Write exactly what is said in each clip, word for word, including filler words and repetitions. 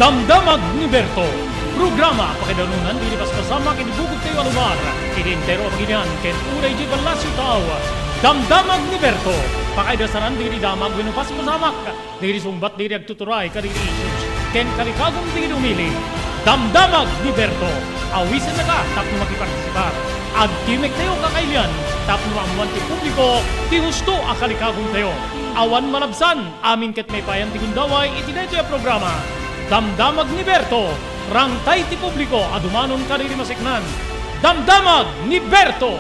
Damdamag ni Berto. Programa a pakaidarunan dagiti paspasamak iti bukod tayo a lugar, iti entero a pagilian, ken uray iti ballasiw tao. Damdamag ni Berto. Pakaidasaran dagiti damag wenno paspasamak dagiti sungbat dagiti agtuturay kadagiti issues ken kalikagum dagiti umili. Damdamag ni Berto. Awisennaka tapno makipartisipar. Agtimek tayo kakailian tapno maammoan ti publiko ti husto a kalikagum tayo. Awan malabsan, amin ket maipayan ti gundaway iti daytoy a programa. Damdamag ni Berto. Rangtay ti publiko a dumanon kadagiti maseknan. Damdamag ni Berto.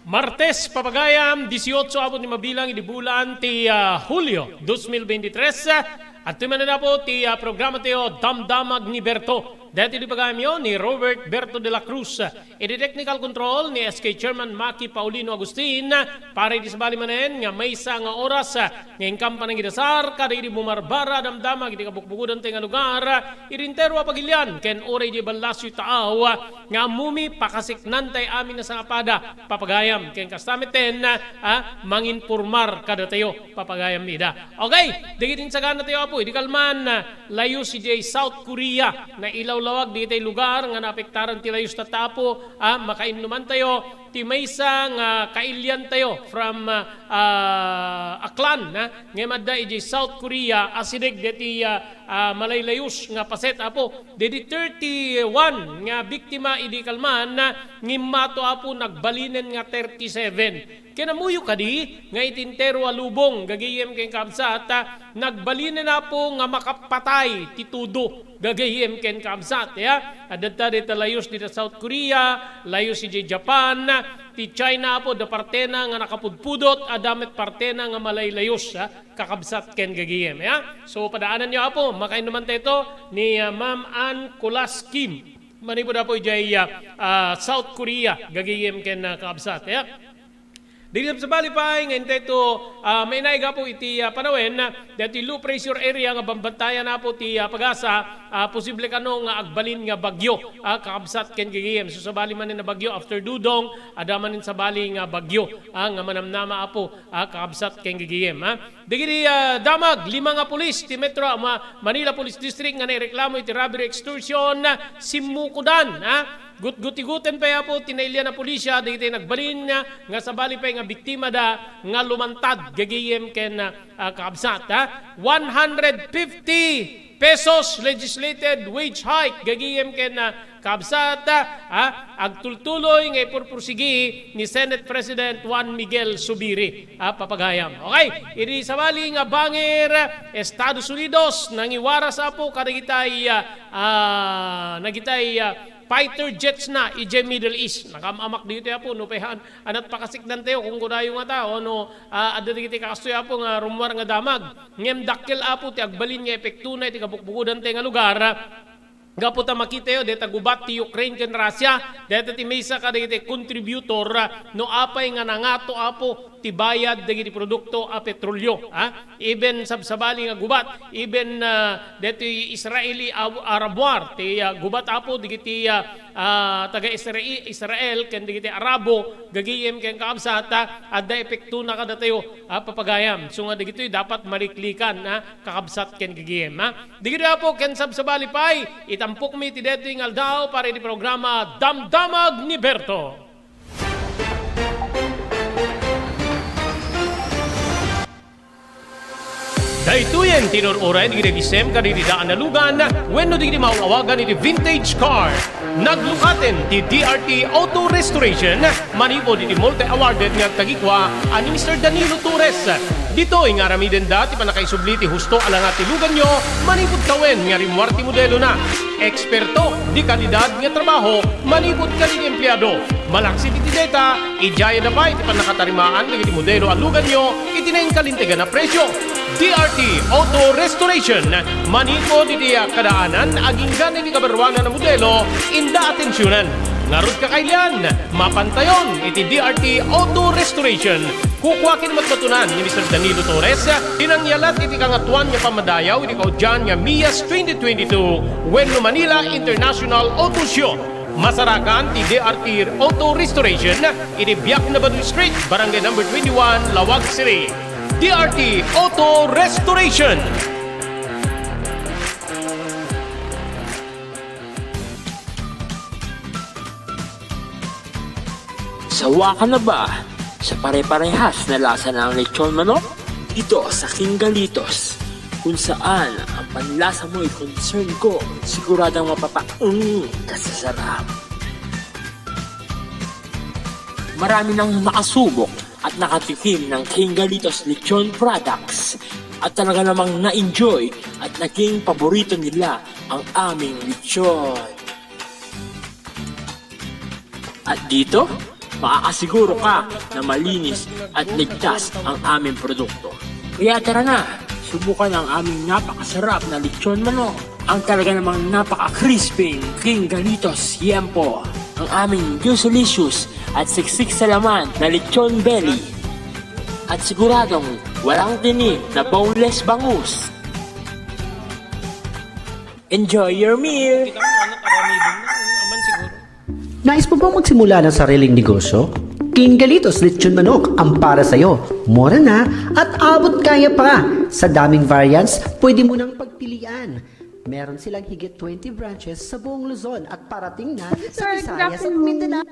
Martes, papagayam, dieciocho apo ti mabilang idi bulan ti, ah, Hulio, dos mil veintitrés. Adtoy manen apo ti, ah, programa tayo, Damdamag ni Berto. Daytoy ti pagayamyo ni Robert Berto de la Cruz. Iti technical control ni S K Chairman Maki Paulino Agustin. Para iti sabali manen nga maysa nga oras, ah, nga inkam panangidasar kadagiti bumarbara a damdamag iti kabukbukodan tayo nga lugar, iti entero a pagilian ken uray iti ballasiw tao, nga ammomi pakaseknantay amin a sangapada, papagayam, ken kasta metten, ah, manginpormar kadatayo, papagayam ida. Okay, dagiti insagana tayo, Apo, idi kalman, ah, layus idiay South Korea, nailawlawag dagiti lugar nga naapektaran ti layus tatta, Apo, ah, makainnuman tayo, ti maysa nga kailian tayo from, ah, ah, a clan, ah, nga adda idiay South Korea, asideg deti, ah, ah, malaylayus nga paset, Apo. Deti thirty-one nga biktima idi kalman, ah, ngimmato, Apo, nagbalinen nga thirty-seven. Ken ammoyo kadi nga iti entero a lubong, gagayem ken kabsat, ah, nagbalinen, Apo, nga makapatay ti tudo, gagayem ken kabsat, ya. Adda deta layus dita South Korea, layus idiay Japan, ti China, Apo, adda partena nga nakapudpudot, adda met partena nga malaylayus, ah, kakabsat ken gagayem, ya. So, padaananyo, Apo, makainnuman tayo ni, ah, Ma'am Ann Kulas Kim. Manipud, Apo, idiay, ah, ah, South Korea, gagayem ken, ah, kakabsat, ya. Dagiti sabsabali pay nga intay to, ah, mainaig, Apo, iti, ah, panawen, ah, daytoy low pressure area nga bambantayan, Apo, ti, ah, pag-asa, ah, posible kano nga agbalin nga bagyo, ah, kakabsat ken gagayem. So, sabali manen a bagyo after Dudong, adda manen sabali nga bagyo, ah, nga manamnama, Apo, ah, kakabsat ken gagayem, ah. Dagiti, ah, damag, lima nga pulis ti Metro, ah, Ma-, Manila Police District nga naireklamo iti robbery extortion, ah, simmukodan, ah. Gutgutigutan pay, Apo, ti nailian a pulisya dagiti nagbalin nga, nga sabali pay nga biktima da nga lumantad gagayem ken, ah, ah, kakabsat, ah. One hundred fifty pesos legislated wage hike gagayem ken, ah, kakabsat, ah, agtultuloy nga ipurpursigi ni Senate President Juan Miguel Zubiri, ah, papagayam. Okay, idi sabali nga bangir, Estados Unidos, nangiwaras, Apo, kadagitay, ah, ah, nagitay, ah, fighter jets na idiay Middle East. Nakam-amak dito, Apo, no, pehan, anat pakasiknan tayo kung kunayo nga tao, no, ah, adda dagiti kastoy, Apo, nga rummuar nga damag. Ngem dakkel, Apo, ti agbalin nga epektona iti kabukbukodan tayo nga lugar. Gapu ta makitayo, deta gubat ti Ukraine ken Russia, deta ti maysa kadagiti contributor, no apay nga nangato, Apo, ti bayad dagiti produkto a petrolio, ha? Even sabsabali nga gubat, even, ah, deti Israeli Ab-, Arab War, ti, ah, gubat, Apo, dagiti, ah, ah, taga Israel, Israel ken dagiti Arabo, gagayem ken kakabsat, ah, adda epektona kadatayo, ah, papagayam. So nga dagitoy dapat maliklikan, ah, kakabsat ken gagayem, ha? Dagitoy, Apo, ken sabsabali pay, itampokmi ti daytoy nga aldaw para iti programa Damdamag ni Berto. Daytoyen ti inur-uray dagiti nagisem kadagiti daan a lugan wenno dagiti maaw-awagan iti vintage car. Naglukaten ti D R T Auto Restoration manipud iti multi-awarded nga agtagikua a ni Mister Danilo Torres. Ditoy nga aramidenda ti pannakaisubli ti husto a langa ti luganyo manipud tawen nga rimmuar ti modelona. Eksperto, de kalidad nga trabaho manipud kadagiti empleado. Malaksid iti dayta, idiayada pay ti pannakatarimaan dagiti modelo a luganyo iti nainkalintegan a presio. D R T Auto Restoration, manipud iti kadaanan aginggan iti kabaruanan a modelo, inda atensionan. Ngarud kakailian, mapantayon iti D R T Auto Restoration. Kukua ken matmatunan ni Mister Danilo Torres ti nangyalat iti Kangatoan nga Pammadayaw iti kaudian nga Mias twenty twenty-two wenno Manila International Auto Show. Masarakan ti D R T Auto Restoration iti Biak na Badu Street, Barangay Number twenty-one, Laoag City. D R T Auto Restoration. Sawa ka na ba sa pare-parehas na lasa ng lechon manok? Dito sa King Galitos, kung saan ang panlasa mo'y concern ko, siguradong mapapaung ka sa sarap. Marami nang nakasubok at nakatikim ng King Galitos Lechon products at talaga namang na-enjoy at naging paborito nila ang aming lechon. At dito, makakasiguro ka na malinis at ligtas ang aming produkto. Kaya tara na, subukan ang aming napakasarap na lechon manok. Ang talaga namang napaka-crispy King Galitos Yempo. Ang aming juicy-licious at siksik sa laman na lechon belly. At siguradong walang tinik na boneless bangus. Enjoy your meal! Kita mo, ano, karamihan na, ano naman siguro. Nais mo bang magsimula ng sariling negosyo? King Galitos Lechon Manok ang para sa'yo. Mura na at abot kaya pa. Sa daming variants, pwede mo nang pagpilian. Meron silang higit twenty branches sa buong Luzon at parating na sa Sir, good Visayas at afternoon. Mindanao.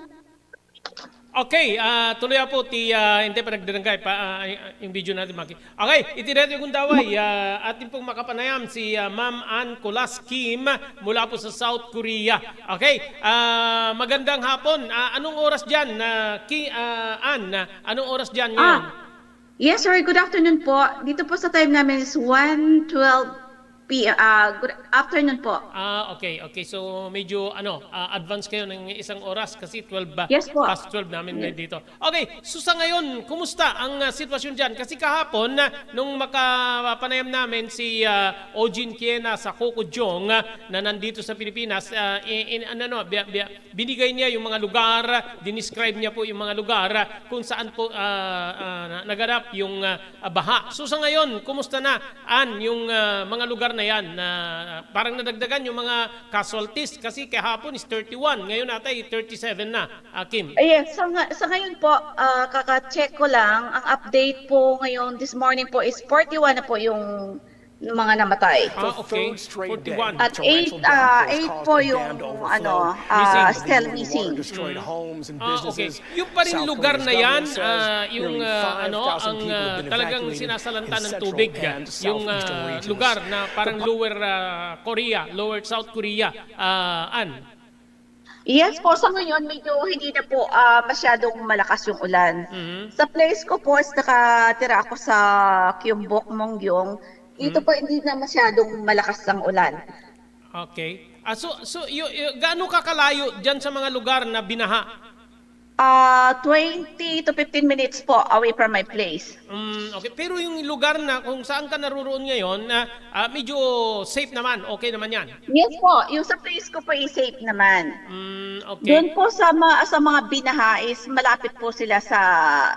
Okay, ah, tuloy po ti, ah, hindi pa nagdarangay pa, ah, yung video natin, Maki. Okay, iti daytoy gundaway, ah, atin pong makapanayam si, ah, Ma'am Ann Colas Kim mula po sa South Korea. Okay, ah, magandang hapon. Ah, anong oras diyan, ah, Ki-, ah, Ann? Ah, anong oras diyan ngayon? Ah, yes, sir. Good afternoon po. Dito po sa time namin is one twelve p m. Ah, good afternoon po. Ah, okay, okay. So, medyo, ano, ah, advance kayo ng isang oras kasi twelve, ah, Yes po. Past twelve namin Yes. ngayon dito. Okay, so sa ngayon, kumusta ang, ah, sitwasyon diyan? Kasi kahapon, ah, nung makapanayam namin si, ah, Ojin Kiena sa Kokodiong, ah, na nandito sa Pilipinas, ah, in, in, ano, no, bia-, bia-, binigay niya yung mga lugar, dinescribe niya po yung mga lugar, ah, kung saan po, ah, ah, na-, naganap yung, ah, baha. So sa ngayon, kumusta na, Ann, yung, ah, mga lugar na yan? Na parang nadagdagan yung mga casualties kasi kahapon is thirty-one, ngayon ata ay thirty-seven na, ah, Kim. Ayan, sa nga-, sa ngayon po, ah, kaka-check ko lang, ang update po ngayon, this morning po is forty-one na po yung mga namatay. Ah, okay. Forty-one. At eight, ah, eight po yung, ano, ah, still missing. Ah, okay. Yung pa rin lugar na yan, ah, yung, ah, ano, ang, ah, talagang sinasalanta ng tubig, ah, yung, ah, lugar na parang Lower, ah, Korea, Lower South Korea, ah, Ann. Yes po, sa ngayon medyo hindi na po, ah, masyadong malakas yung ulan. Mhm. Sa place ko po is nakatira ako sa Kyumbok, Mongyong. Dito Mhm. po hindi na masyadong malakas ang ulan. Okay. Ah, so, so, yu-, yu-, gaano ka kalayo diyan sa mga lugar na binaha? Ah, twenty to fifteen minutes po away from my place. Mm, okay. Pero yung lugar na kung saan ka naroroon ngayon, na, ah, medyo safe naman, okay naman yan? Yes po, yung sa place ko po is safe naman. Mm, okay. Doon po sa ma-, sa mga binaha is malapit po sila sa,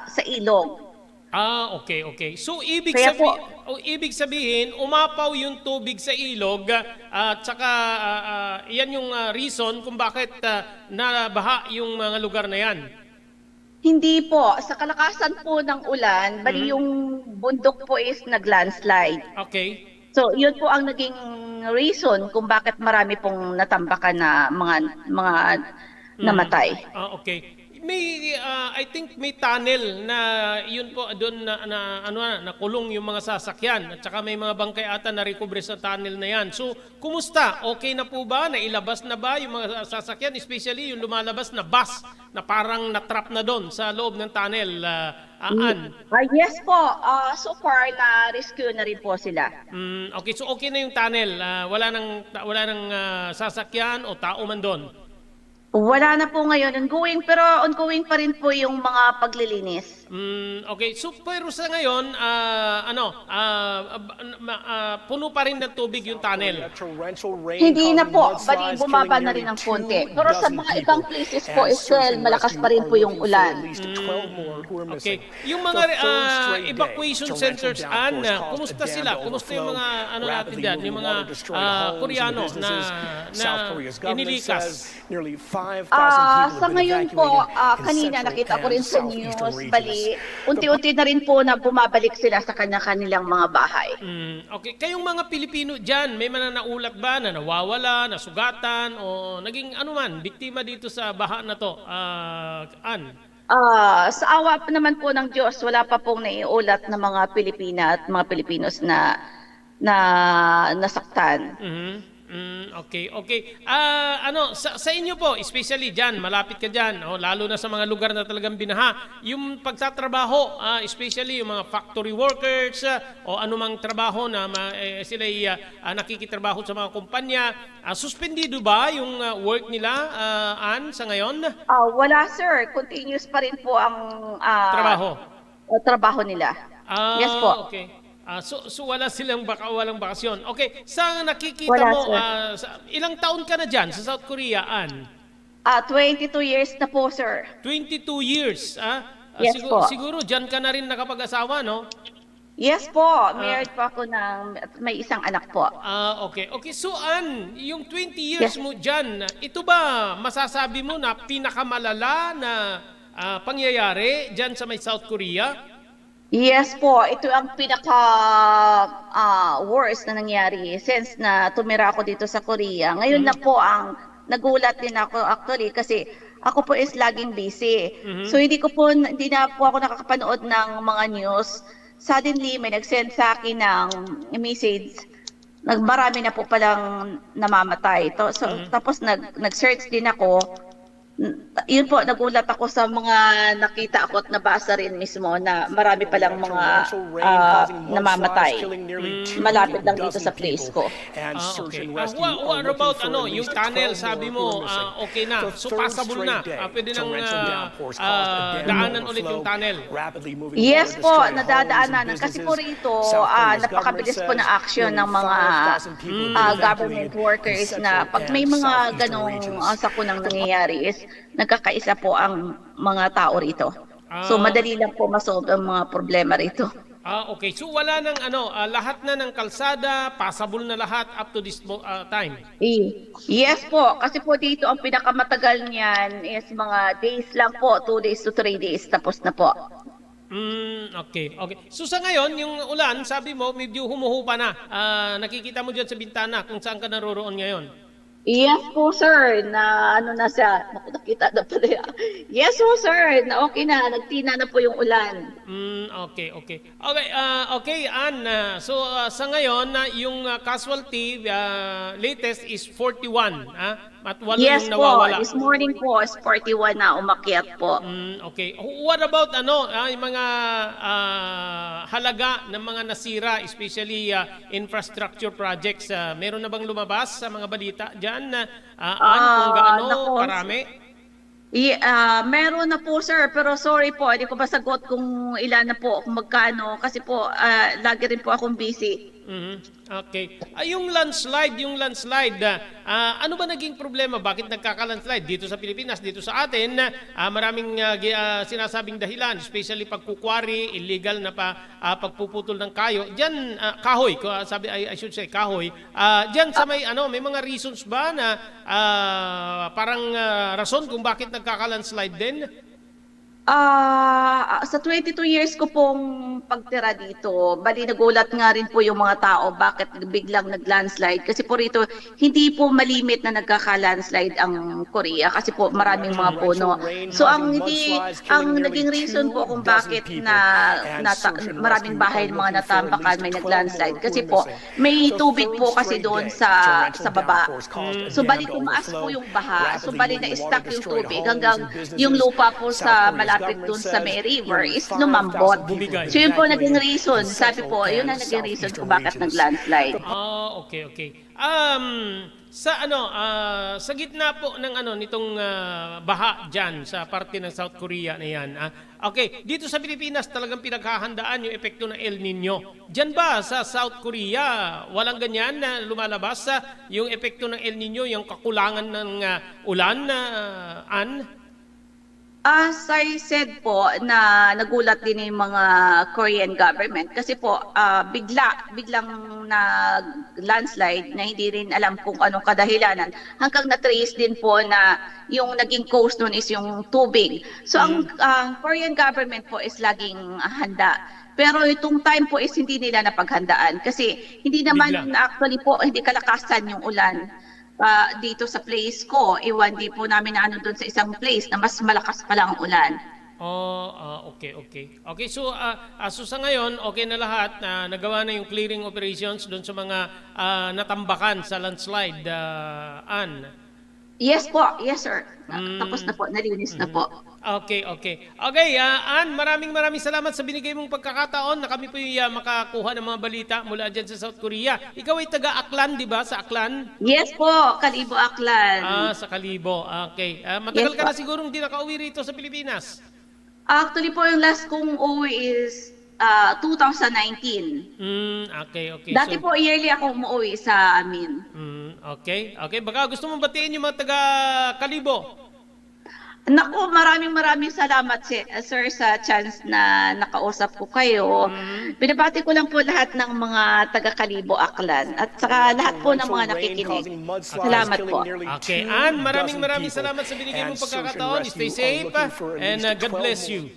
sa ilog. Ah, okay, okay. So, ibig Kaya sabi-, po o, ibig sabihin, umapaw yung tubig sa ilog, ah, at saka, ah, ah, yan yung, ah, reason kung bakit, ah, nabaha yung mga lugar na yan. Hindi po. Sa kalakasan po ng ulan, bali Mhm. yung bundok po is nag-landslide. Okay. So, yun po ang naging reason kung bakit marami pong natambakan na mga, mga Mm. namatay. Ah, okay. May, ah, I think may tunnel na yun po, doon na, na, ano, ah, nakulong yung mga sasakyan. At saka may mga bangkay ata na recover sa tunnel na yan. So, kumusta? Okay na po ba? Nailabas na ba yung mga sasakyan? Especially yung lumalabas na bus na parang na-trap na doon sa loob ng tunnel, ah, Aan? Mm. Ah, yes po. Ah, so far, na-rescue na rin po sila. Mm, okay. So, okay na yung tunnel. Ah, wala nang, wala nang, ah, sasakyan o tao man doon? Wala na po ngayon. Ongoing, pero ongoing pa rin po yung mga paglilinis. Mm, okay. So, pero sa ngayon, ah, ano, ah, ab-, ma-, ah, puno pa rin ng tubig yung tunnel? Hindi na po. Bali, bumaba na rin ng konti. Pero sa mga ibang places po, still malakas pa rin po yung ulan. Mm, okay. Yung mga, ah, evacuation centers, Ann, ah, kumusta sila? Kumusta yung mga, ano natin dyan? Yung mga, ah, Koreano na, na inilikas? Ah, sa ngayon po, ah, kanina nakita ko rin sa news, bali, unti-unti na rin po na bumabalik sila sa kanya-kanilang mga bahay. Mm, okay. Kayong mga Pilipino diyan, may mananaulat ba na nawawala, nasugatan, o naging ano man, biktima dito sa baha na 'to, ah, Ann? Ah, sa awa pa naman po ng Diyos, wala pa pong naiulat na mga Pilipina at mga Pilipinos na, na nasaktan. Mhm. Mm, okay, okay. Ah, ano, sa, sa inyo po, especially diyan, malapit ka diyan, o lalo na sa mga lugar na talagang binaha, yung pagtatrabaho, ah, especially yung mga factory workers, ah, o anumang trabaho na ma-, eh, sila'y, ah, ah, nakikitrabaho sa mga kumpanya, ah, suspendido ba yung, ah, work nila, ah, Ann, sa ngayon? Ah, wala, sir. Continuous pa rin po ang, ah, Trabaho? ah, trabaho nila. Ah, Yes po. okay. Ah, so, so wala silang baka-, walang bakasyon. Okay, sa nakikita Wala, mo, sir. ah, sa, ilang taon ka na diyan sa South Korea, Ann? Ah, twenty-two years na po, sir. Twenty-two years, ah? Ah, Yes sigu-, po. siguro diyan ka na rin nakapag-asawa, no? Yes po, Ah. married po ako ng, may isang anak po. Ah, okay. Okay, so Ann, yung twenty years Yes. mo diyan, ito ba masasabi mo na pinakamalala na, ah, pangyayari diyan sa may South Korea? Yes po, ito ang pinaka, ah, worst na nangyari since na tumira ako dito sa Korea. Ngayon na Mm. po ang nagulat din ako actually kasi ako po is laging busy. Mhm. So hindi ko po, hindi na po ako nakakapanood ng mga news. Suddenly, may nag-send sa akin ng message. Nag-, marami na po palang namamatay. To, so, Mhm. tapos nag-, nag-search din ako. N-, yun po, nagulat ako sa mga nakita ko at nabasa rin mismo na marami palang mga, ah, namamatay. Mm. Malapit lang dito sa place ko. Ah, okay. Ah, wha-, what about, ano, yung tunnel, sabi mo, ah, okay na. So, passable na. Ah, pwede nang, ah, ah, daanan ulit yung tunnel. Yes po, nadadaanan. Kasi po rito, ah, napakabilis po ng action ng mga, ah, government workers na pag may mga ganong, ah, sakunang nangyayari is nagkakaisa po ang mga tao rito. So, Ah. madali lang po ma-solve ang mga problema rito. Ah, okay. So, wala nang ano, ah, lahat na ng kalsada, passable na lahat up to this mo-, ah, time? Eh, yes po, kasi po dito ang pinakamatagal niyan is mga days lang po, two days to three days, tapos na po. Mm, okay, okay. So, sa ngayon, yung ulan, sabi mo, medyo humuhupa na. Ah, nakikita mo diyan sa bintana kung saan ka naroroon ngayon? Yes po, sir, na ano na siya. Naku, nakita na pala yan. Yes po, sir, na okay na, nagtina na po yung ulan. Mm, okay, okay. Okay, ah, okay, Ann, ah, so, ah, sa ngayon, ah, yung, ah, casualty, ah, latest is forty-one, ah, at walo Yes yung po, nawawala. This morning po is forty-one na umakyat po. Mm, okay. Wh-, what about, ano, ah, yung mga, ah, halaga ng mga nasira, especially, ah, infrastructure projects? Ah, meron na bang lumabas sa mga balita diyan, ah, Ann, kung Ah, gaano naku, karami? I-, ah, meron na po, sir, pero sorry po, hindi ko masagot kung ilan na po, kung magkano, kasi po, ah, lagi rin po akong busy. Mhm. Okay. Ah, yung landslide, yung landslide, ah, ah, ano ba naging problema? Bakit nagkaka-landslide? Dito sa Pilipinas, dito sa atin, ah, maraming, ah, gi-, ah, sinasabing dahilan, especially pagkukwari, illegal na pa, ah, pagpuputol ng kayo. Diyan, ah, kahoy, ko, ah, sabi, I, I should say, kahoy. Ah, diyan sa may, ano, may mga reasons ba na, ah, parang, ah, rason kung bakit nagkaka-landslide din? Ah, sa twenty-two years ko pong pagtira dito, bali nagulat nga rin po yung mga tao bakit biglang nag-landslide. Kasi po rito, hindi po malimit na nagkaka-landslide ang Korea kasi po maraming mga puno. So, ang hindi, ang naging reason po kung bakit na, na maraming bahay ng mga natambakan may nag-landslide kasi po may tubig po kasi doon sa, sa baba. So, bali tumaas po yung baha. So, bali na-stuck yung tubig hanggang yung lupa po sa malapit doon sa may river is lumambot. Bumigay. So, yun po naging reason. Sabi po, yun ang naging reason kung bakit nag-landslide. Ah, okay, okay. Um, sa ano, ah, sa gitna po ng ano, nitong, ah, baha dyan sa parte ng South Korea na yan, ah, okay, dito sa Pilipinas talagang pinaghahandaan yung epekto ng El Nino. Diyan ba sa South Korea, walang ganyan na lumalabas, ah, yung epekto ng El Nino, yung kakulangan ng, ah, ulan, ah, Ann? As I said po na nagulat din yung mga Korean government kasi po, ah, bigla, biglang nag-landslide na hindi rin alam kung anong kadahilanan hanggang na-trace din po na yung naging cause nun is yung tubig. So, ang, Mm. ang Korean government po is laging handa. Pero itong time po is hindi nila napaghandaan kasi hindi naman Bigla. actually po, hindi kalakasan yung ulan, ah, dito sa place ko. Iwan di po namin naano dun sa isang place na mas malakas pala ang ulan. Oh, ah, okay, okay. Okay, so, ah, ah, so sa ngayon, okay na lahat, ah, nagawa na yung clearing operations dun sa mga, ah, natambakan sa landslide, ah, Ann? Yes po, yes sir. Na- Mm. Tapos na po, nalinis na Mhm. po. Okay, okay. Okay, ah, Ann, maraming maraming salamat sa binigay mong pagkakataon na kami po'y, ah, makakuha ng mga balita mula dyan sa South Korea. Ikaw ay taga Aklan, di ba? Sa Aklan? Yes po, Kalibo, Aklan. Ah, sa Kalibo. Okay. Ah, matagal Yes ka po. na sigurong di nakauwi rito sa Pilipinas. Actually po, yung last kong uwi is, ah, two thousand nineteen. Mm, okay, okay. Dati So po, yearly ako umuwi sa amin. Mm, okay. Okay, baka gusto mong batiin yung mga taga Kalibo? Naku, maraming, maraming salamat, si-, sir, sa chance na nakausap ko kayo. Mm. Binabati ko lang po lahat ng mga taga Kalibo, Aklan, at saka lahat po ng mga nakikinig. Salamat po. Okay, Ann, maraming, maraming salamat sa binigay mong pagkakataon. Stay safe, ah, and, uh, God bless you.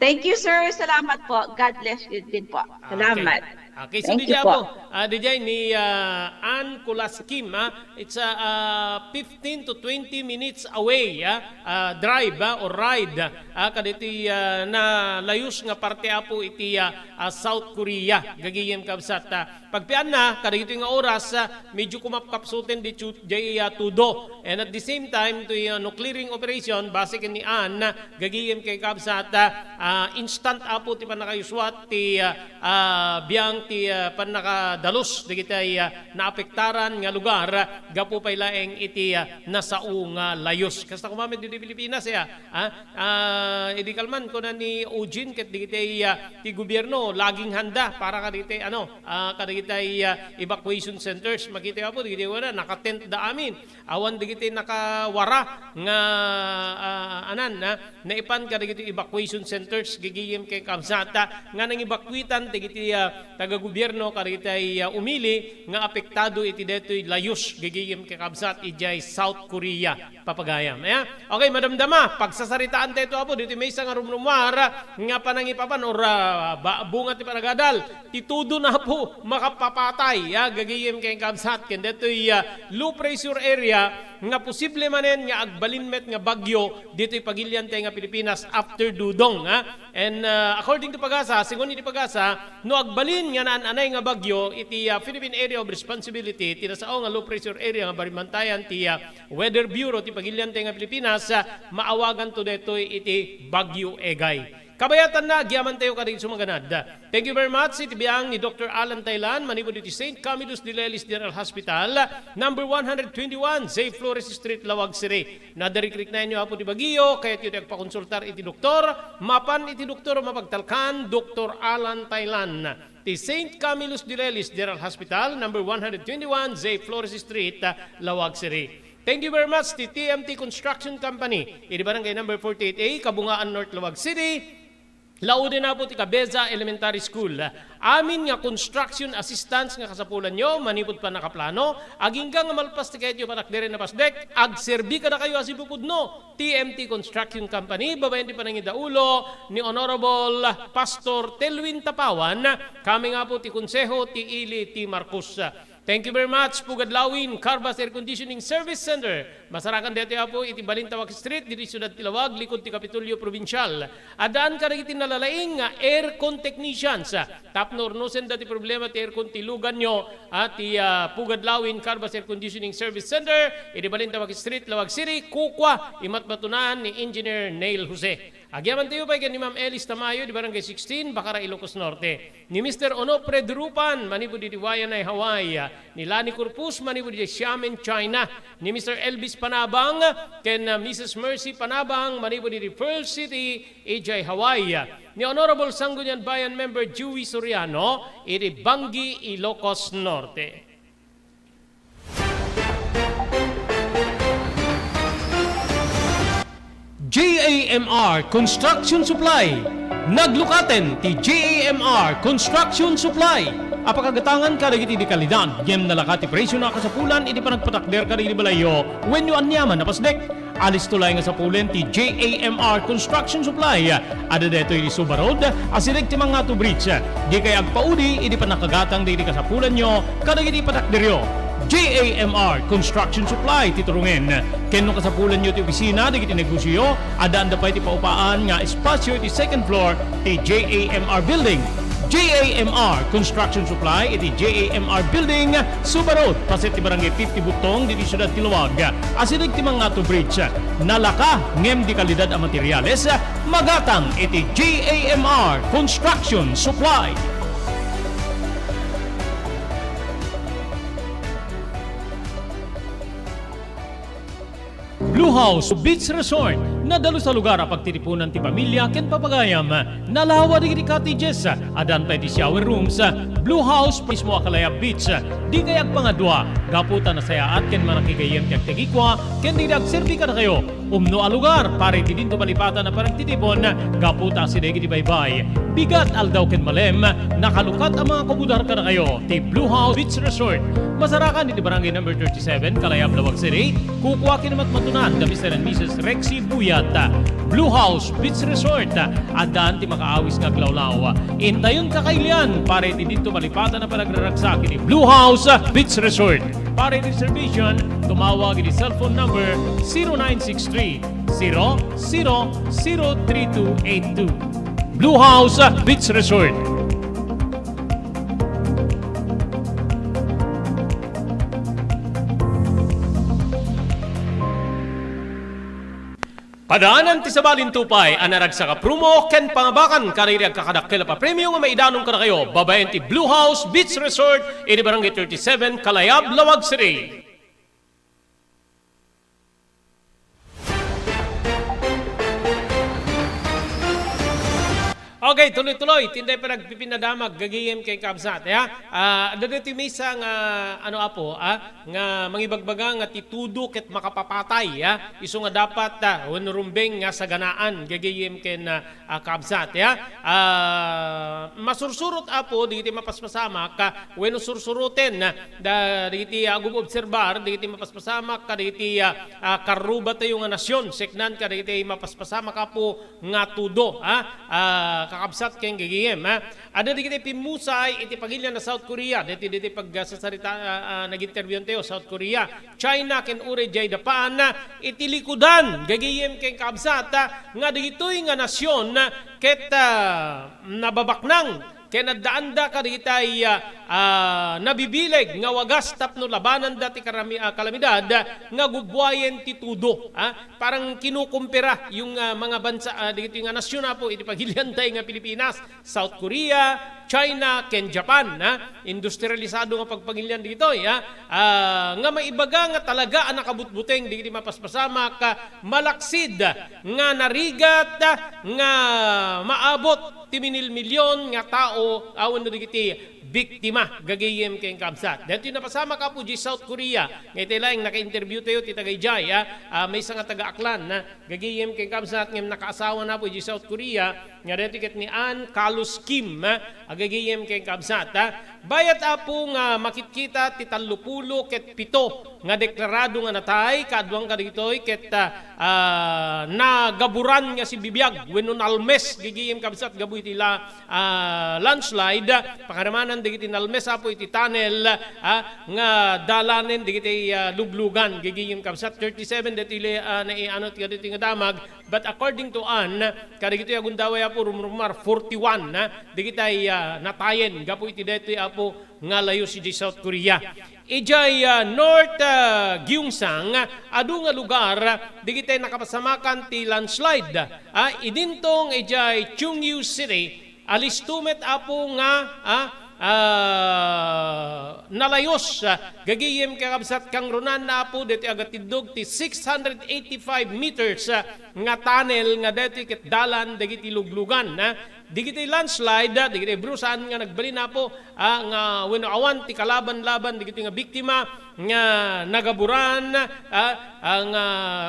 Thank you, sir. Salamat po. God bless you din po. Salamat. Okay. Okay, so Thank you didiay po. po, ah, didiay ni, ah, Ann Kulaskim, ah. It's, ah, ah, fifteen to twenty minutes away, ah, ah, drive, ah, or ride, ah, kaditi, ah, nalayus nga parte, apo, iti, ah, ah, South Korea. Gagayem, kabsat, ah, pagpianna, kadagitoy nga oras, ah, medyo kumapkapsuten di tu-, diay, ah, tudo. And at the same time, toy, ah, no clearing operation, base ken ni Ann, gagayem ken kabsat, ah, ah, instant, apo, ti pannakayuswat ti, ah, ah, biang ti, ah, pannakadalus dagiti, ah, naapektaran nga lugar, ah, gapu pay laeng iti, ah, nasao nga layus. Kasta koma met ditoy Pilipinas, eh, ah, ah, ah, idi kalman, kuna ni Eugene, ket dagiti, ah, ti gobierno, laging handa para kadagiti, ano, ah, kadagiti, ah, evacuation centers. Makita, apo, dagiti wala, naka-tent da amin. Awan dagiti nakawara nga, ah, anan, ah, naipan kadagiti evacuation centers, gagayem ken kabsat, ah, nga nangevacuetan dagiti, ah, taga-gobierno kadagiti, ah, umili nga apektado iti daytoy layus, gagayem ken kabsat, idiay South Korea, papagayam. Aya? Okay, madamdama, pagsasaritaan tayo ito, apo, dito may isang rumrumwar nga panangipapan or, ah, ba-, bunga ti panagadal. Ti tudo na po makapapatay, ah, gagayem ken kabsat, ken detoy, ah, low pressure area nga posible manen nga agbalin met nga bagyo ditoy pagilian tayo nga Pilipinas after Dudong, ah. And, ah, according to PAGASA, sigun iti PAGASA, no agbalin nga naan-anay nga bagyo iti, ah, Philippine Area of Responsibility, ti nasao nga low pressure area nga barimantayan ti, ah, Weather Bureau ti pagilian tayo nga Pilipinas, ah, maawagan to detoy iti Bagyo Egay. Kabayatanna, agyaman tayo kadagiti sumaganad. Thank you very much. Iti biang ni Doktor Alan Taylan, manipud iti Saint Camillus de Lelis General Hospital, number one hundred twenty-one, J Flores Street, Laoag City. Nadarikriknaenyo, apo, ti bagio, kayatyo ti agpakonsultar iti doktor, mapan iti doktor mapagtalkan, Doktor Alan Taylan. Ti Saint Camillus de Lelis General Hospital, number one hundred twenty-one, J Flores Street, Laoag City. Thank you very much, ti T M T Construction Company, iti Barangay number forty-eight A, Kabungaan North, Laoag City. Lauden, apo, ti Cabeza Elementary School. Amin nga construction assistance nga kasapulanyo, manipud pannakaplano, agingga nga malpas ti kayatyo panagderen a pasdek, agserbi kadakayo a sipupudno. T M T Construction Company, babaen ti panangidaulo ni Honorable Pastor Telwin Tapawan, kami nga, apo, ti Konseho ti Ili ti Marcos. Thank you very much, Pugad Lawin, Carvas Air Conditioning Service Center. Masarakan daytoy, apo, iti Balintawak Street, ditoy siudad ti Laoag, likod ti Kapitolyo Probinsial. Addaan kadagiti nalalaing nga aircon technicians. Tapno urnosen da ti problema ti aircon ti luganyo, a, ti, ah, Pugad Lawin, Carvas Air Conditioning Service Center, iti Balintawak Street, Laoag City, kukua, imatmatunaan ni Engineer Neil Jose. Agyaman tayo pay ken ni Ma'am Elis Tamayo, di Barangay sixteen, Bacara, Ilocos Norte. Ni Mister Onofre Durupan, manipud iti Waianae, Hawaii. Ni Lani Corpus, manipud iti Xiamen, China. Ni Mister Elvis Panabang, ken, uh, Missus Mercy Panabang, manipud iti Pearl City, idiay Hawaii. Ni Honorable Sangguniang Bayan Member Joey Soriano, iti Bangui, Ilocos Norte. J A M R Construction Supply. Naglukaten ti J A M R Construction Supply. Apakagatangan kadagiti di kalidad, ngem nalaka ti presio a kasapulan iti panagpatakder kadagiti balayyo wenno aniaman a pasdek. Alisto laeng a sapulen ti J A M R Construction Supply. Adda daytoy iti Suba Road, asideg ti Mangato Bridge. Dikay agpaudi idi pannakagatang dagiti kasapulanyo kadagiti patakderyo. J A M R Construction Supply ti turungen. Ken no kasapulanyo ti opisina dagiti negosioyo, addaanda pay ti paupaan nga espasio iti second floor ti J A M R Building. J A M R Construction Supply iti J A M R Building, Suba Road, paset ti Barangay fifty Butong, ditoy siudad ti Laoag, asideg ti Mangato Bridge. Nalaka ngem di kalidad a materiales, magatang iti J A M R Construction Supply. Blue House Beach Resort, nadalus a lugar a pagtitipunan ti pamilya ken papagayam. Nalawa dagiti cottages, addan pay ti shower rooms. Blue House mismo a Kalayab Beach, dikay agpangadua gapu ta nasayaat ken manakigayyem ti agtagikua ken dagiti agserbi kadakayo. Umno a lugar para iti dinto malipatan a panagtitipon gapu ta asideg iti baybay, bigat, aldaw ken malem, nakalukat a mga kumudar kadakayo ti Blue House Beach Resort. Masarakan iti Barangay Number thirty-seven, Kalayab, Laoag City. Kukua ken matmatunan da Mister and Missus Rexy Buyat. Blue House Beach Resort, addan ti makaawis nga aglawlaw. Intayon kakailian para iti dinto malipatan a panagraragsak iti Blue House Beach Resort. Para iti reservation, tumawag iti cellphone number zero nine six three, zero zero zero three two eight two. Blue House Beach Resort. Padaanan ti sabali ti upay a naragsak a promo ken pangabakan kadagiti agkakadakkel a papremio nga maidanon kadakayo babaen ti Blue House Beach Resort iti Barangay thirty-seven, Kalayab, Laoag City. Okay, tuloy-tuloy. Tinday pa nagpipinadamag, gagayem ken kabsat, ya? Ah, adda daytoy maysa nga, ano, apo, ah, nga mangibagbaga nga ti tudo ket makapapatay, ya? Isu nga dapat, ah, wenno rumbeng nga saganaan, gagayem ken, ah, ah, kabsat, ya? Ah, masursurot, apo, dagiti mapaspasamak, ah, wenno sursuroten, ah, da, dagiti, ah, agub-obserbar, dagiti mapaspasamak, kadagiti, ah, ah, karrubatayo nga nasion, seknan, kadagiti mapaspasamak, apo, nga tudo, ha? Ah, kakabsat ken gagayem, ha? Adda dagiti pimmusay iti pagilian a South Korea, daytoy, daytoy pag, ah, sasarita, ah, ah, nag-interview tayo, South Korea, China, ken uray diay Japan, iti likudan, gagayem ken kakabsat, ah, nga dagitoy nga nasion, ah, ket, ah, nababaknang ken addaanda kadagitay, ah, ah, nabibileg nga wagas tapno labananda ti karami-, ah, kalamidad nga gubbuayen ti tudo, ah. Parang kinukumpara yung, ah, mga bansa, ah, dagitoy nga nasion, apo, iti pagiliantay nga Pilipinas, South Korea, China, ken Japan, ah. Industrialisado nga pagpagilian dagitoy, ah. Ah, nga maibaga nga talaga a nakabutbuteng dagiti mapaspasamak, ah, malaksid nga narigat, ah, nga maabot ti minilmilion nga tao, awan no dagiti biktima, gagayem ken kabsat. Daytoy napasamak, apo, di South Korea. Nga iti laeng naka-interview tayo ti taga idiay, ah, ah, maysa nga taga Aklan, ah, gagayem ken kabsat, ngem nakaasawa na, apo, di South Korea, nga daytoy ket ni Ann Carlos Kim, ah, gagayem ken kabsat, ah. Bayat, apo, nga makitkita ti tallopulo ket pito nga deklarado nga natay, kaaduan kadagitoy ket, ah, ah, nagaburan nga sibibiag wenno nalmes, gagayem kabsat, gapu iti la-, ah, landslide, pangarimanan dagiti nalmes, apo, iti tunnel, ah, nga dalanen dagiti, ah, luglugan, gagayem kabsat, thirty-seven dagiti, ah, naianot kadagitoy nga damag, but according to Ann, kadagitoy a gundaway, apo, rumrumar forty-one, ah, dagitay, ah, natayen gapu iti daytoy, apo, nga layus idiay South Korea. Idiay, ah, North, ah, Gyeongsang, adu nga lugar, dagitay nakapasamakan ti landslide. Ah, idinto nga idiay Chungju City, alisto met, apo, nga, ah, ah, nalayus, ah, gagayem kakabsat, kangrunanna, apo, daytoy agatindog ti six hundred eighty-five meters, ah, nga tunnel nga daytoy ket dalan dagiti luglugan, ah. Dagiti landslide, dagiti brusahan nga nagbalin, Apo, ah, nga wenno awan ti kalaban-laban dagiti nga biktima nga nagaburan, ah, ah, nga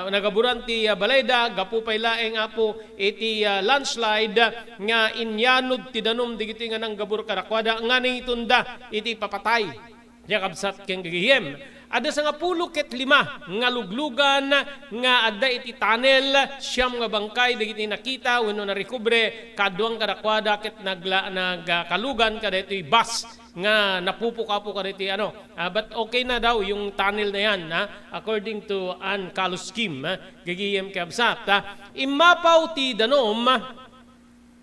nagaburan ti, ah, balayda gapu pay laeng, Apo, iti, ah, landslide nga inyanod ti danum dagiti nga nanggabur kadakuada nga nangitunda iti papatay. Kakabsat ken gagayem, adda sangapulo ket lima nga luglugan nga adda iti tunnel, siam nga bangkay dagiti nakita wenno narekobre, kaaduan kadakuada ket nagla-, nagkalugan kadaytoy bus nga napupok, Apo, kadaytoy ano. Ah, but okay na daw yung tunnel na yan, ha? According to Ann Kaluskim, ha? Gagayem, kakabsat, ha? Immapaw ti danum,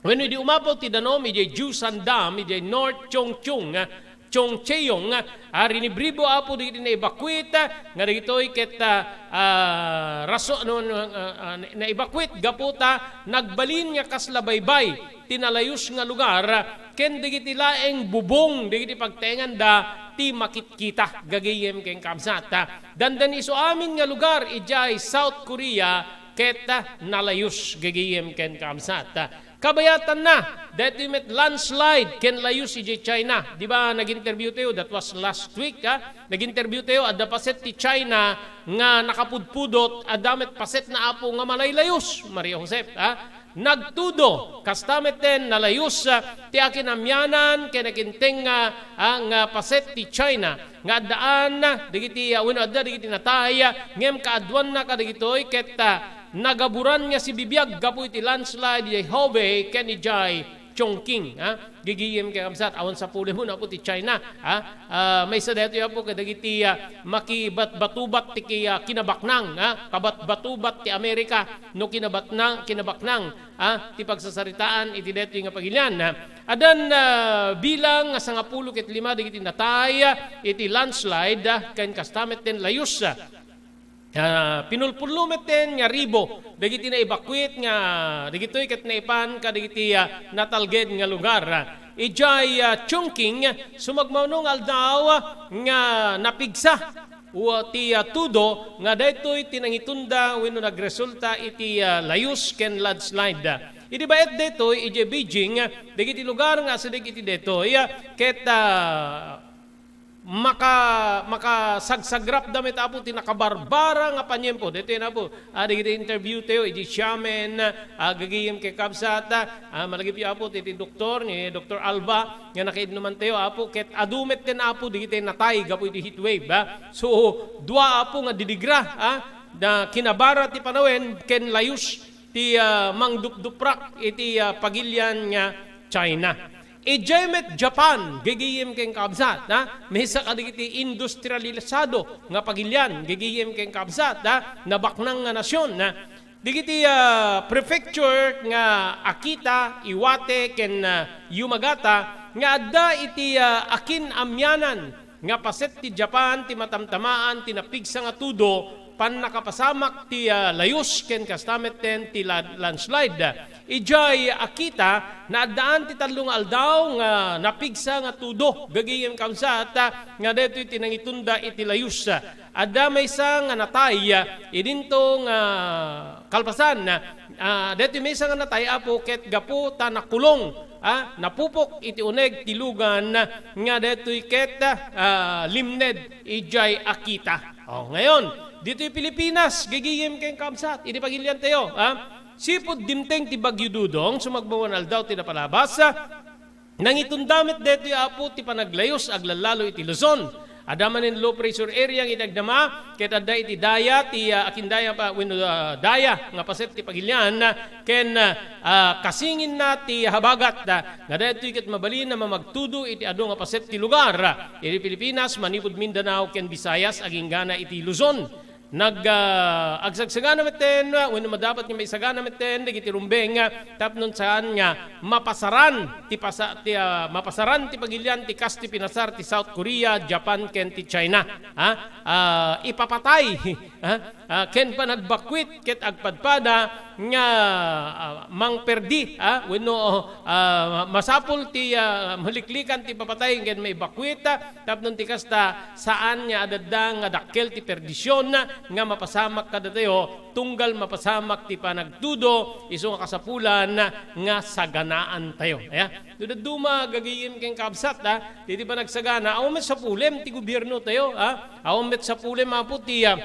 Wenno idi umapaw ti danum idiay Jusan Dam, idiay North Chongchong, ah, Chongcheong, ah, rinibribo, Apo, dagiti na-evacuate, ah, nga dagitoy ket, ah, ah, raso-, no, no, ah, ah, na-evacuate gapu ta nagbalin nga kasla baybay ti nalayus nga lugar, ah, ken dagiti laeng bubong dagiti pagtaenganda ti makitkita, gagayem ken kakabsat, ah. Dandani isu amin nga lugar idiay South Korea ket, ah, nalayus, gagayem ken kakabsat, ah. Kabayatanna, daytoy met landslide ken layus idiay China. Di ba, nag-interview tayo, that was last week, ha? Nag-interview tayo, adda paset ti China nga nakapudpudot, adda met paset na, Apo, nga malaylayus, Maria Josep, ha? Nagtudo, kasta met ten nalayus, ah, ti akinamianan ken akintengnga, ah, nga paset ti China nga addaan dagiti, ah, wenno adda dagiti natay, ah, ngem kaaduanna kadagitoy ket, ah, nagaburan nga sibibiag gapu iti landslide idiay Hubei ken idiay Chongqing, ha? Gagayem, kakabsat, awan sapulem, Apo, ti China, ha? Ah, maysa daytoy, Apo, kadagiti, ah, makibatbatubat ti ki-, ah, kinabaknang, ha? Kabatbatubat ti Amerika no kinabatnang, kinabaknang, ha? Ti pagsasaritaan iti daytoy nga pagilian, ha? Addan, ah, bilang nga sangapulo ket lima dagiti natay, ah, iti landslide, ah, ken kasta met ten layus, ah, Ah, pinulpullo met ten nga ribu dagiti na-evacuate nga dagitoy ket naipan kadagiti, ah, natalged nga lugar. Idiay, ah, Chongqing, sumagmamano nga aldaw nga napigsa ti, ah, tudo nga daytoy ti nangitunda wenno nagresulta iti, ah, layus ken landslide. Idi baet daytoy, idiay Beijing, dagiti lugar nga asideg iti daytoy, ah, ket, ah, maka-, makasagsagrapda met, Apo, ti nakabarbara nga paniempo. Daytoy, Apo, ah, dagiti interview tayo, idi Xiamen, ah, gagayem, kakabsat, ah, malagipyo, Apo, ti, ti doktor, ni Doktor Alba, nga nakaidnuman tayo, Apo, ket adu met ten, Apo, dagiti natay gapu iti heat wave, ah. So, dua, Apo, nga didigra, ah, na kinabara ti panawen ken layus ti, ah, mangdupduprak iti, ah, pagilian nga China. Idiay met Japan, gagayem ken kabsat, ha? Maysa kadagiti industrialisado nga pagilian, gagayem ken kabsat, ha? Nabaknang nga nasion, ha? Dagiti, ah, prefecture nga Akita, Iwate, ken, ah, Yamagata nga adda iti, ah, akin-amianan nga paset ti Japan ti matamtamaan ti napigsa nga tudo, pannakapasamak ti, ah, layus ken kasta metten ti la-, landslide. Idiay Akita, naaddaan ti tallo nga aldaw nga napigsa nga tudo, gagayem kabsat, nga daytoy ti nangitunda iti layus. Adda maysa nga natay, ah, idinto nga kalpasan, ah, daytoy maysa nga natay, Apo, ket gapu ta nakulong, ah, napupok iti uneg ti lugan nga daytoy ket, ah, limned idiay Akita. Oh, ngayon, ditoy Pilipinas, gagayem ken kabsat, idi pagilian tayo, ah, sipud dimteng ti Bagyo Dudong, sumagmamano nga aldaw ti napalabas, ah, nangitunda met daytoy, Apo, ti panaglayus aglallalo iti Luzon. Adda manen low pressure area nga iti agdama, ket adda iti daya ti, ah, akin daya pa, wenno, ah, daya nga paset ti pagilian, ah, ken, ah, kasinginna ti habagat, ah, nga daytoy ket mabalin a mamagtudo iti adu nga paset ti lugar. Iti Pilipinas, manipud Mindanao ken Visayas, agingga na iti Luzon. Nag, ah, agsagsagana metten, wenno maddapat nga maisagana metten dagiti rumbeng, ah, tapno saan nga mapasaran ti pasa-, ti, ah, mapasaran ti pagilian ti kas ti pinasar ti South Korea, Japan, ken ti China. Ha? Ah, ipapatay, ha? Ah, ken panagbakwit ket agpadpada nga, ah, mangperdi, ha? Wenno, ah, masapul ti, ah, maliklikan ti papatay ken maibakwit, ah, tapno ti kasta, saan nga adda nga dakkel ti perdision, nga mapasamak kadatayo, tunggal mapasamak ti panagtudo, isu nga kasapulan nga saganaantayo. Aya? No dadduma, gagayem ken kabsat, ha? Diti panagsagana, awan met sapulem ti gobiernotayo, ha? Awan met sapulem, Apo, ti, ah,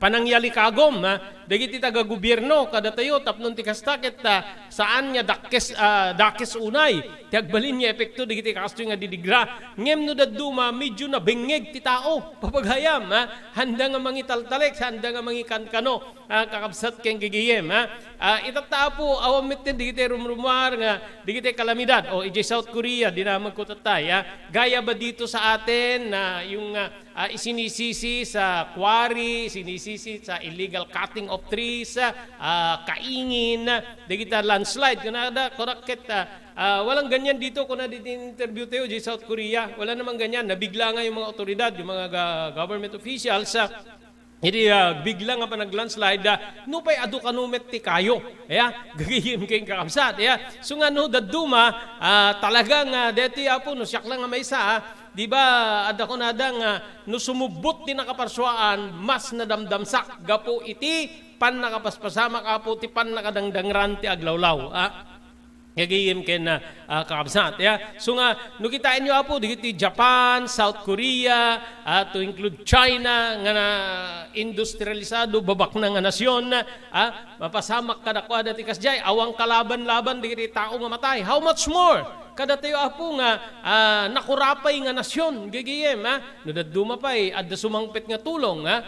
panangyalikagom, ha? Dagiti taga-gobierno kadatayo, tapno ti kasta ket, ah, saan nga dakes, ah, dakes unay ti agbalin nga epekto dagiti kastoy nga didigra. Ngem no dadduma, medyo nabengngeg ti tao, papagayam, ha? Handa nga mangitaltalek, handa nga mangikankano, ah, kakabsat ken gagayem, ha? Ah, itatta, Apo, awan met dagiti rumrumuar nga dagiti kalamidad. O, idiay South Korea, dinamagko tattay, ha? Gaya ba dito sa atin na yung, ah, ah, isinisisi sa quarry, isinisisi sa illegal cutting of trees, ah, kaingin, dagita landslide. Kunada, kunak ket, ah, ah, walang ganyan dito, kuna dito interview tayo, di South Korea. Wala namang ganyan. Nabigla nga yung mga otoridad, yung mga ga-, government officials, ah, idi, ah, bigla nga panag-landslide, ah, no pay adu kano met ti kayo. Aya, gagayem ken kakabsat. Aya, so nga no, dadduma, ah, talaga nga, deti, Apo, no, siak lang nga maysa, ah, di ba, adda kunada nga, no sumubbot ti nakaparsuaan, mas nadamdamsak gapu iti pannakapaspasamak, Apo, ti pannakadangdangran ti aglawlaw, ah. Gagayem ken, ah, ah, kakabsat, ya. So nga, no kitaenyo, Apo, dagiti Japan, South Korea, ah, to include China, nga na industrialisado, babaknang nga nasyon, ah, mapasamak kadakuada ti kasdiay, awan kalaban-laban dagiti tao nga matay. How much more kadatayo, Apo, nga, ah, nakurapay nga nasyon, gagayem, ha? No dadduma pay, adda sumangpet nga tulong, ha?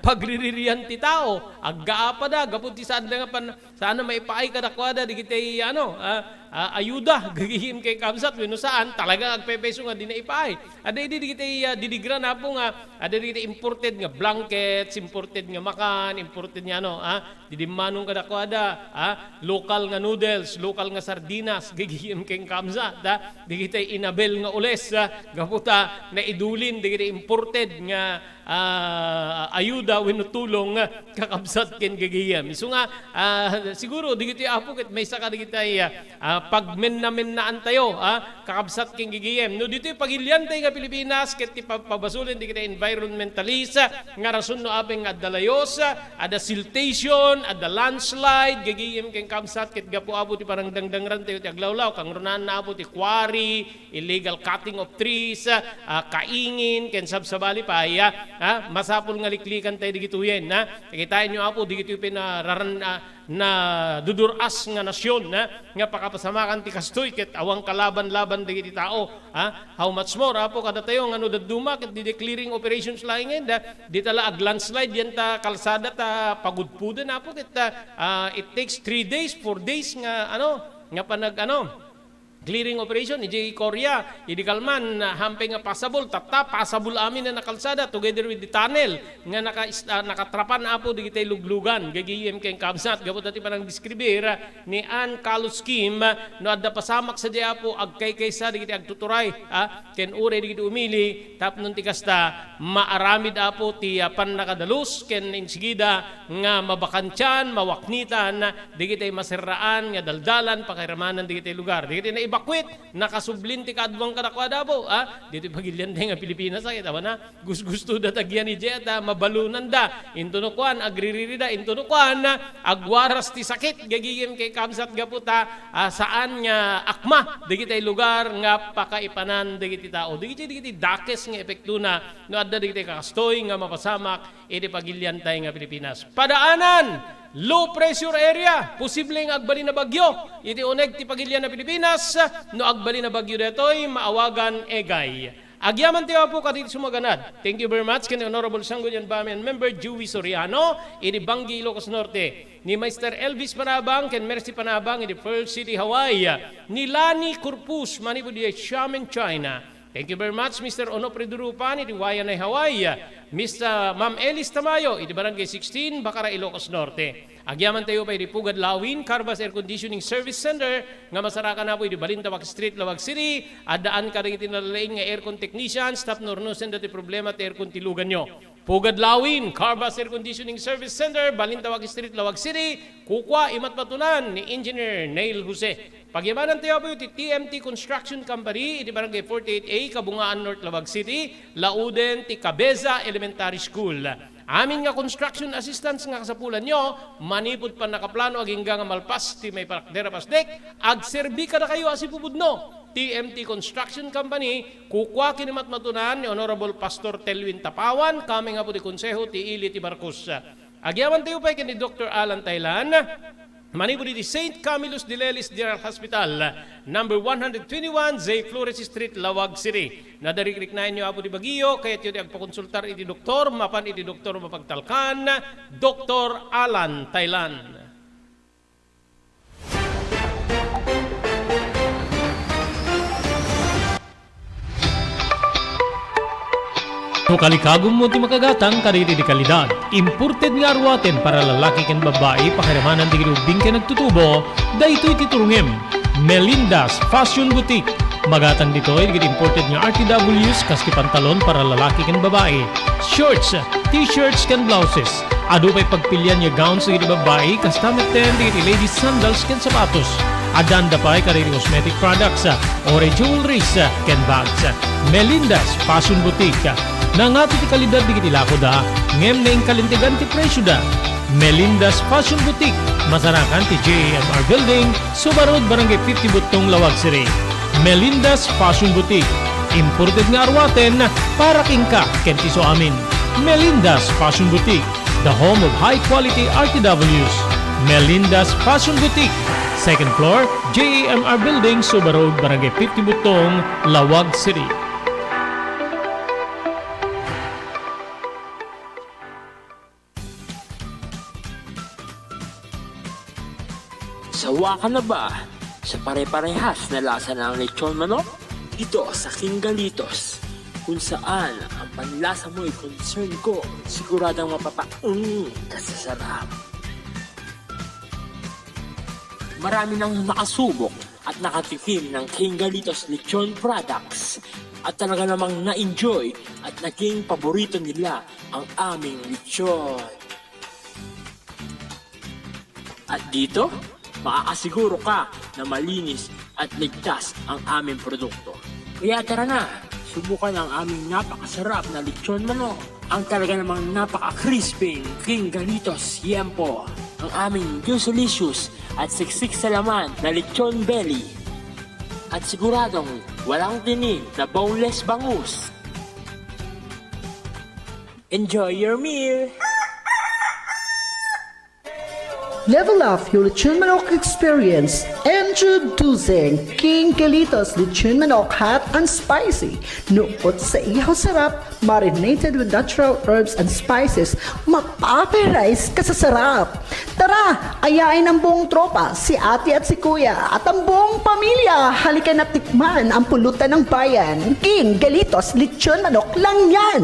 Pagriririan ti tao, aggaapada, gapu ti saan da nga pan-, saan a maipaay kadakuada, dagiti, ano, ah, ah, ayuda, gagayem ken kabsat, wenno saan, talaga agpaypayso nga di naipaay. Adda idi dagiti, ah, didigra, Apo, nga, adda dagiti imported nga blankets, imported nga makan, imported nga, ano, ah, didimmanon kadakuada, ah, lokal nga noodles, lokal nga sardinas, gagayem ken kabsat, ah, dagiti inabel nga ules, ah, gapu ta naidulin dagiti imported nga, ah, ayuda wenno tulong, ah, kakabsat ken gagayem. Isu nga, ah, siguro dagiti, Apo, ket maysa kadagiti, ah, ah, pagmenna-mennaantayo, ah, kakabsat ken gagayem. No ditoy pagiliantay nga Pilipinas, ket ti pagpabasolen dagiti environmentalist, ah, nga rason no apay nga adda layus, ah, adda siltation, adda landslide, gagayem ken kabsat, ket gapu, Apo, ti panangdangdangrantayo ti aglawlaw, kangrunaanna, Apo, ti quarry, illegal cutting of trees, ah, kaingin, ken sabsabali pay, ah, ah, masapul nga liklikantayo dagitoyen, ah. Kitaenyo, Apo, dagitoy pay nararan-, ah, nadudur-as nga nasyon, ah, nga pakapasamakan ti kastoy ket awan kalaban-laban dagiti tao, ah. How much more, Apo, kadatayo nga no dadduma ket didi clearing operations laengen da, dita la ag-landslide yan ta kalsada ta pagudpuden, Apo, ket, ah, ah, it takes three days, four days nga, ano, nga panag-, ano, clearing operation, idiay Korea, idi kalman, ah, hampay nga passable, tatta, passable amin a nakalsada together with the tunnel nga naka-, ah, nakatrapan, Apo, dagiti luglugan, gagayem ken kabsat, gapu ta ti panangdeskribir, ah, ni Ann Carlos Kim, ah, no adda pasamak sadiay, Apo, agkaykaysa dagiti agtuturay, ah, ken uray dagiti umili, tapno ti kasta, maaramid, Apo, ti, ah, pannakadalus ken insigida nga mabakantian, mawaknitan, dagiti maserraan nga daldalan, pakairamanan dagiti lugar. Dagiti na-evacuate, nakasublin ti kaaduan kadakuada, Apo, ah, ditoy pagiliantay nga Pilipinas, ah, ket awan a, gusgusto da tagyan idiay, ta mabalonanda, into no kuan, agriririda, into no kuan, agwaras ti sakit, gagayem ken kabsat gapu ta, ah, saan nga akma, dagiti lugar nga pakaipanan dagiti tao. Dagiti, dagiti dakes nga epektona, no adda dagiti kakastoy nga mapasamak, iti pagiliantay nga Pilipinas. Padaanan, low pressure area, posible nga agbalin a bagyo iti uneg ti pagilian a Pilipinas. No agbalin a bagyo daytoy, maawagan Egay. Agyaman ti Apo kadagiti sumaganad. Thank you very much ken Honorable Sangguniang Bami and Member Joey Soriano, iti Banggi, Ilocos Norte. Ni Mister Elvis Panabang ken Mercy Panabang, iti Pearl City, Hawaii. Ni Lani Corpus, manipud iti Xiamen, China. Thank you very much, Mister Onofre Durupan, iti Waianae, Hawaii. Miss, ah, Ma'am Elis Tamayo, iti Barangay sixteen, Bacara, Ilocos Norte. Agyamantayo pay iti Pugad Lawin, Carvas Air Conditioning Service Center, nga masarakan, Apo, iti Balintawak Street, Laoag City. Addaan kadagiti nalalaing nga aircon technicians, tapno urnosenda ti problema ti aircon ti luganyo. Pugad Lawin, Carvas Air Conditioning Service Center, Balintawak Street, Laoag City. Kukua, imatpatunan ni Engineer Neil Jose. Pagyamanantayo, Apo, ti T M T Construction Company iti Barangay forty-eight A, Kabungaan North, Laoag City, lauden ti Cabeza Elementary School. Amin nga construction assistance nga kasapulanyo, manipud pannakaplano agingga nga malpas ti maiparakder a pasdek, agserbi kadakayo a sipupudno. T M T Construction Company, kukua ken ni matmatunan ni Honorable Pastor Telwin Tapawan, kami nga pudi konseho ti ili ti Marcos. Agyamantayo pay ken ni Doktor Alan Taylan, manipud iti Saint Camillus de Lelis General Hospital, number one hundred twenty-one, J Flores Street, Laoag City. Nadarikriknaenyo, Apo, ti bagio, kayatyo ti agpakonsultar iti doktor, mapan iti doktor mapagtalkan, Doktor Alan Taylan. No kalikagummo ti makagatang kadagiti kalidad, imported nga aruaten para lalaki ken babbai, pakiramanan dagiti ubbing ken agtutubo, daytoy ti turongem. Melinda's Fashion Boutique. Magatang ditoy dagiti imported nga R T Ws kas ti pantalon para lalaki ken babbai, shorts, t-shirts ken blouses. Adu pay pagpilian nga gowns dagiti babbai, kasta metten dagiti ladies sandals ken sapatos. Addan da pay kadagiti cosmetic products, uray jewelries, ken bags. Melinda's Fashion Boutique. Nangato ti kalidad dagiti lakoda, ngem naingkalintegan ti presioda. Melinda's Fashion Boutique, masarakan ti J A M R Building, Suba Road, Barangay fifty Buttong, Laoag City. Melinda's Fashion Boutique, imported nga aruaten para kenka ken ti isuamin. Melinda's Fashion Boutique, the home of high quality R T Ws. Melinda's Fashion Boutique, second floor, J A M R Building, Suba Road, Barangay fifty Buttong, Laoag City. Sawa ka na ba sa pare-parehas na lasa ng lechon manok? Dito sa King Galitos, kung saan ang panlasa mo'y concern ko, siguradong mapapaung ka sa sarap. Marami nang nakasubok at nakatikim ng King Galitos Lechon Products at talaga namang na-enjoy at naging paborito nila ang aming lechon. At dito, makakasiguro ka na malinis at ligtas ang aming produkto. Kaya tara na, subukan ang aming napakasarap na lechon manok. Ang talaga namang napaka-crispy King Galitos Yempo. Ang aming juicy-licious at siksik sa laman na lechon belly. At siguradong walang tinik na boneless bangus. Enjoy your meal! Level up your lechon manok experience. Introducing King Galitos Lechon Manok Hot and Spicy. Nukot sa ihaw sarap, marinated with natural herbs and spices, mapaparize ka sa sarap. Tara, ayain ang buong tropa, si ate at si kuya, at ang buong pamilya. Halika na tikman ang pulutan ng bayan. King Galitos Lechon Manok lang yan!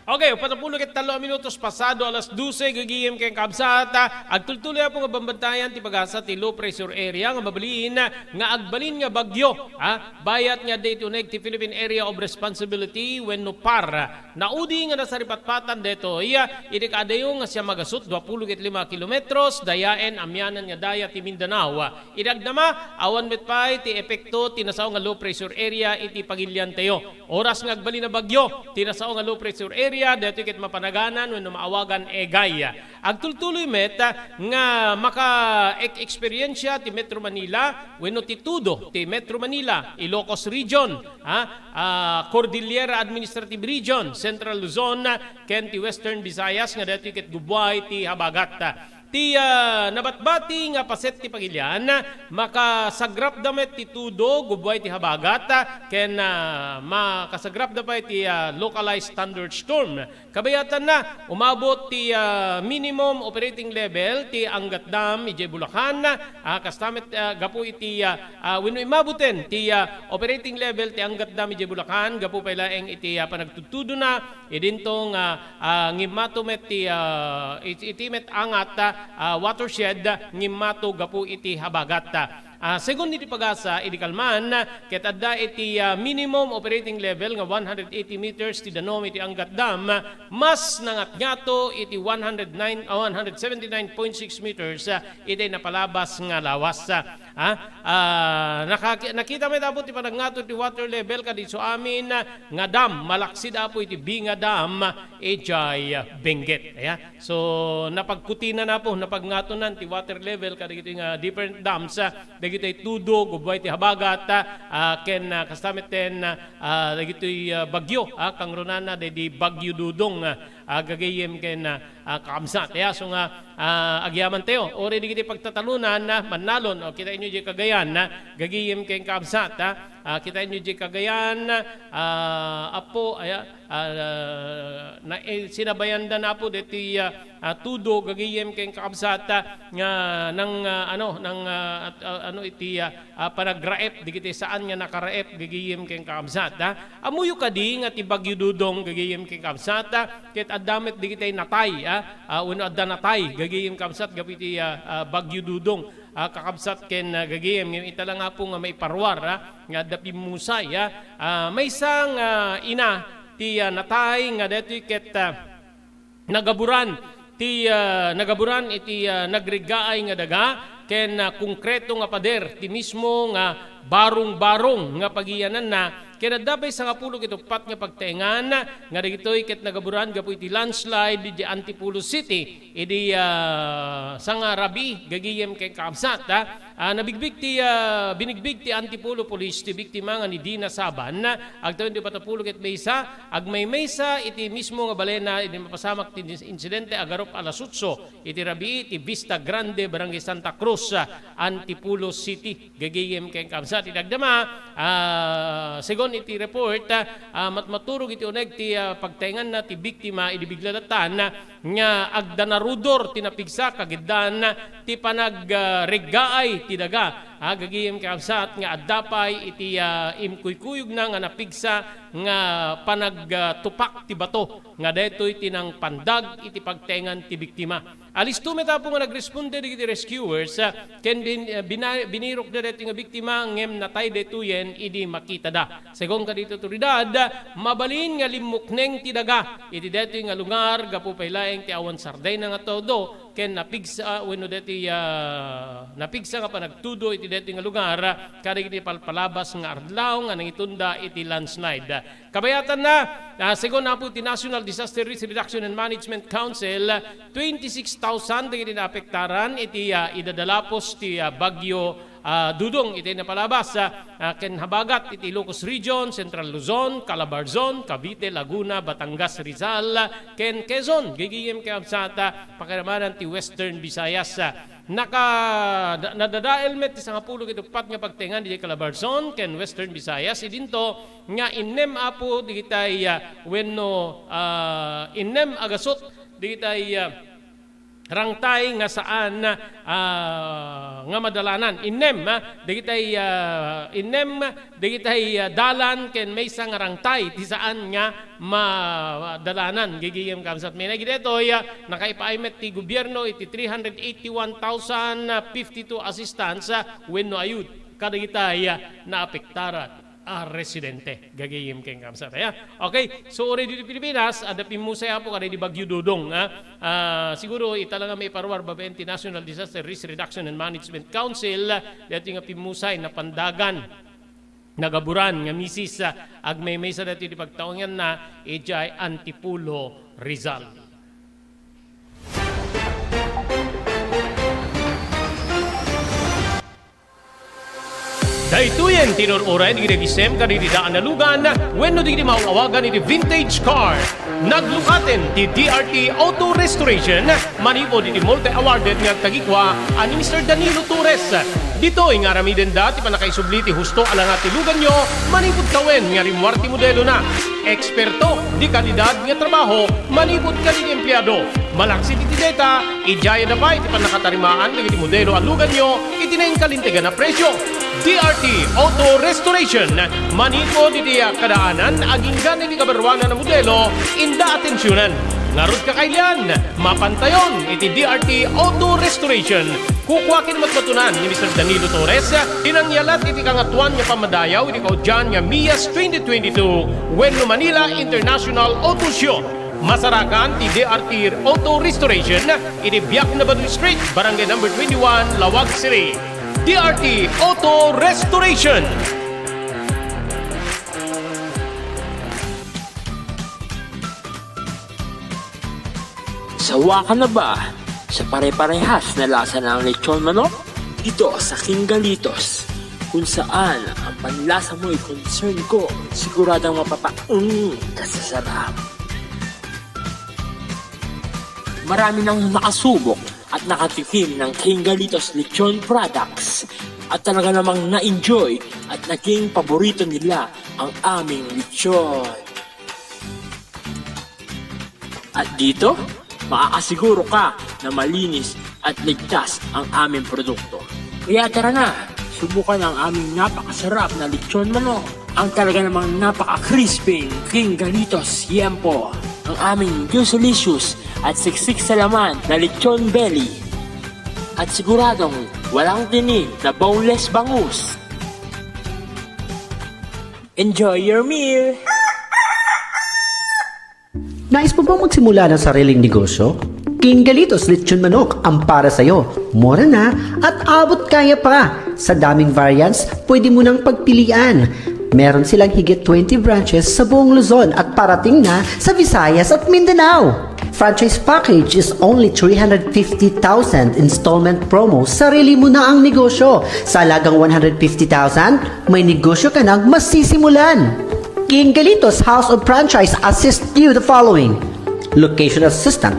Okay, upat pulu't tallo a minutos pasado alas dose, gagayem ken kabsat, ah, agtultuloy, Apo, nga bambantayan ti pag-asa ti low pressure area nga mabalin, nga agbalin nga bagyo, ah, bayat nga adda iti uneg ti Philippine Area of Responsibility wenno PAR. Naudi nga nasaripatpatan detoy, ah, iti kaadayo nga siam a gasut, dua pulu't lima kilometros, dayaen, amianan nga daya ti Mindanao. Iti agdama, awan met pay ti epekto ti nasao nga low pressure area iti pagiliantayo. Oras nga agbalin a bagyo ti nasao nga low pressure area, daytoy ket mapanaganan wenno maawagan Egay. Agtultuloy met nga maka-ek-, eksperiensia ti Metro Manila wenno ti tudo ti Metro Manila, Ilocos Region, ha? Ah, Cordillera Administrative Region, Central Luzon, ken ti Western Visayas nga daytoy ket gubbuay ti habagat. Ti, ah, nabatbati nga paset ti pagilian, makasagrapda met ti tudo, gubbuay ti habagat, ken, ah, makasagrapda pay ti, ah, localized thunderstorm. Kabayatanna, umabot ti, ah, minimum operating level ti Angat Dam idiay Bulacan, ah, kasta met, ah, gapu iti, ah, ah, wenno imaboten ti, ah, operating level ti Angat Dam idiay Bulacan gapu pay laeng iti, ah, panagtudtudona, idinto nga, ah, ngimmato met ti, ah, it-, iti met Angat, ah, watershed, ngimmato gapu iti habagat. Ah, segun iti pag-asa, idi kalman, ket adda iti, ah, minimum operating level nga one hundred eighty meters ti danum iti Angat Dam, mas nangatngato iti one hundred nine, ah, one hundred seventy-nine point six meters, ah, iti napalabas nga lawas. Ha? Ah, nakaki-, nakita met, Apo, ti panangngato ti water level kadi isu amin nga dam, malaksid, Apo, iti Binga Dam, idiay Benguet. Aya. So, napagkutinan, Apo, napangngaton ti water level kadagitoy nga different dams, ah, dagitoy Tudo, Gubway ti Habagat, ah, ken, ah, kasta met ten, ah, dagitoy, ah, bagyo, ah, kangrunana, daydi Bagyo Dudong, ah, ah, gagayem ken, ah, ah, kakabsat. Aya, so nga, ah, agyamantayo. Uray dagiti pagtatalonan, ah, mannalon. O, kitaenyo diay Cagayan, ah, gagayem ken kakabsat, ah. Ah, kitaenyo diay Cagayan, ah, Apo, aya, ah, na, eh, sinabayanda na, Apo, deti, ah, ah, Tudo, gagayem ken kakabsat, ah, nga nang, ah, ano, nang, ah, at, ah, ano iti, ah, ah, panagraep, dagiti saan nga nakaraep, gagayem ken kakabsat, ah. Ammoyo kadi nga ti Bagyo Dudong, gagayem ken kakabsat, ah, ket adda met dagiti natay, ah, ah, wenno adda natay, gagayem kakabsat, gapu iti, ah, ah, Bagyo Dudong, ah, kakabsat ken, ah, gagayem. Ngem ita la nga, Apo, nga maiparuar, ah, nga adda pimmusay, ah. Ah, maysa nga ina ti, ah, natay nga daytoy ket, ah, nagaburan ti, ah, nagaburan iti, ah, nagreggaay nga daga ken, ah, konkreto nga pader ti mismo nga barong-barong nga pagiyananna, ken adda pay sangapulo ket uppat nga pagtaengan nga dagitoy ket nagaburan gapu iti landslide idiay Antipolo City idi, ah, sangarabii, gagayem ken kakabsat, ah. Ah, nabigbig ti, ah, binigbig ti Antipolo Police ti biktima nga ni Dina Saban, agtawen ti uppat a pulo ket maysa, agmaymaysa iti mismo nga balena idi mapasamak ti ins-, insidente agarup alas otso iti rabii iti Vista Grande, Barangay Santa Cruz, ah, Antipolo City, gagayem ken kakabsat. Iti agdama, ah, segun iti report, ah, matmaturog iti uneg ti, ah, pagtaenganna ti biktima idi bigla lattan, nga agdanarudor ti napigsa kagiddan ti panag-, ah, reggaay ti daga. Ah, gagayem kakabsat nga adda pay iti, ah, imkuykuyogna nga napigsa nga panag-, ah, tupak ti bato nga daytoy ti nangpandag iti pagtaengan ti biktima. Alisto met, Apo, nga nagresponde dagiti rescuers, ah, ken bin-, ah, bina-, binirokda daytoy nga biktima ngem natay daytoyen idi makitada. Segun kadagiti otoridad, mabalin nga limmukneng ti daga iti daytoy nga lugar gapu pay laeng ti awan sardayna nga tudo ken napigsa, ah, wenno daytoy, ah, napigsa nga panagtudo iti daytoy nga lugar, ah, kadagiti palpalabas nga adlaw nga nangitunda iti landslide. Kabayatanna, ah, segun, Apo, ti National Disaster Risk Reduction and Management Council, twenty-six thousand dagiti naapektaran iti, ah, idadalapos ti, ah, bagyo, ah, Dudong iti napalabas, ah, ah, ken habagat iti Ilocos Region, Central Luzon, Calabarzon, Cavite, Laguna, Batangas, Rizal, ken Quezon. Gagayem kakabsat, ah, pakiramanan ti Western Visayas, ah. Naka-, da-, nadadael met ti sangapulo ket uppat nga pagtaengan idiay Calabarzon ken Western Visayas. Idinto nga innem, Apo, dagitay, ah, wenno, ah, innem a gasut dagitay, ah, rangtay nga saan, ah, nga madalanan. Innem, ah, dagitay, ah, innem dagitay, ah, dalan ken maysa nga rangtay ti saan nga madalanan. Gagayem kakabsat, met dagitoy, ah, nakaipaay met ti gobierno iti three hundred eighty-one thousand fifty-two assistance, ah, wenno ayud kadagitay, ah, naapektaran a residente. Gagayem ken kakabsat, aya. Okay, so uray ditoy Pilipinas, adda pimmusay, Apo, kadagiti bagyo Dudong, ah. Ah, siguro ita la nga maiparuar babaen ti National Disaster Risk Reduction and Management Council, daytoy nga pimmusay, napandagan, nagaburan nga misis, ah, agmaymaysa daytoy ti pagtaenganna idiay Antipolo, Rizal. Daytoyen ti inur-uray dagiti nagisem kadagiti daan a lugan wenno dagiti maaw-awagan iti vintage car. Naglukaten ti D R T Auto Restoration manipud iti multi-awarded nga agtagikua a ni Mister Danilo Torres. Ditoy nga aramidenda ti pannakaisubli ti husto a langa ti luganyo manipud tawen nga rimmuar ti modelona. Eksperto, de kalidad nga trabaho manipud kadagiti empleado. Malaksid iti deta, idiay adda pay ti pannakatarimaan dagiti modelo a luganyo iti nainkalintegan a presio. D R T Auto Restoration, manipud iti kadaanan agingga iti kabaruanan a modelo, inda atensionen. Ngarud, kakailian, mapantayon iti D R T Auto Restoration. Kukua ken matmatunan ni Mister Danilo Torres ti nangyalat iti Kangatoan nga Pammadayaw iti kaudian nga Mias twenty twenty-two wenno Manila International Auto Show. Masarakan ti D R T Auto Restoration iti Biak Nabado Street, Barangay Number twenty-one, Laoag City. D R T Auto Restoration. Sawa ka na ba sa pare-parehas na lasa ng lechon manok? Dito sa King Galitos, kung saan ang panlasa mo'y concern ko, siguradong mapapaung ka sa sarap. Marami nang nakasubok at nakatikim ng King Galitos Lechon products at talaga namang na-enjoy at naging paborito nila ang aming lechon. At dito, makakasiguro ka na malinis at ligtas ang aming produkto. Kaya tara na, subukan ang aming napakasarap na lechon manok. Ang talaga namang napaka-crispy, King Galitos Yempo. Ang aming juicy-licious at siksik sa laman na lechon belly. At siguradong walang tinik na boneless bangus. Enjoy your meal! Nais mo bang magsimula ng sariling negosyo? King Galitos Lechon Manok ang para sa'yo. Mura na at abot kaya pa. Sa daming variants, pwede mo nang pagpilian. Meron silang higit twenty branches sa buong Luzon at parating na sa Visayas at Mindanao. Franchise package is only three hundred fifty thousand, installment promo, sarili mo na ang negosyo. Sa halagang one hundred fifty thousand, may negosyo ka nang masisimulan. King Galitos House of Franchise assist you the following: location assistant,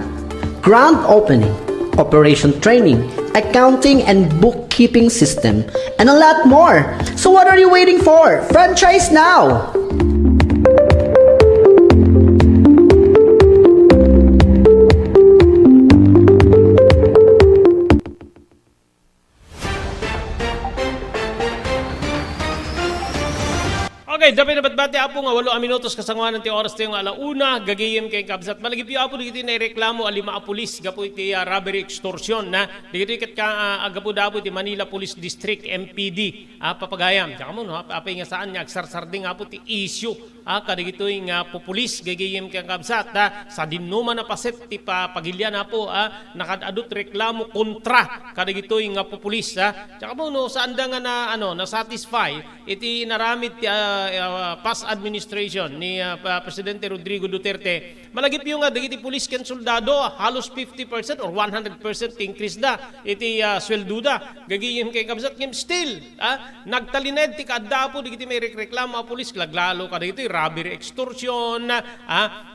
grand opening, operation training, accounting and bookkeeping system, and a lot more. So what are you waiting for? Franchise now! Okay, dapay na batbati, Apo, nga walo a minutos kasangoanan ti oras tayo nga ala una, gagayem ken kabsat. Malagipyo, Apo, dagiti naireklamo a lima a pulis gapu iti, ah, robbery extortion, na dagitoy ket ka, ah, aggapu da, Apo, iti Manila Police District, M P D, ah, papagayam. Diak ammo, no, apay nga saan nga agsarsardeng, Apo, ti issue, ah, kadagitoy nga pupulis, gagayem ken kabsat, ah, sadinoman a paset ti pa-, pagilian, Apo, ah, nakaad-adut reklamo kontra kadagitoy nga pupulis, ah. Diak ammo no saanda nga na, ano, na-satisfy iti inaramid ti, ah, ah, past administration ni, ah, pa-, Presidente Rodrigo Duterte. Malagipyo nga dagiti pulis ken soldado, halos fifty percent or one hundred percent ti increase da iti, ah, sweldo da. Gagayem ken kabsat, ngem still, ah, nagtalinaed ti kaadda, Apo, dagiti mairekreklamo a pulis, laglalo kadagitoy robbery, extortion, ah,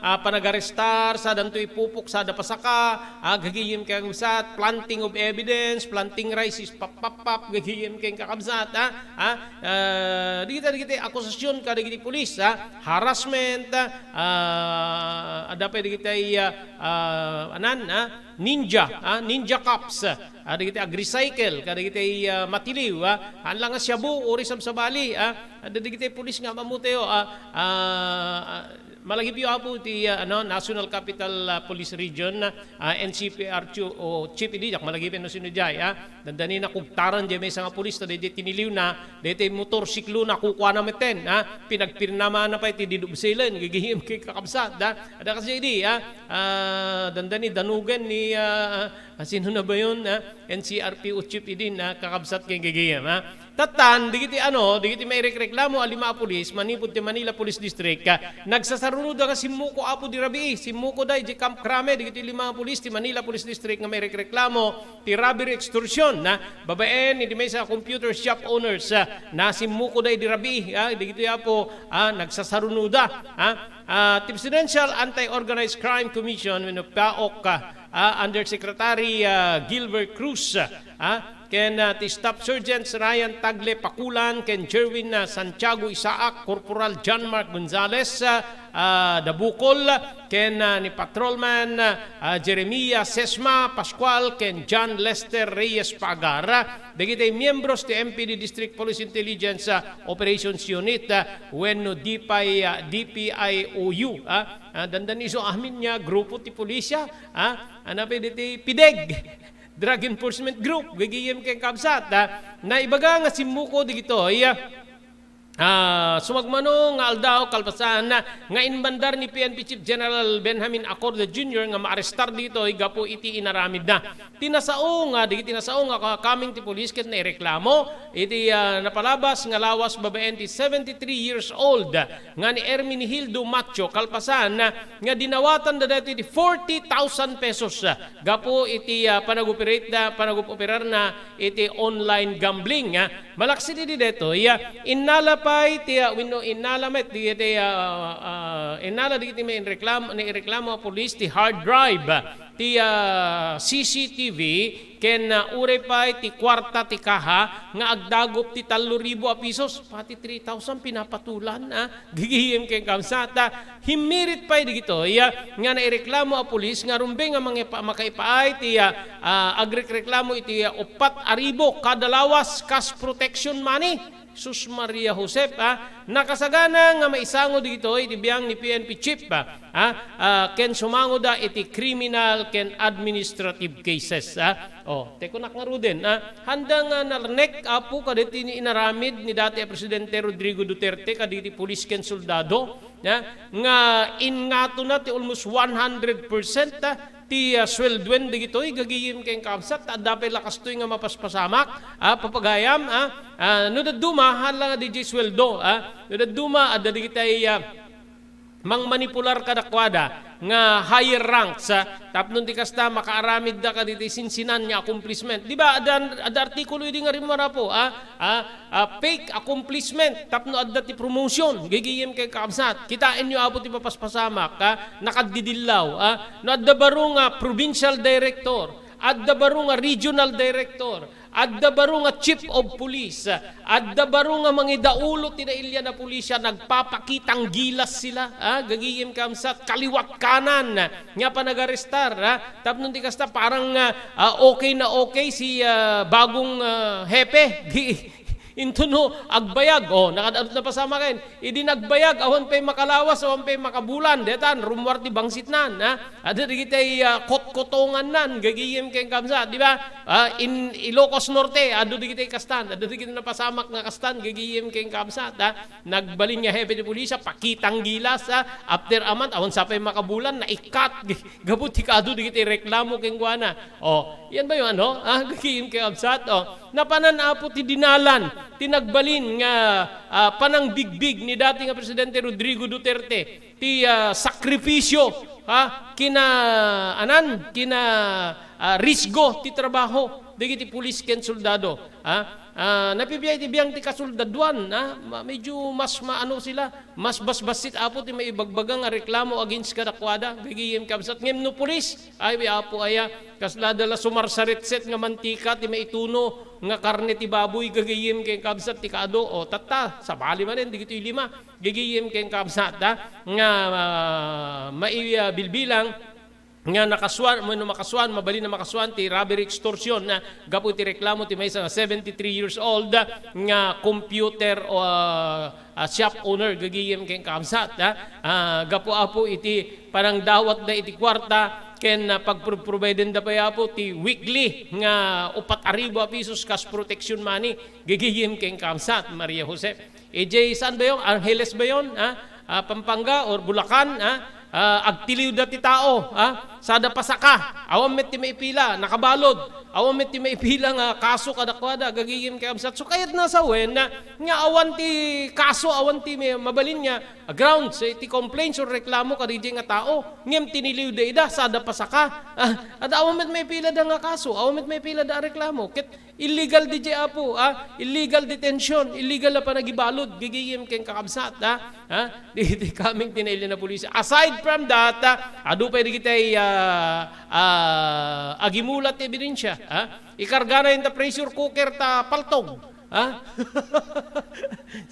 ah, panagarestar, sadanto ipupok, sada pasaka, ah, gagayem ken kabsat, planting of evidence, planting rice is pap, pap, pap, gagayem ken kakabsat, ah, ah, ah, dagiti, dagiti akusasyon kadagiti pulis, ah, harassment, ah, adda pay dagiti, ah, ah, anan, ah, ninja, ah, ninja cops, ah, dagiti agrecycle, kadagiti, ah, matiliw, ah, haan la nga shabu, uri sabsabali, ah, adda dagiti pulis nga mamutayo, ah, ah, ah, malagipyo, Apo, ti, ah, ano, National Capital, ah, Police Region, ah, N C P R Chief, o chief idi, diak malagipyo no sino diay, ah, dandani nakugtaran diay maysa nga pulis, ta daydiay tiniliwna, daydiay motorsiklo na kukuana metten, ah, pinagpirnamana pay ti deed of sale, gagayem ken kakabsat, ah, adda kasi idi, ah, ah, dandani danugen ni, ah, ah, sino na ba yun, ah, N C R P o chief idin, ah, kakabsat ken gagayem, ah. Tattan, dagiti ano, dagiti mairekreklamo a lima a pulis, manipud ti Manila Police District, ah, nagsasarunoda nga simmuko, Apo, di rabii, simmukoda idiay Camp Crame, dagiti lima a pulis ti Manila Police District nga mairekreklamo ti robbery extortion, ah, babaen iti maysa a computer shop owners, ah, na simmukoda idi rabii, ah, dagitoy, Apo, ah, nagsasarunoda, ah. Ah, ti Presidential Anti-Organized Crime Commission wenno PAOC, ah, ah, Undersecretary, ah, Gilbert Cruz, ah, ken, ah, ti Staff Sergeants Ryan Tagle Pakulan ken Jerwin, ah, Santiago Isaac, Corporal John Mark Gonzales, ah, ah, Dabukol, ken, ah, ni Patrolman, ah, Jeremiah Sesma Pascual ken John Lester Reyes Pagar, dagiti miyembros ti M P D District Police Intelligence, ah, Operations Unit, ah, wenno D P I, ah, D P I O U, ah, ah, dandani isu amin nga grupo ti pulisya, ah, ano pa diti pideg, Drug Enforcement Group, gagayem ken kabsat, ah, naibaga nga simmuko dagitoy, ah, Ah, sumagmamano nga aldaw, kalpasan nga inmandar ni P N P Chief General Benjamin Acorde Junior nga maarestar ditoy gapu iti inaramidna. Ti nasao nga, dagiti nasao nga kakameng ti pulis ket naireklamo iti, ah, napalabas nga lawas babaen ti seventy-three years old nga ni Erminihildo Macho, kalpasan nga dinawatanda daytoy ti forty thousand pesos, ah, gapu iti, ah, panag-operate na, panag-operarna iti online gambling, ah. Malaksid idi daytoy, ah, innala pay ti, ah, wenno innala met dagiti, ah, ah, innala dagiti mainreklam-, naireklamo a pulis ti hard drive, ah, ti, ah, C C T V ken, ah, uray pay ti kuarta ti kaha nga agdagup ti tallo ribu a pisos, pati three thousand pinapatulan, ah. Gigiyem ken kamsat, ah, himmirit pay dagitoy, ah, nga naireklamo a pulis nga rumbeng nga mangipa-, makaipaay ti, ah, ah, agrekreklamo iti, ah, uppat a ribu kada lawas kas protection money. Sus Maria Josep, ah, nakasagana nga maisango dagitoy iti biang ni P N P chief, ah, ah, ah, ken sumangoda iti criminal ken administrative cases, ah. Oh, tekunak ngaruden, ah, handa nga narnek, Apo, kadagiti inaramid ni dati a Presidente Rodrigo Duterte kadagiti pulis ken soldado, ah, nga ingatona ti almost one hundred percent, ah, ti, ah, suelduen dagitoy, gagayem ken kamsat, ta adda pay la kastoy nga mapaspasamak, ah, papagayam, ah, ah, no dadduma, haan la nga diay sueldo, ah, no dadduma, adda dagitay, ah, mangmanipular kadakuada nga higher ranks, ah, tapno ti kasta makaaramidda kaditi sinsinan nga accomplishment. Di ba, adda, adda artikulo idi nga rimmuar, Apo, ah, ah, ah, fake accomplishment tapno adda ti promotion, gigiyem ken kaabsat. Kitaenyo, Apo, ti papaspasamak, ah, nakaddidillaw, ah, no adda baro nga provincial director, adda baro nga regional director, adda baro nga chief of police, adda baro nga mangidaulo ti nailian a pulisya, nagpapakitang gilas sila, ah, gagayem kamsat, kaliwat kanan nga panagarestar, ah, tapno ti kasta parang, ah, ah, okay na okay si, ah, bagong, ah, hepe. Intono agbayag, oh, nakadadot na pasamaken. Idi nagbayag, awan pay makalawas, awan pay makabulan. Detan, rummuar ti bangsitnan, ha? Adda dagitay, ah, kotkotongannan, gagayem ken kamsat, di ba? Ah, in Ilocos Norte, adda dagitay kastan, adda dagitay napasamak nga kastan, gagayem ken kamsat, ha? Nagbalin nga hepe ti pulisya, pakitang gilas, ha? After a month, awan sa pay makabulan, naikkat, gapu ti kaadu dagitay reklamo kenkuana. Oh, yan ba yung ano? Ah, gagayem ken kamsat, oh. Napanan, Apo, ti dinalan, ti nagbalin nga, ah, panangbigbig ni dati nga Presidente Rodrigo Duterte, ti, ah, sakripisio, ha, kina, anan, kina, ah, risgo ti trabaho dagiti pulis ken soldado, ha? Ah, napipiay ti biang ti kasoldaduan, ha? Ma-, medyo mas maano sila, mas basbassit, Apo, ti maibagbaga nga reklamo against kadakuada, gagayem kamsat. Ngem no pulis, ay, Apo, aya, kasla da la sumarsaritset nga mantika ti maituno nga karne ti baboy, gagayem ken kamsat ti kaadu. O, tatta, sabali manen, dagitoy lima. Gigiyem ken kabsat, ha, nga, ah, maibilbilang nga nakasuan, wenno makasuan, mabalin a makasuan ti robbery extortion, ah, gapu iti reklamo ti maysa nga seventy-three years old, ah, nga computer o, ah, ah, shop owner, gigiyem ken kabsat, ha. Ah, gapu, Apo, iti panangdawatda iti kuarta ken, ah, pagpro-, providenda pay, Apo, ti weekly nga upat a ribu a pesos kas protection money, gigiyem ken kabsat, Maria Jose. Idiay saan ba yon? Angeles ba yon? Ha? Ah, Pampanga or Bulacan, ha? Ah, agtiliwda ti tao, ha? Sada pasaka, awan met ti maipila, nakabalod, awan met ti maipila nga kaso kadakuada, gagigim kay absat. So, kayatna sawen, na, nga awan ti kaso, awan ti may-, mabalin nga grounds, eh, ti complaints or reklamo kadidiay nga tao, ngem tiniliwda ida, sada pasaka. Ah, at awan met maipilada nga kaso, awan met maipilada a reklamo. Ket Illegal diay, Apo, ah, illegal detention, illegal a panagibalud, gigiyem ken kakabsat, ah, ah, di, di coming ti nailian a pulis. Aside from that, ah, adu pay digitay, ah, ah, agimulat ti ebidensya, ah, ikargana inta pressure cooker ta paltog, ah.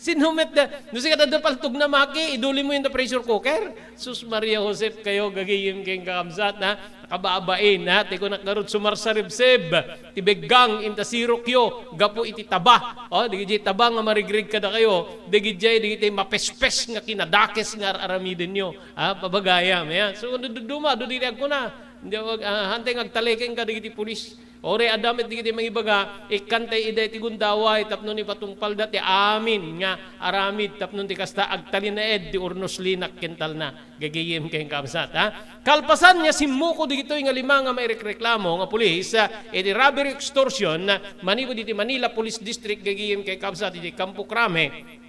Sino met da, no sika da paltog na maki, iduli mo inta pressure cooker? Sus Maria Josep kayo, gagiyem ken kakabsat, ha? Nakababain, ha? Ti kunak garud sumarsaribsib ti beggang inta sirokyo gapu iti taba. O, dagiti taba nga marigrig kadakayo, dagiti, dagiti mapespes nga kinadakes nga ar-aramidenyo. Ha? Pabagayam, ya. So, duduma, dudi agkuna. Di, ah, hanteng agtaleken ka dagiti pulis. Uray adda met dagiti mangibaga, ikkantay ida iti gundaway tapno ipatungpalda ti amin nga aramid tapno ti kasta agtalinaed ti urnos linak ken talna. Gagayem ken kabsat, ha? Kalpasan nga simmuko dagitoy nga lima nga mairekreklamo nga pulis, ah, iti robbery extortion, ah, manipud iti Manila Police District, gagayem ken kabsat, iti Campo Crame.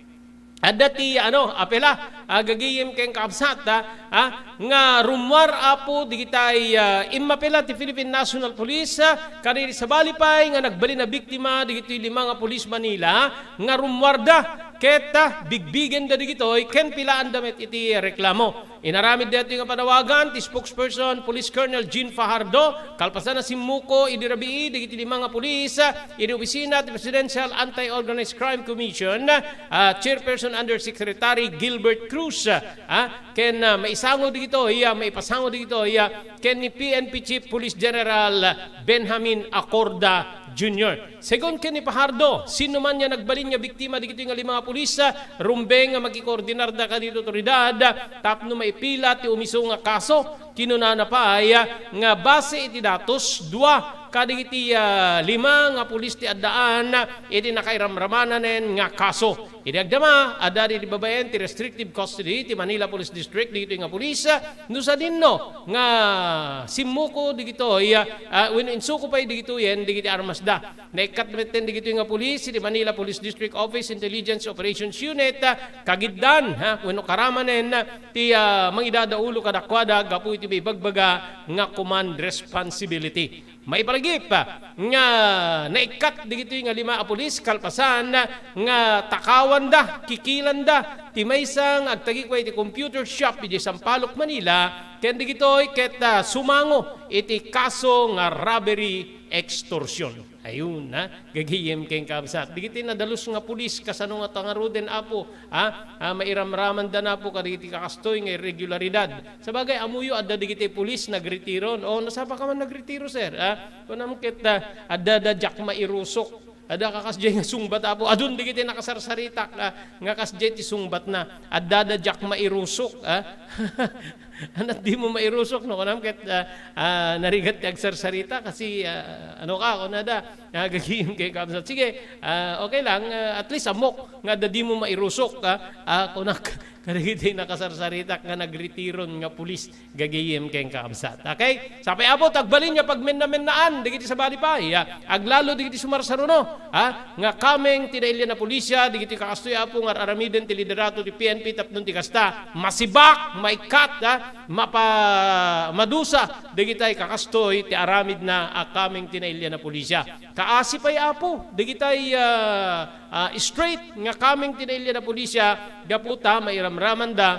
Adda ti, ano, apela, ah, gagayem ken kabsat, ah, ah, nga rummuar, Apo, digitay, ah, immapela ti Philippine National Police, ah, kadagiti sabali pay nga nagbalin a biktima digitoy lima nga pulis Manila nga rummuarda ket, ah, bigbigenda digitoy ken pilaanda met iti reklamo. Inaramid daytoy nga panawagan ti spokesperson, Police Colonel Jean Fajardo, kalpasan a simmuko idi rabii dagiti lima nga pulis idi opisina ti Presidential Anti-Organized Crime Commission, ah, Chairperson Undersecretary Gilbert Cruz, ah, ken, ah, maisango dagitoy, ah, maipasango dagitoy, ah, ken ni P N P Chief Police General Benjamin Acorda Junior. Segun ken ni Fajardo, sino man nga nagbalin nga biktima dagitoy nga lima nga pulis, ah, rumbeng nga makikoordinarda kadagiti otoridad, ah, tapno maipila ti umisu nga kaso. Kinunana pay, ah, nga base iti datos, dua kadagiti, ah, lima nga pulis ti addaan, ah, iti nakairamramananen nga kaso. Idi agdama, adda iti babaen ti restrictive custody ti Manila Police District dagitoy nga pulis, ah, no sadino nga simmuko dagitoy, ah, ah, wenno insuko pay dagitoyen dagiti armasda. Naikkat metten dagitoy nga pulis iti Manila Police District Office Intelligence Operations Unit, ah, kagiddan, ha, wenno karamanen, ah, ti, ah, mangidadaulo kadakuada gapu iti maibagbaga nga command responsibility. Maipalagip, ah, nga naikkat dagitoy nga lima a pulis kalpasan, ah, nga takawanda, kikilanda ti maysa nga agtagikua iti computer shop iti Sampaloc, Manila, ken dagitoy ket, ah, sumango iti kaso nga robbery extortion. Ayun, ha? Gagayem ken kabsat. Dagiti nadalus nga pulis, kasano nga tangaruden, Apo? Ha? Ah, mairamramanda, Apo, kadagiti kakastoy nga irregularidad. Sabagay, ammoyo, adda dagiti pulis, nagretiro. O, nasapa ka man nagretiro, sir? Ha? Kunam ket, ah, adda da diak mairusok. Adda ka kasdiay nga sungbat, Apo. Adun dagiti nakasarsaritak, ah, nga kasdiay ti sungbatna. Adda da diak mairusok, ha? Ania ti dimo mairusok, no? Kunam ket, ah, ah, narigat ti agsarsarita kasi, ah, ano ka, kunada, ah, gagayem ken kabsat. Sige, ah, okay lang, ah, at least ammok nga adda dimo mairusok, ah, ah, kunak, kadagiti nakasarsaritak nga nagretiron nga pulis, gagayem ken kabsat. Okay? Sapay, Apo, ti agbalin nga pagmennamennaan dagiti sabali pay, ah, aglalo dagiti sumarsaruno, ha? Nga kameng ti nailian a pulisia, dagiti kakastoy, Apo, nga ar-aramiden ti liderato ti P N P tapno ti kasta, masibak, maikkat, ha? Mapa-, madusa dagitay kakastoy ti aramidna a kameng ti nailian a pulisia. Kaasi pay, Apo, dagitay, ah, ah, straight nga kameng ti nailian a pulisia, gapu ta mairamramanda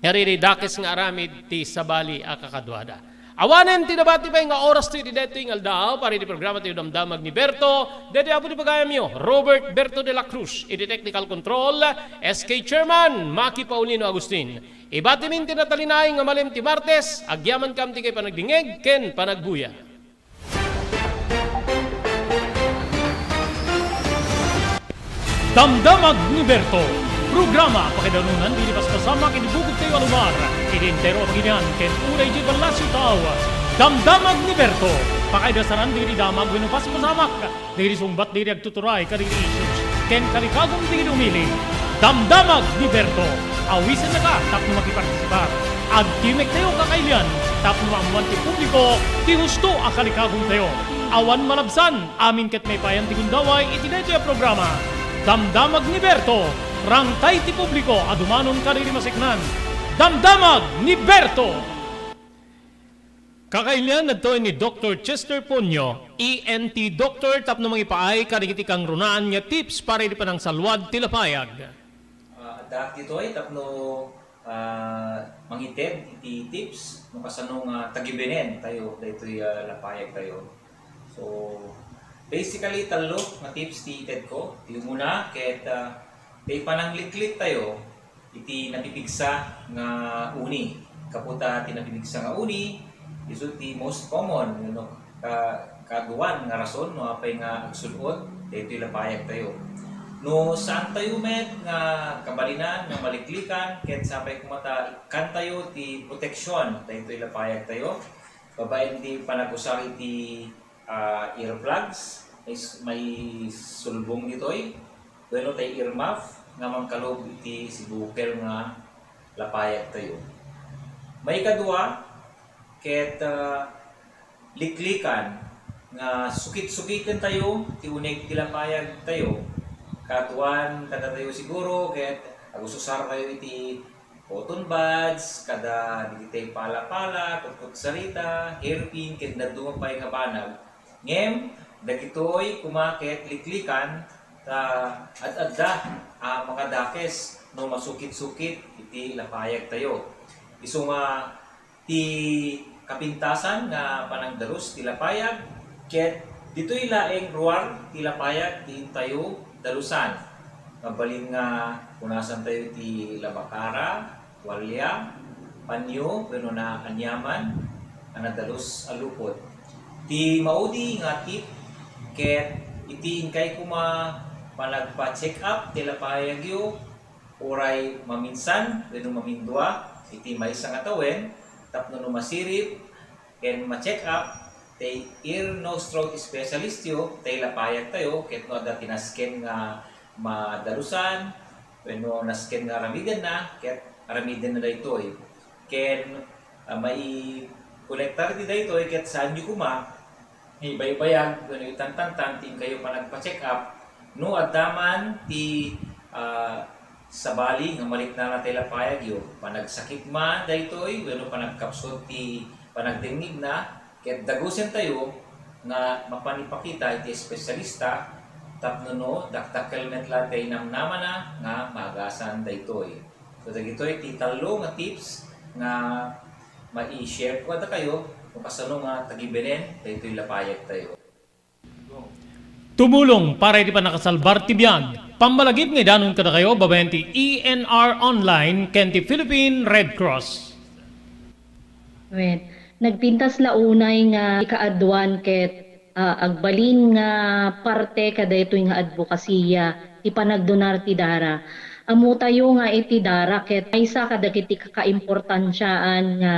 nga riridakes nga aramid ti sabali a kakaduada. Awanen ti nabati pay nga oras ti daytoy nga aldaw, para iti programa ti Damdamag ni Berto, daytoy Apo ti pagayamyo, Robert Berto de la Cruz, iti technical control, S K Chairman, Maki Paulino Agustin. Ibatimin ti natalinaed nga malem ti Martes, agyamankam ti kay panagdingeg ken panagbuya. Damdamag ni Berto, programa pakaidanunan iti paspasamak iti bukod tayo a lugar, iti entero a pagilian, ken uray iti Palacio Tao. Damdamag ni Berto, pakaidasanan dagiti damag wenno paspasamak, dagiti sungbat dagiti agtuturay kadagiti issues, ken kalikagum dagiti umili. Damdamag ni Berto, awisennaka tapno makipartisipar. Agtimek tayo kakailian tapno maammoan ti publiko ti husto a kalikagum tayo. Awan malabsan, amin ket maipayan ti gundaway iti daytoy a programa. Damdamag ni Berto, rangtay ti publiko a dumanon kadagiti maseknan. Damdamag ni Berto! Kakailian, adtoy ni Doktor Chester Ponyo, E N T doctor, tapno mangipaay kadagiti kangrunaan nga tips para iti panangsalwad ti lapayag. Ah, addaak ditoy tapno, ah, mangited iti tips no kasano nga tagibenen tayo daytoy, ah, lapayag tayo. So, basically, tallo nga tips ti itedko. Ti umuna, ket, ah, ti panangliklik tayo iti napipigsa nga uni. Gapu ta ti napipigsa nga uni, isu ti most common, no, ka-, kaaduan nga rason no apay nga agsud-ot daytoy lapayag tayo. No saan tayo met nga kabalinan nga maliklikan, ket sapay koma ta ikkan tayo ti proteksyon daytoy lapayag tayo, babaen ti panag-usar iti ah, earplugs, may s-, may sulbong ditoy, wenno tay earmuff nga mangkalub iti sibukel nga lapayag tayo. Maikadua, ket, ah, liklikan nga sukit-sukiten tayo ti uneg ti lapayag tayo. Kaduan kadatayo siguro, ket agususar tayo iti cotton buds, kada dagiti pala-pala, kutkutsarita, hairpin, ken dadduma pay nga banag. Ngem, dagitoy koma ket liklikan ta ad-adda a makadakes no masukit-sukit iti lapayag tayo. Isu nga ti kapintasan nga panangdalus ti lapayag, ket ditoy laeng ruar ti lapayag ti intayo dalusan. Mabalin nga punasan tayo ti labakara, tualya, panyo, wenno naaniaman a nadalus a lupot. Ti maudi nga tip ket iti inkay koma panagpa-check up ti lapayagyo, uray maminsan wenno mamindua iti maysa nga tawen tapno no masirib ken ma-check up ti ear, nose, throat specialist yo, ti lapayag tayo, ket no adda ti nasken nga madalusan wenno nasken nga aramidenna, ket aramidenna daytoy. Ken, ah, maikonektar ti daytoy ket saanyo koma nga ibaybayag wenno itantantan ti inkayo panagpa-check up no adda man ti, ah, sabali nga maliknana ti lapayagyo, panagsakit man daytoy wenno panagkapsut ti panagdengngegna, ket dagusentayo nga mapan ipakita iti espesyalista tapno no dakdakkel met la ti namnamana nga maagasan daytoy. So, dagitoy ti tallo nga tips nga mai-share ko kadakayo no kasano nga tagibenen daytoy lapayag tayo. Tumulong para iti pannakasalbar ti biag. Pammalagip nga idanon kadakayo babaen ti E N R Online ken ti Philippine Red Cross. Wen, nagpintas la unay nga ikaaduan ket, ah, agbalin nga parte kadaytoy nga adbokasiya ti panagdonar ti dara. Ammotayo nga iti dara ket maysa kadagiti kakaimportansiaan nga,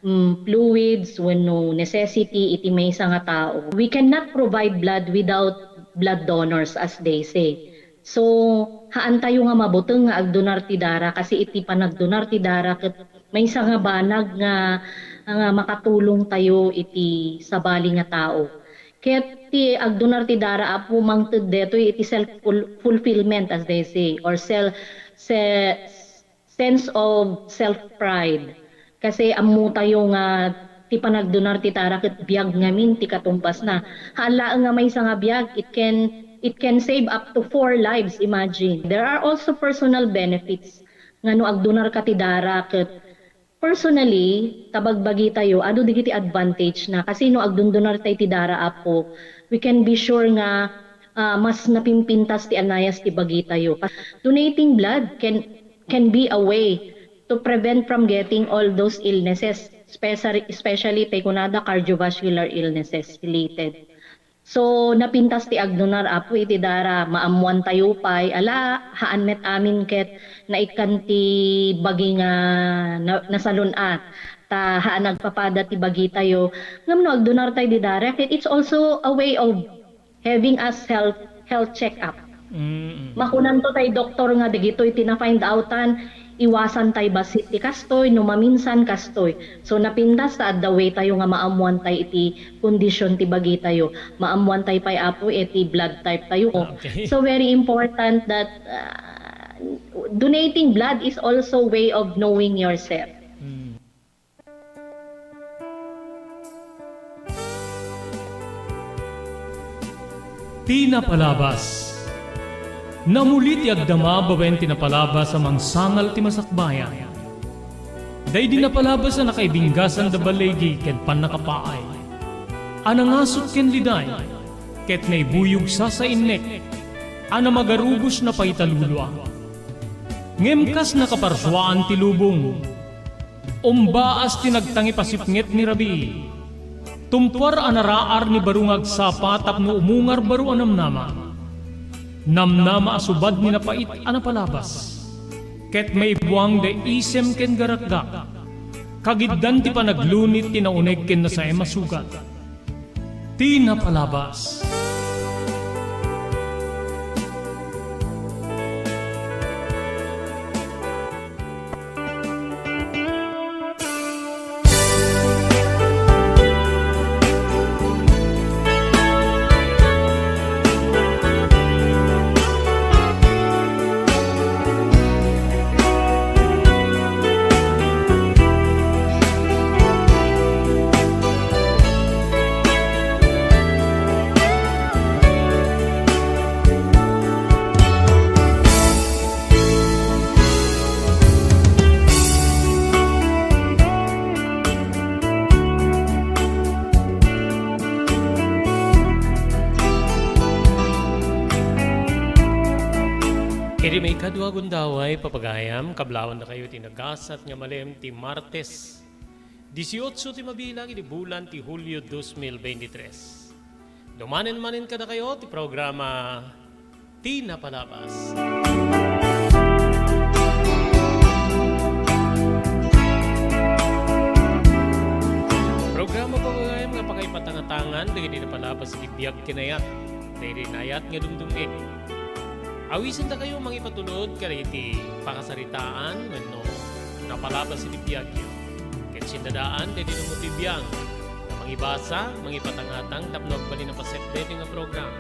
mm, fluids wenno necessity iti maysa nga tao. We cannot provide blood without blood donors, as they say. So, haantayo nga mabuteng nga agdonar ti dara, kasi iti panagdonar ti dara ket maysa nga banag nga, nga makatulong tayo iti sabali nga tao. Ket ti agdonar ti dara, Apo, mangted detoy iti self ful-, fulfillment, as they say, or sel-, se-, sense of self-pride. Kasi ammotayo nga ti panagdonar ti dara ket biag ngamin ti katumbasna. Haan laeng nga maysa nga biag, it can, it can save up to four lives, imagine. There are also personal benefits nga no agdonarka ti dara ket personally, ta bagbagitayo, adu dagiti advantage na. Kasi no agdondonartay ti dara, Apo, we can be sure nga, ah, mas napimpintas ti anayas ti bagitayo. Donating blood can can be a way to prevent from getting all those illnesses, especially, especially tay kunada cardiovascular illnesses related. So, napintas ti agdonar, Apo, iti dara, maammoantayo pay, ala, haan met amin ket naikkan ti bagi nga na-, nasalun-at, ta haan agpapada ti bagitayo. Ngem no agdonartay di dara, ket it's also a way of having a self health check-up. Mm. Makunanto tay doktor nga dagitoy ti na-find outan, iwasan tay bassit ti kastoy, no maminsan kastoy. So, napintas ta adda way tayo nga maammuan tay iti kondisyon ti bagi tayo. Maammuan tay pay, Apo, iti blood type tayo. Ah, okay. So, very important that, uh, donating blood is also way of knowing yourself. Mm. Ti napalabas. Namuli ti agdama babaen ti napalabas a mangsangal ti masakbayan. Daydi napalabas a nakaibinggasan da baligi ken pannakapaay. A nangasut ken liday, ket naibuyog sasainnek, a namagarubos na paitalulua. Ngem kas nakaparsuaan ti lubong, umbaas ti nagtangipasipnget ni rabii. Tumpuar a naraar ni baro nga agsapa tapno umungar baro a namnama. Namnama a subad ni napait a napalabas. Ket maibuang da isem ken garakgak. Kagiddan ti panaglunit ti nauneg ken nasaem a sugat. Ti napalabas. Iti maikadua a gundaway, papagayam, kablawandakayo iti nagasat nga malem ti Martes, dieciocho ti mabilang iti bulan ti Hulio dos mil veintitrés. Dumanen manen kadakayo ti programa Ti Napalabas. Programa, papagayam, nga pakaipatangatangan dagiti napalabas iti biag ken ayat, dagiti naayat nga dumdumngeg. Awisendakayo mangipatulod kadagiti pakasaritaan wenno napalabas iti biagyo. Ket sindadaan daydi no mabibiang nga mangibasa, mangipatangatang tapno agbalin a paset daytoy nga programa.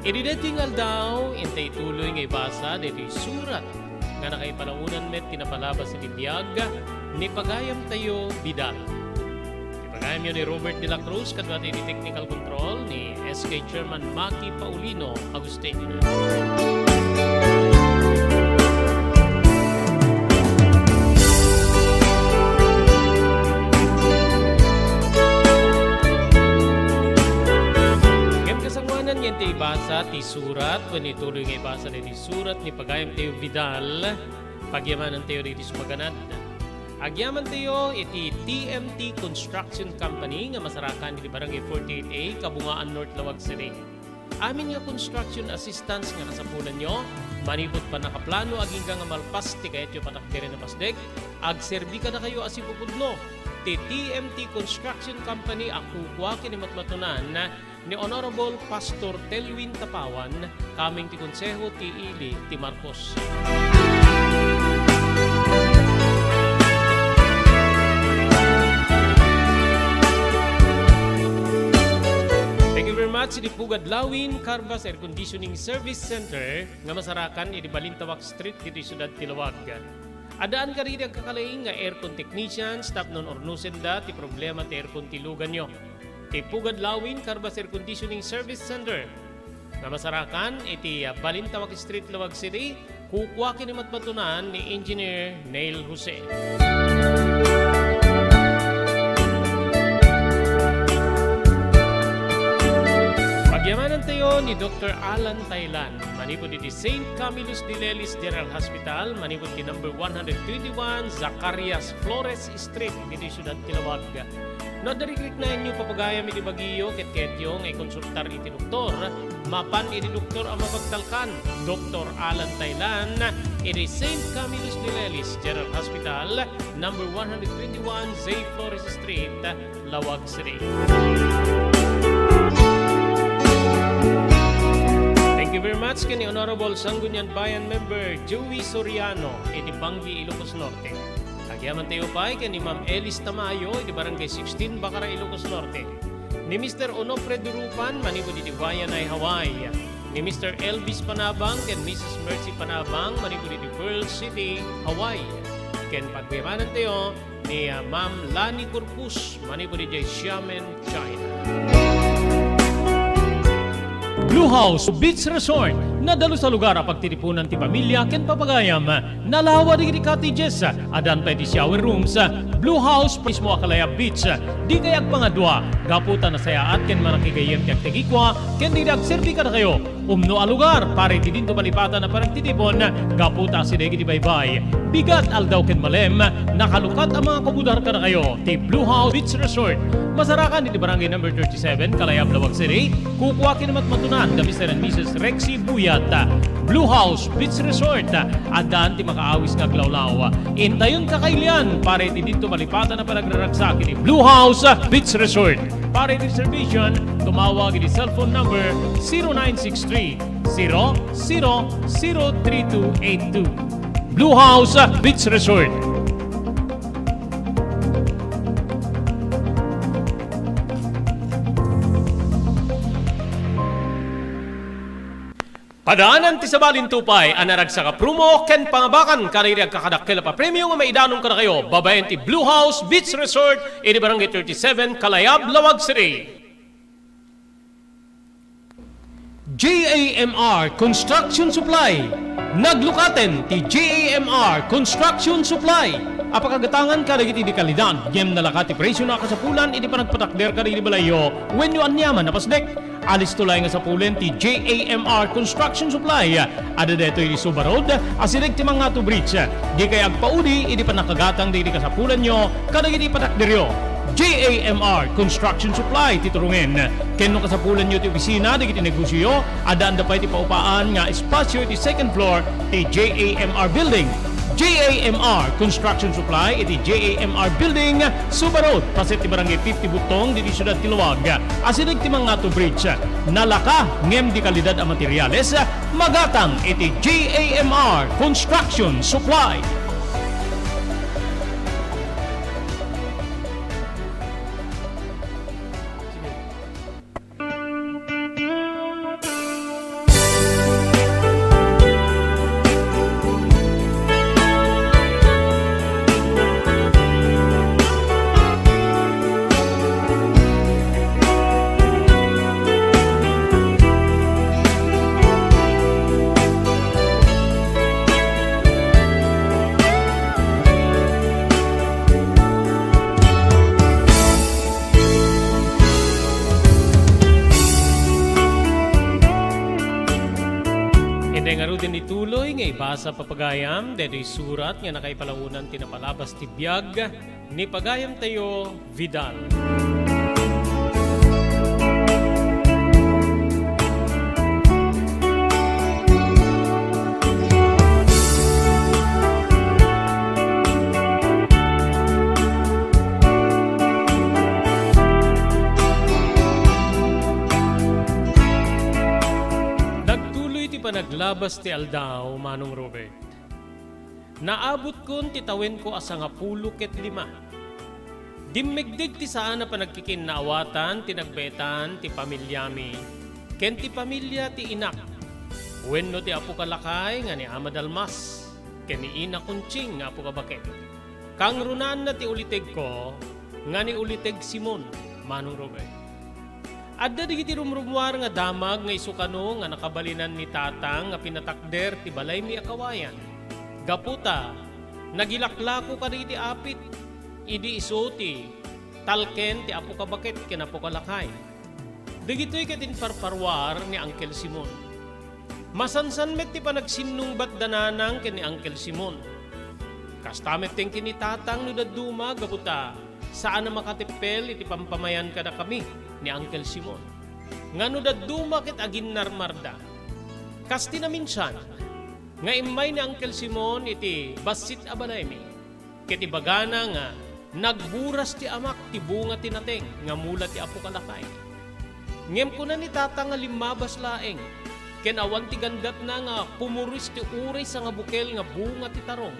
Idi daytoy nga aldaw, intay ituloy nga ibasa daytoy surat nga nakaipalaonan met ti napalabas iti biag ni pagayamtayo Vidal. Ipagayamyo ni Robert de la Cruz, kadua ti technical control ni S K Chairman Maki Paulino Agustin. Ngem kasangoanan nga intay ibasa ti surat, wenno ituloy nga ibasa daytoy surat ni pagayamtayo Vidal, pagyamanantayo daytoy sumaganad. Agyamantayo iti T M T Construction Company nga masarakan iti Barangay forty-eight A, Kabungaan, North Laoag City. Amin nga construction assistance nga kasapulanyo, manipud pannakaplano agingga nga malpas ti kayatyo patakderen a pasdek, agserbi kadakayo a sipupudno ti T M T Construction Company a kukua ken ni matmatunan ni Honorable Pastor Telwin Tapawan, kameng ti Konseho ti Ili ti Marcos. Thank you very much, iti Pugad Lawin Carbas Air Conditioning Service Center nga masarakan iti Balintawak Street, ditoy siudad ti Laoag. Addaan kadagiti agkakalaing nga aircon technicians tapno urnosenda ti problema ti aircon ti luganyo. Ti Pugad Lawin Carbas Air Conditioning Service Center nga masarakan iti, ah, Balintawak Street, Laoag City, kukua ken ni matmatunan ni Engineer Neil Jose. Pagyamanantayo ni Doktor Alan Taylan, manipud iti Saint Camillus de Lelis General Hospital, manipud iti number one hundred twenty-one Zacarias Flores Street, iti siudad ti Laoag. No adda rikriknaenyo, papagayam, iti bagiyo ket kayatyo nga ikonsultar iti doktor, mapan iti doktor a mapagtalkan, Doktor Alan Taylan, iti Saint Camillus de Lelis General Hospital, number one hundred twenty-one Zay Flores Street, Laoag City. Thank you very much ken ni Honorable Sangguniang Bayan Member Joey Soriano iti Bangui, Ilocos Norte. Agyamantayo pay ken ni Ma'am Elis Tamayo iti Barangay sixteen, Bacara, Ilocos Norte. Ni Mister Onofre Durupan manipud iti Waianae, Hawaii. Ni Mister Elvis Panabang ken Missus Mercy Panabang manipud iti Pearl City, Hawaii. Ken pagyamanantayo ni, ah, Ma'am Lani Corpus manipud idiay Xiamen, China. Blue House Beach Resort, nadalus a lugar a pagtitipunan ti pamilya ken papagayam. Nalawa dagiti cottages, addan pay ti shower rooms. Blue House mismo a kalayab beach. Dikay agpangadua, gapu ta nasayaat ken manakigayyem ti agtagikua ken dagiti agserbi kadakayo. Umno a lugar para iti dinto malipatan a panagtitipon, gapu ta asideg iti baybay. Bigat aldaw ken malem, nakalukat a mga kabudar kadakayo ti Blue House Beach Resort. Masarakan iti Barangay Number thirty-seven, Kalayab, Laoag City. Kukua ken ni matmatunan da Mister and Missus Rexy Buya. Blue House Beach Resort. Addaan ti makaawis nga aglawlaw. Intayon kakailian para iti didto malipatan a panagraragsak iti Blue House Beach Resort. Para iti reservation, tumawag iti cellphone number zero nine six three, zero zero zero three two eight two. Blue House Beach Resort. Padaanan ti sabali ti upay a naragsak a promo ken pangabakan kadagiti agkakadakkel a papremio nga maidanon kadakayo babaen ti Blue House Beach Resort iti Barangay thirty-seven, Kalayab, Laoag City. J A M R Construction Supply. Naglukaten ti J A M R Construction Supply a pakagatangan kadagiti di kalidad ngem nalaka ti presiona a kasapulan iti panagpatakder kadagiti balayyo wenno aniaman a pasdek. Alisto laeng a sapulen ti J A M R Construction Supply. Adda daytoy iti Suba Road, asideg ti Mangato Bridge. Dikay agpaudi iti pannakagatang dagiti kasapulanyo kadagiti patakderyo. J A M R Construction Supply ti turongen. Ken no kasapulanyo ti opisina dagiti negosioyo, addaanda pay ti paupaan nga espasio iti second floor ti J A M R Building. J A M R Construction Supply iti J A M R Building, Suba Road, paset ti Barangay fifty Butong, ditoy siudad ti Laoag. Asideg ti Mangato Bridge. Nalaka ngem di kalidad a materials, magatang iti J A M R Construction Supply. Inday ngaruden ituloy nga ibasa, papagayam, daytoy surat nga nakaipalaonan ti napalabas ti biag ni pagayamtayo, Vidal. Nagtuloy ti panaglabas ti aldaw, Manong Robert. Naabutkon ti tawenko a sangapulo ket lima. Dimmigdeg ti saan a panagkikinnaawatan ti nagbaetan ti pamiliami ken ti pamilia ti inak wenno ti apo a lakay nga ni Ama Dalmas ken ni Ina Conching nga apo a baket. Kangrunaanna ti ulitegko nga ni Uliteg Simon, Manong Robert. Adda dagiti rumrummuar nga damag nga isu kano nga nakabalinan ni Tatang nga pinatakder ti balaymi a kawayan. Gapu ta, nagilaklako kadagiti apit idi isu ti talken ti apo a baket ken apo a lakay. Dagitoy ket imparparuar ni Uncle Simon. Masansan met ti panagsinnungbat da Nanang ken ni Uncle Simon. Kasta met ken ni Tatang no dadduma, gapu ta saan a makatippel iti pampamayan kadakami ni Uncle Simon. Nga no dadduma ket aginnarmarda. Kas ti naminsan nga immay ni Uncle Simon iti bassit a balaymi, ket ibagana nga nagburas ti amak ti bunga ti nateng nga mula ti apo a lakay. Ngem kuna ni Tata nga limmabas laeng, ken awan ti gandatna nga pumuris ti uray sangabukel nga bunga ti tarong.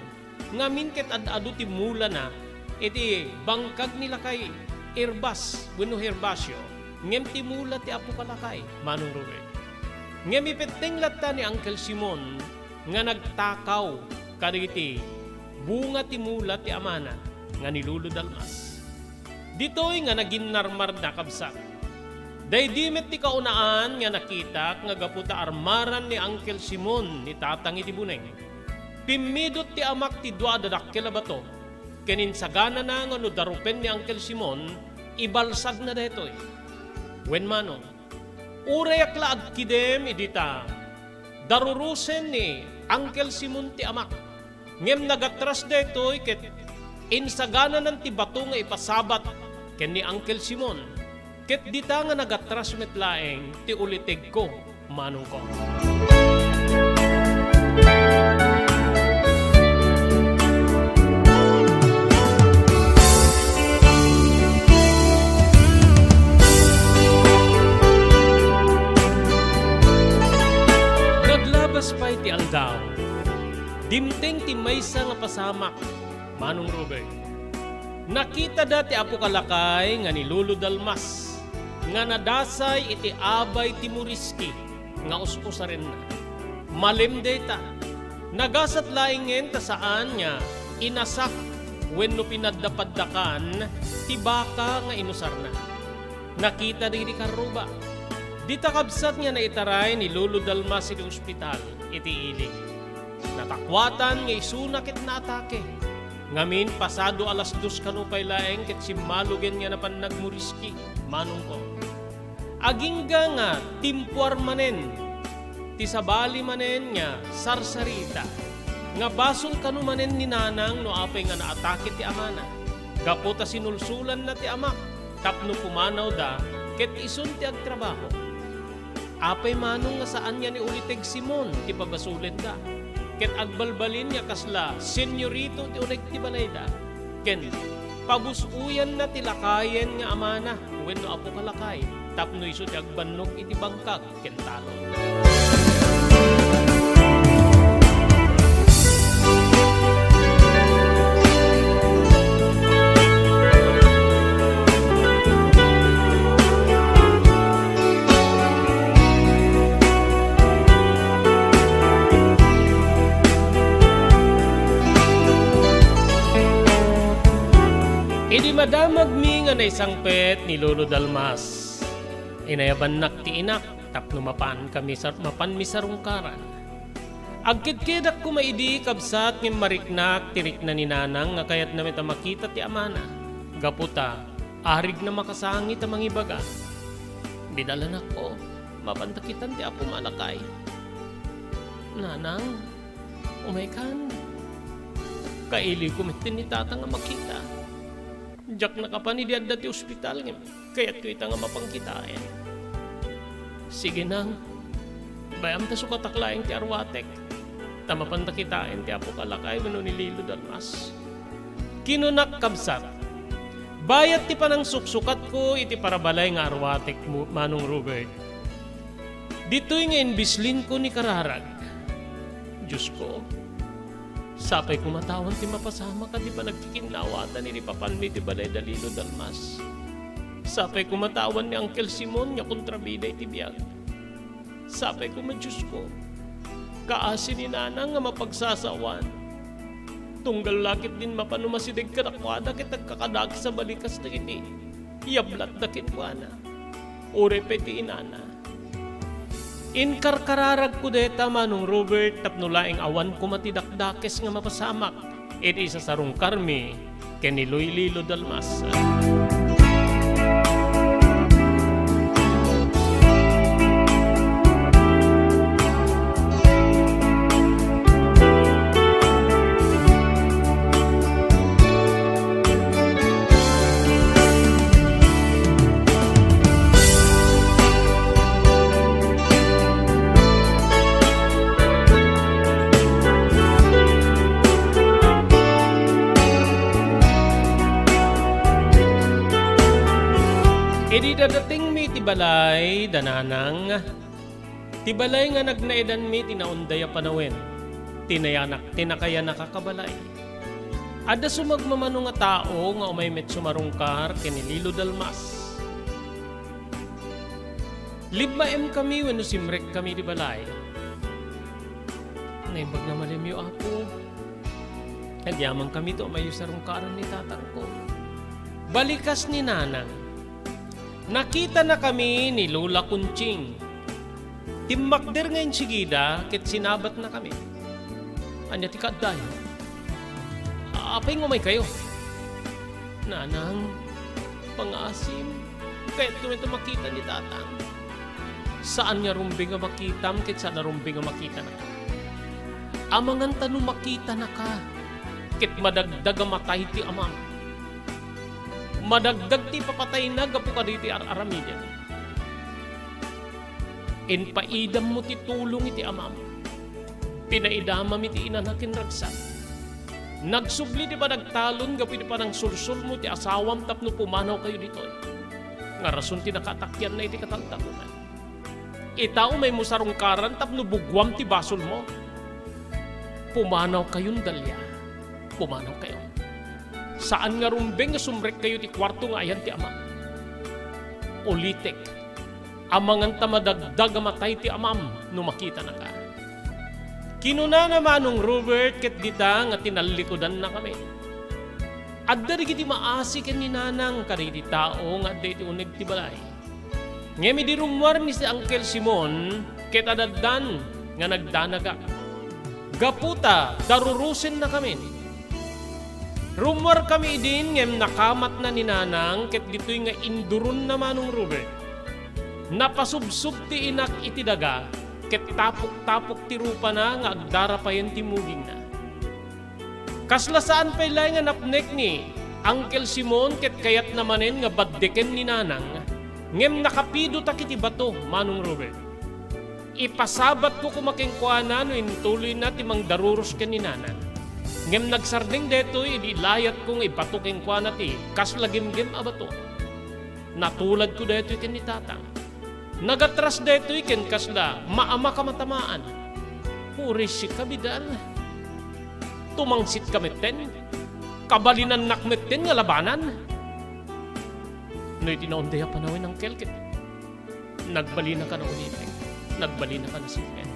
Ngamin ket ad-adu ti mulana iti bangkag ni lakay, erbas wenno herbasyo, ngem ti mula ti apo a lakay, Manong Robert. Ngem ipetteng latta ni Uncle Simon nga nagtakaw kadagiti bunga ti mula ti amana nga ni Lolo Dalmas. Ditoy nga naginnarmarda, kabsat. Daydi met ti kaunaan nga nakitak nga gapu ta armaran ni Uncle Simon ni Tatang iti buneng. Pimmidot ti amak ti dua a dadakkel a bato, ken insaganana nga no darupen ni Uncle Simon, ibalsagna daytoy. Wen, Manong, urayak la agkidem idi ta darurusen ni Uncle Simon ti amak. Ngem nagatras daytoy ket insagananan ti bato nga ipasabat ken ni Uncle Simon, ket dita nga nagatras met laeng ti ulitegko, Manongko. Dimteng ti maysa nga pasamak, Manong Robert. Nakitada ti apo Kalakay nga ni Lolo Dalmas nga nadasay iti abay ti Muriski nga us-usarenna. Malem dayta, nagasat laengen ta saan nga inasak wenno pinaddapaddakan ti baka nga inusarna. Nakita dagiti karruba. Dita kabsat nga naitaray ni Lolo Dalmas iti ospital iti ili. Natakuatan nga isuna ket naatake. Ngamin, pasado alas dos kano pay laeng ket simmalugen nga napan nagmuriski, manongko. Agingga nga timpuar manen ti sabali manen nga sarsarita, nga basol kano manen ni Nanang no apay nga naatake ti amana, gapu ta sinulsulanna ti amak tapno pumanawda ket isun ti agtrabaho. Apay manong nga saan nga ni Uliteg Simon ti pabasolenda, ket agbalbalin nga kasla senyorito ti uneg ti balayda, ken pabus-oyanna ti lakayen nga amana wenno apo Kalakay tapno isu ti agbannog iti bangkag ken talon. Idi madamagmi nga naisangpet ni Lolo Dalmas, inayabannak ti inak tapno mapan kami sar-, mapan misarungkaran. Agkedkedak koma idi, kabsat, ngem mariknak ti rikna ni Nanang nga kayatna met a makita ti amana, gapu ta arigna makasangit a mangibaga. Bidalanak ko, mapanta kitan ti Apo Malakay. Nanang, umaykan. Kailiwko met ni Tatang a makita. Diak nakapan idi adda ti ospital, ngem kayatko ita nga mapan kitaen. Sige, Nang. Bay-am ta sukatak laeng ti arwatek, ta mapanta kitaen ti Apo Kalakay wenno ni Lilo Dalmas. Kinunak, kabsat, bayat ti panangsuksukatko iti parabalay nga arwatek, Manong Robert. Ditoy nga inbislinko ni kararag. Diosko, sapay koma ta awan ti mapasamak a di panagkikinnawatan iti papanmi iti balay da Lilo Dalmas. Sapay koma ta awan ni Uncle Simon nga kontrabida iti biag. Sapay koma, Diosko, kaasi ni Nanang nga mapagsasaoan. Tunggal la ketdin mapan umasideg kadakuada ket agkakadakes a balikas dagiti yablatda kenkuana. Uray pay ti inana. Inkarkararagko dayta, Manong Robert, tapno laeng awan koma ti dakdakes nga mapasamak iti isasarungkarmi ken ni Loy Lilo Dalmas. Idi dadatingmi iti balay da Nanang, ti balay nga nagnaedanmi ti naunday a panawen, ti nayanak-, ti nakayanak a kabalay. Adda sumagmamano nga tao nga umay met sumarungkar ken ni Lilo Dalmas. Libmaemkami wenno simrekkami iti balay. Naimbag nga malemyo, Apo. Agyamankami ta umayyo sarungkaran ni tatangko. Balikas ni Nanang. Nakitanakami ni Lola Conching. Timmakder nga insigida ket sinabatnakami. Ania ti kaaddayo? Apay nga umaykayo? Nanang, pangaasim, kayatko met a makita ni Tatang. Saan nga rumbeng a makitam ket saan a rumbeng a makitanaka. Amangan ta no makitanaka, ket madagdag a matay ti amam. Madagdag ti ipapatayna gapu kadagiti ar-aramidem. Inpaidammo ti tulong iti amam. Pinaidamam iti inana ken ragsam. Nagsubli ti panagtalon gapu iti panangsulsulmo ti asawam tapno pumanawkayo ditoy. Nga rason ti nakatakkianna iti kataltabunan. Ita umaymo sarungkaran tapno buguam ti basolmo. Pumanawkayon, Dalia. Pumanawkayon. Saan nga rumbeng nga sumrekkayo ti kuarto nga ayan ti amam. Ulitek, amangan ta madagdag a matay ti amam no makitanaka. Kinunana Manong Robert ket dita nga tinallikudannakami. Adda dagiti maasi ken ni Nanang kadagiti tao nga adda iti uneg ti balay. Ngem idi rummuar ni si Uncle Simon ket adaddan nga nagdanagak. Gapu ta darurosennakamin. Rummuarkami idin ngem nakamatna ni Nanang ket ditoy nga induronna Manong Robert. Napasubsob ti inak iti daga ket tapok-tapok ti rupana nga agdarapayen ti mugingna. Kasla saan pay laeng nga napnek ni Uncle Simon ket kayatna manen nga baddeken ni Nanang, ngem nakapidotak iti bato, Manong Robert. Ipasabatko koma kenkuana no intuloyna ti mangdaruros ken ni Nanang. Ngem nagsardeng daytoy idi ilayatko nga ibato kenkuana ti kasla gimgim a bato. Natuladko daytoy ken ni Tatang. Nagatras daytoy ken kasla maamak a matamaan. Uray sika, Bidal. Tumangsitka metten. Kabalinannak metten nga labanan. No iti naunday a panawen, Uncle, ket nagbalinaka na ulitek. Nagbalinaka na singket.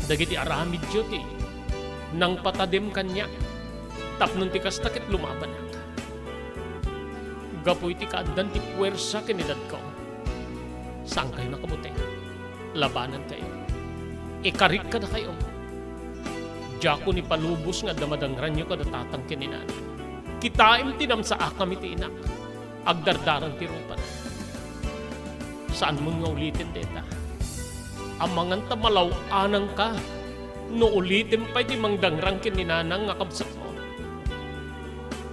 Dagiti aramidyo ti nangpatadem kaniak. Tapno ti kasta ket lumabanak. Gapu iti kaaddan ti puwersa ken edadko. Saankayo nakabuteng. Labanankayo. Ikarik kadakayo. Diakon ipalubos nga adda madangranyo kada tatang ken ni nana. Kitaem ti namsaakam iti inak. Agdardarang ti rupana. Saanmon nga uliten dayta. Amangan ta malaw-ananka no ulitem pay ti mangdangrang ken ni nanang nga kabsatmo.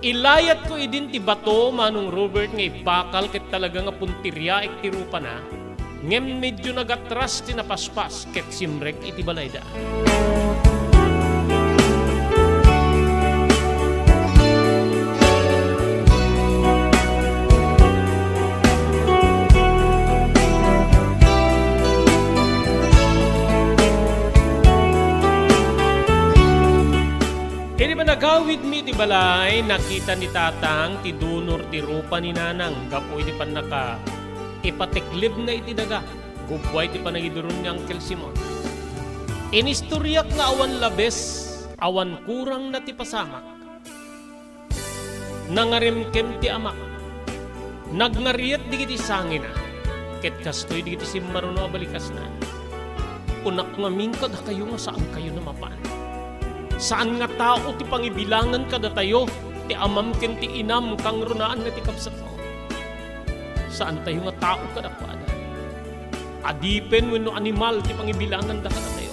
Ilayatko idin ti bato, Manong Robert, nga ibakal ket talaga nga punteriaek ti rupana, ngem medio nagatras ti napaspas ket simrek iti balayda. Idi panagawidmi iti balay, nakita ni Tatang ti dunor ti rupa ni Nanang gapu iti pannaka-, ipatiklibna iti daga. Gubbuay ti panangiduron ni Uncle Simon. Inistoriak nga awan labes, awan kurangna ti pasamak. Nangarimkem ti amak. Nagngariet dagiti sangina, ket kastoy dagiti simmaruno a balikasna. Kunak ngamin kadakayo nga saankayo a mapan. Saan nga tao ti pangibilangan kadatayo, ti amam ken ti inam, kangrunaanna ti kabsatmo. Saantayo nga tao kadakuada. Adipen wenno animal ti pangibilanganda kadatayo.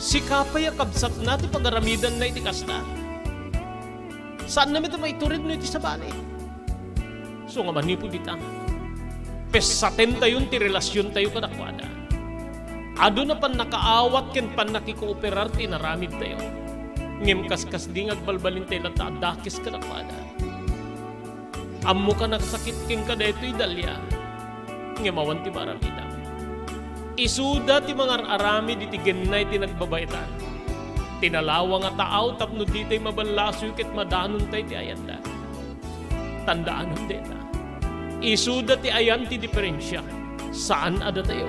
Sika pay a kabsatna ti pagaramidanna iti kasta. Saanna met a maitured no iti sabali. So nga manipud ita, pessatentayon ti relasiontayo kadakuada. Aduna pannakaawat ken pannakikooperar ti inaramidtayo. Ngem kaskasdi nga agbalbalintay latta a dakes kadakuada. Ammoka a nasakit kenka daytoy, Dalia, ngem awan ti maaramidam. Isuda ti mangar-aramid iti gennay ti nagbabaetan. Tinalawa nga taaw tapno ditay maballasoy ket madanontay ti ayanda. Tandaanan dayta. Isuda ti ayan ti diferensia. Saan a datayo.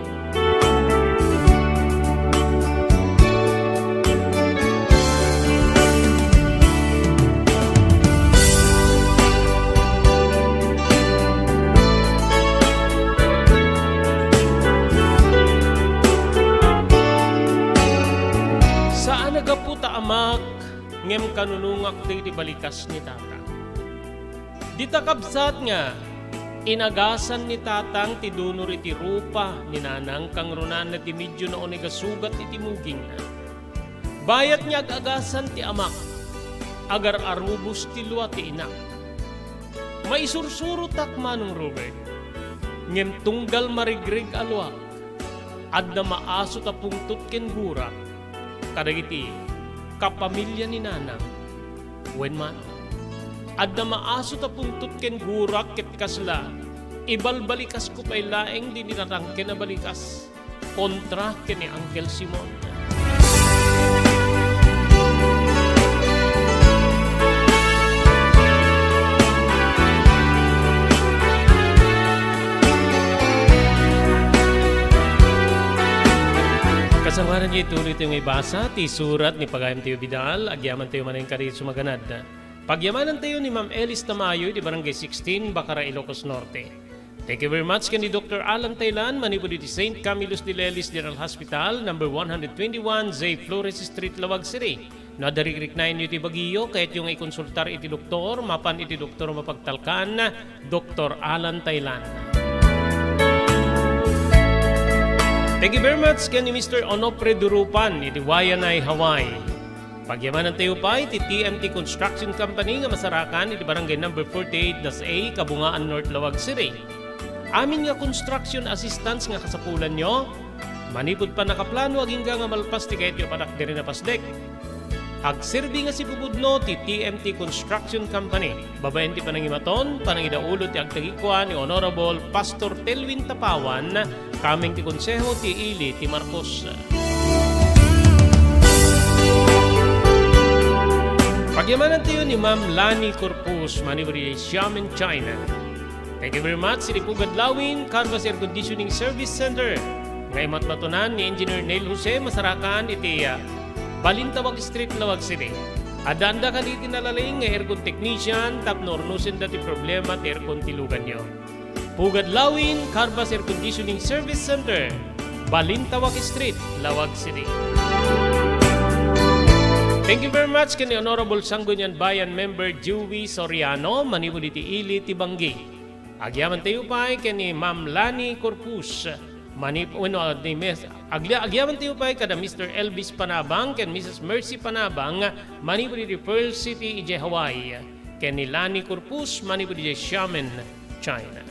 Saan a gapu ta amak, ngem kanunongak dagiti balikas ni Tata. Dita kabsat nga, inagasan ni Tatang ti dunor iti rupa ni Nanang kangrunaanna ti medio nauneg a sugat iti mugingna. Bayat nga ag-agasan ti amak, agar-arubos ti lua ti inak. Maisursurotak, Manong Robert, ngem tunggal marigreg a luak, adda maasut a pungtot ken gurak kadagiti kapamilya ni Nanang. Wen man, adda maasut a pungtot ken gurak ket kasla ibalbalikasko pay laeng dini natangken a balikas kontra ken ni Uncle Simon. Para niya ituloy tayo nga ibasa ti surat ni pagayam tayo Vidal, agyaman tayo manen kadi sumaganad. Pagyamanantayo ni Ma'am Elis Tamayo iti Barangay sixteen, Bacara, Ilocos Norte. Thank you very much ken ni Doctor Alan Taylan, manipud iti Saint Camillus de Lelis General Hospital, number one hundred twenty-one, J Flores Street, Laoag City. No adda rikriknaenyo iti bagiyo, kayatyo nga ikonsultar iti doktor, mapan iti doktor mapagtalkan, Doctor Alan Taylan. Thank you very much ken ni Mister Onofre Durupan iti Waianae, Hawaii. Pagyamanantayo pay ti T M T Construction Company nga masarakan iti Barangay Number forty-eight das A, Kabungaan North, Laoag City. Amin nga construction assistance nga kasapulanyo, manipud pannakaplano agingga nga malpas ti kayatyo a padakderen a pasdek. Agserbi nga sipupudno ti T M T Construction Company. Babaen ti panangimaton, panangidaulo ti agtagikua ni Honorable Pastor Telwin Tapawan, kameng ti Konseho ti Ili ti Marcos. Pagyamanantayo ni Ma'am Lani Corpus, manipud iti Xiamen, China. Thank you very much, iti Pugad Lawin, Carvas Air Conditioning Service Center, nga imatmatunan ni Engineer Neil Jose, masarakan iti, ah, Balintawak Street, Laoag City. Addaanda kadi iti nalaing nga aircon technician tapno urnosenda ti problema ti aircon ti luganyo. Pugad Lawin, Carvas Air Conditioning Service Center, Balintawak Street, Laoag City. Thank you very much ken ni Honorable Sangguniang Bayan Member Joey Soriano, manipud iti Ili ti Banggi. Agyamantayo pay ken ni Ma'am Lani Corpus, manip-, wenno, ah, ni Mes-, agli-, agyamantayo pay kada Mister Elvis Panabang ken Missus Mercy Panabang, manipud iti Pearl City, idiay Hawaii, ken ni Lani Corpus, manipud idiay Xiamen, China.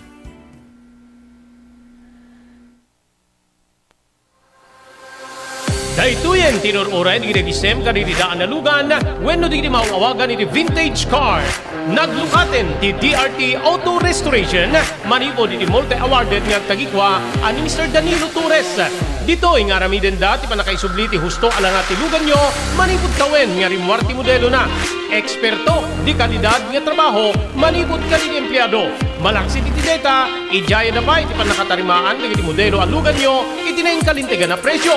Daytoyen ti inur-uray dagiti nagisem kadagiti daan a lugan wenno dagiti maaw-awagan iti vintage car. Naglukaten ti D R T Auto Restoration manipud iti multi-awarded nga agtagikua a ni Mister Danilo Torres. Ditoy nga aramidenda ti pannakaisubli ti husto a lana ti luganyo manipud tawen nga rimmuar ti modelona. Eksperto, de kalidad nga trabaho manipud kadagiti empleado. Malaksid iti deta, idiayada pay ti pannakatarimaan dagiti modelo a luganyo iti nainkalintegan a presio.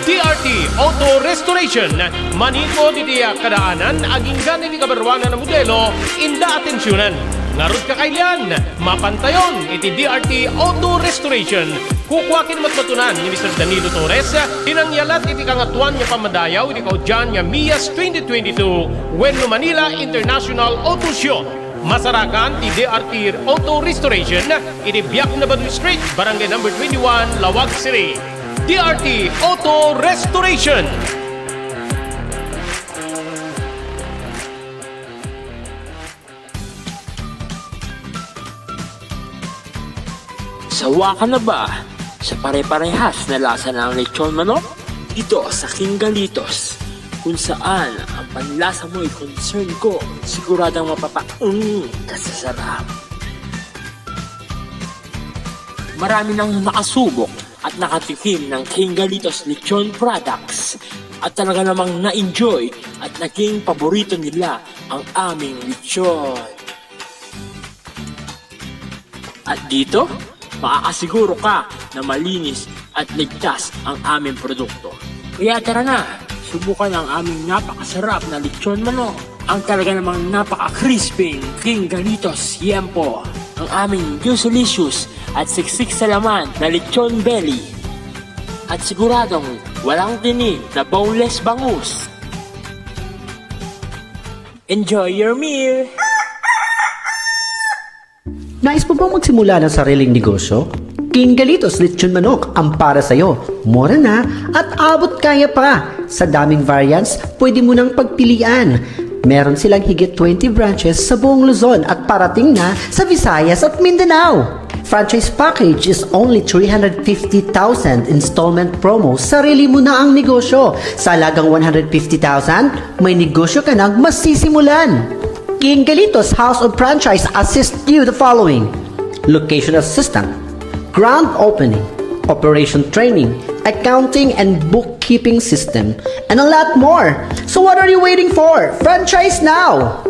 D R T Auto Restoration, manipud iti kadaanan agingga iti kabaruanan a modelo, inda atensionan. Ngarud, kakailian, mapantayon iti D R T Auto Restoration. Kukua ken matmatunan ni Mister Danilo Torres ti nangyalat iti Kangatoan nga Pammadayaw iti kaudian nga MIAS twenty twenty-two wenno Manila International Auto Show. Masarakan ti D R T Auto Restoration iti Biak na Baduy Street, Barangay Number twenty-one, Laoag City. D R T Auto Restoration. Sawa ka na ba sa pare-parehas na lasa ng lechon manok? Dito sa King Galitos, kung saan ang panlasa mo'y concern ko, siguradong mapapaung ka sa sarap. Marami nang nakasubok at nakatikim ng King Galitos Lechon Products at talaga namang na-enjoy at naging paborito nila ang aming lechon. At dito, makakasiguro ka na malinis at ligtas ang aming produkto. Kaya tara na, subukan ang aming napakasarap na lechon manok. Ang talaga namang napaka-crispy King Galitos Yempo. Ang aming juicy-licious at siksik sa laman na lechon belly. At siguradong walang tinik na boneless bangus. Enjoy your meal! Nais mo bang magsimula ng sariling negosyo? King Galitos Lechon Manok ang para sa'yo. Mura na at abot kaya pa. Sa daming variants, pwede mo nang pagpilian. Meron silang higit twenty branches sa buong Luzon at parating na sa Visayas at Mindanao. Franchise package is only three hundred fifty thousand, installment promo, sarili mo na ang negosyo. Sa halagang one hundred fifty thousand, may negosyo ka nang masisimulan. King Galitos House of Franchise assist you the following: location assistant, grand opening, operation training, accounting and bookkeeping system, and a lot more. So what are you waiting for? Franchise now!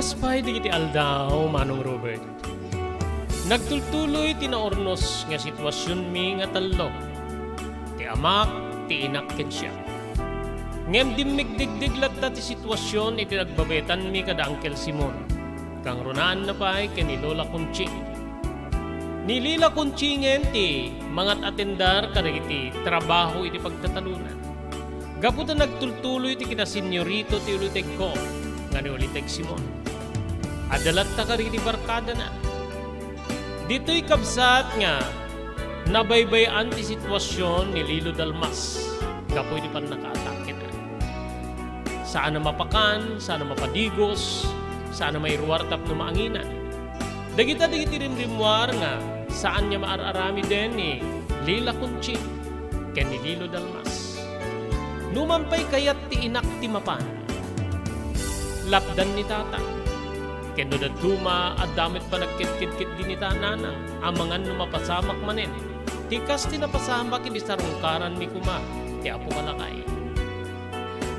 Kas pay dagiti aldaw, Manong Robert, nagtultuloy ti naurnos nga situasionmi nga tallo, ti amak, ti inak, ken siak. Ngem dimmigdegdeg latta ti situasion iti nagbabetanmi kada Uncle Simon, kangrunaanna pay ken ni Lola Conching. Ni Lila Conchingen ti mangat-atendar kadagiti trabaho iti pagtatalonan. Gapu ta nagtultuloy ti kinasenyorito ti ulitegko nga ni Uliteg Simon. Adda latta kadagiti barkadana. Ditoy kabsat nga nabaybay-an ti situasion ni Lilo Dalmas gapu iti pannakaatakena. Saan a mapakan, saan a mapadigos, saan a mairuar tapno maanginan. Dagita dagiti rimrimmuar nga saan nga maar-aramiden ni Lila Conching ken ni Lilo Dalmas. Numan pay kayat ti inak ti mapan, lapdan ni Tatang. Ken no dadduma, adda met panagkedkedket idi ni Nanang, amangan no mapasamak manen ti kas ti napasamak idi sarungkaranmi koma ti Apo Kalakay.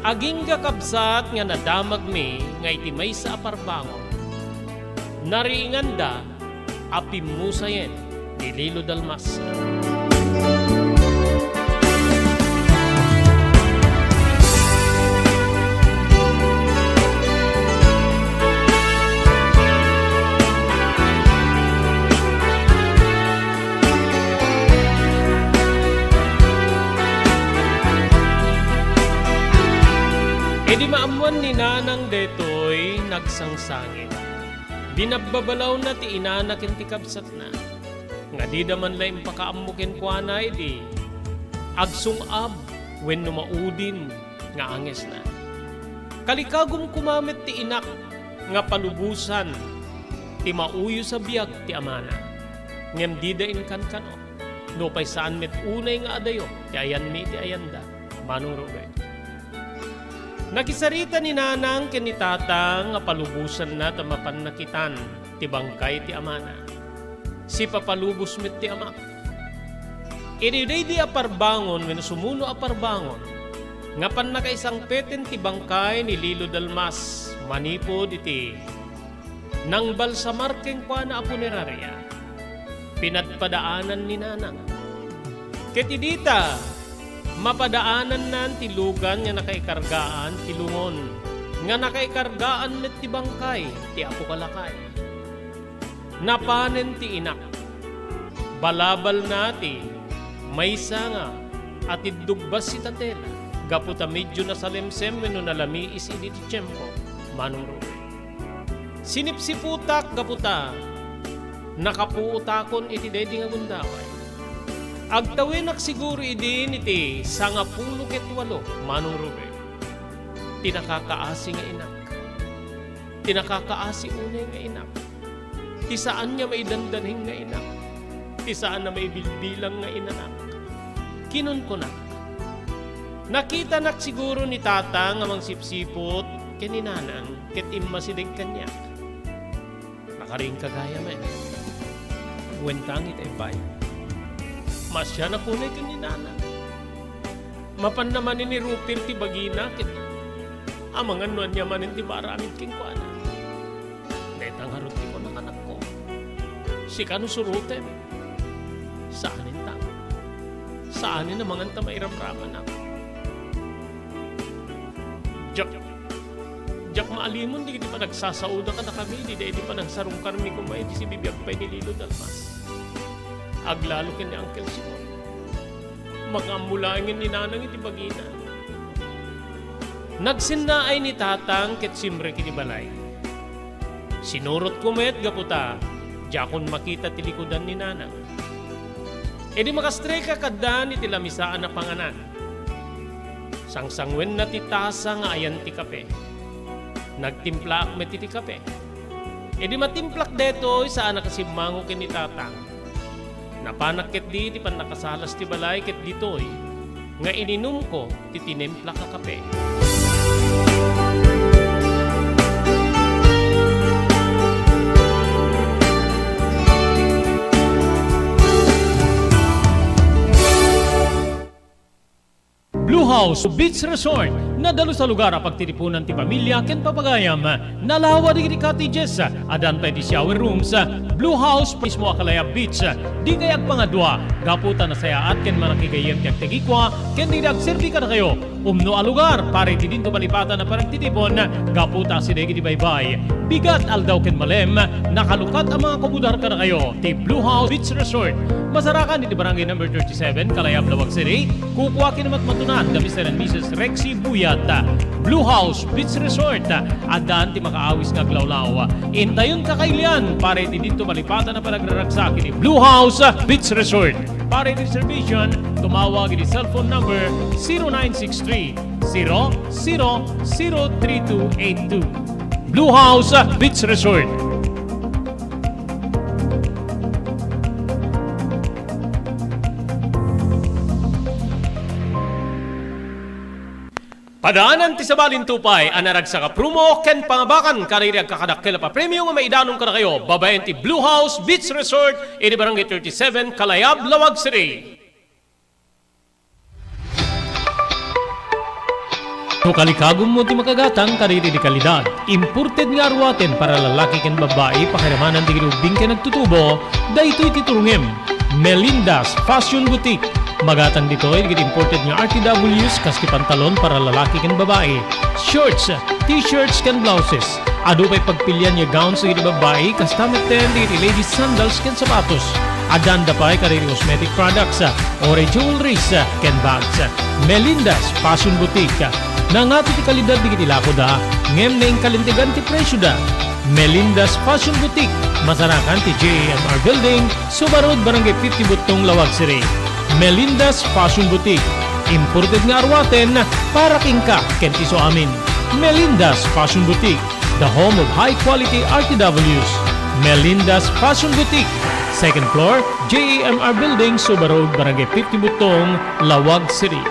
Agingga kabsat nga nadamagmi nga iti maysa a parbangon, nariinganda a pimmusayen ni Lilo Dalmas. Idi maammuan ni Nanang daytoy, nagsangsangit. Binabbabalawna ti inana ken ti kabsatna nga dida man la impakaammo kenkuana idi agsung-ab wenno maudin nga angesna. Kalikagum koma met ti inak nga palubosan ti mauyos a biag ti amana, ngem dida inkankano. Nupay saan met unay nga adayo ti ayanmi iti ayanda, Manong Robert. Nakisarita ni Nanang ken ni Tatang nga palubosanna ta mapan nakitan ti bangkay ti amana. Sipapalubos met ti amak. Idi daydi a parbangon wenno sumuno a parbangon nga pannakaisangpeten ti bangkay ni Lilo Dalmas manipud iti nangbalsamar kenkuana a puneraria, pinadpadaanan ni Nanang. Ket idi ta mapadaanannan ti lugan nga nakaikargaan ti lungon, nga nakaikargaan met ti bangkay ti Apo Kalakay. Napanen ti inak. Balabalna ti maysa nga atiddog bassit a tela gapu ta medio nasalemsem wenno nalamiis idi ti tiempo, Manong Ruel. Sinipsiputak gapu ta nakapuotakon iti daydi nga gundaway. Agtawenak siguro idin iti sangapulo ket walo, Manong Ruel. Ti nakakaasi nga inak. Ti nakakaasi unay nga inak. Ti saan nga maidandanheng nga inak. Ti saan a maibilbilang nga inanak. Kinunkunak. Nakitanak siguro ni Tatang a mangsipsiput ken ni Nanang ket immasideg kaniak. Nakaringkagayam, eh. Wen ta ngita, ippay. Maasianak unay ken ni Nanang. Mapanna manen ni Ruper ti bagina ket amangan no ania manen ti maaramid kenkuana. Dayta ngarud ti kunak, anakko. Sika no surotem. Saanen ta. Saanen amangan ta mairamramanak. Diak, diak maalimon dagiti panagsasaoda kadakami idi daydi panagsarungkarmi koma idi sibibiag pay ni Lilo Dalmas. Aglalo ken ni Uncle Simon. Makaammo laengen ni Nanang iti bagina. Nagsennaay ni Tatang ket simrek iti balay. Sinurotko met gapu ta diakon makita ti likudan ni Nanang. Idi makastreka kaddan iti lamisaan a panganan, sangsangwenna ti tasa nga ayan ti kape. Nagtimplaak met iti kape. Idi matimplak daytoy, saanak a simmango ken ni Tatang. Napanak ketdi ti pannakasalas ti balay ket ditoy nga ininumko ti tinimplak a kape. Blue House Beach Resort, nadalus a lugar a pagtitipunan ti pamilia ken papagayam. Nalawa dagiti cottages, addan pay ti shower rooms. Blue House mismo a Kalayab Beach. Dikay agpangadua, gapu ta nasayaat ken manakigayyem ti agtagikua ken dagiti agserbi kadakayo. Umno a lugar para iti dinto malipatan a panagtitipon, gapu ta asideg iti baybay. Bigat, aldaw ken malem, nakalukat a mga komodar kadakayo ti Blue House Beach Resort. Masarakan iti Barangay Number thirty-seven, Kalayab, Laoag City. Kukua ken matmatunan da Mister and Missus Rexy Buyat. Blue House Beach Resort, addan ti makaawis nga aglawlaw. Intayon kakailian para iti dinto malipatan a panagraragsak iti Blue House Beach Resort. Para iti reservation, tumawag iti cellphone number zero nine six three, zero zero zero three two eight two. Blue House Beach Resort. Padaanan ti sabali ti upay a naragsak a promo ken pangabakan kadagiti agkakadakkel a papremio nga maidanon kadakayo babaen ti Blue House Beach Resort iti Barangay thirty-seven, Kalayab, Laoag City. No kalikagummo ti makagatang kadagiti kalidad, imported nga aruaten para lalaki ken babbai, pakiramanan dagiti ubbing ken agtutubo, daytoy ti turongem. Melinda's Fashion Boutique. Magatang ditoy dagiti imported nga R T Ws kas ti pantalon para lalaki ken babai, shorts, t-shirts ken blouses. Adu pay pagpilian nga gowns dagiti babbai, kasta metten dagiti ladies sandals ken sapatos. Addaan da pay kadagiti cosmetic products, uray jewelries, ken bags. Melinda's Fashion Boutique. Nangato ti kalidad dagiti lakoda, ngem naingkalintegan ti presioda. Melinda's Fashion Boutique, masarakan ti J A M R Building, Suba Road, Barangay fifty Buttong, Laoag City. Melinda's Fashion Boutique, imported nga aruaten para kenka ken ti isuamin. Melinda's Fashion Boutique, the home of high quality R T Ws. Melinda's Fashion Boutique, second floor, J A M R Building, Suba Road, Barangay fifty Buttong, Laoag City.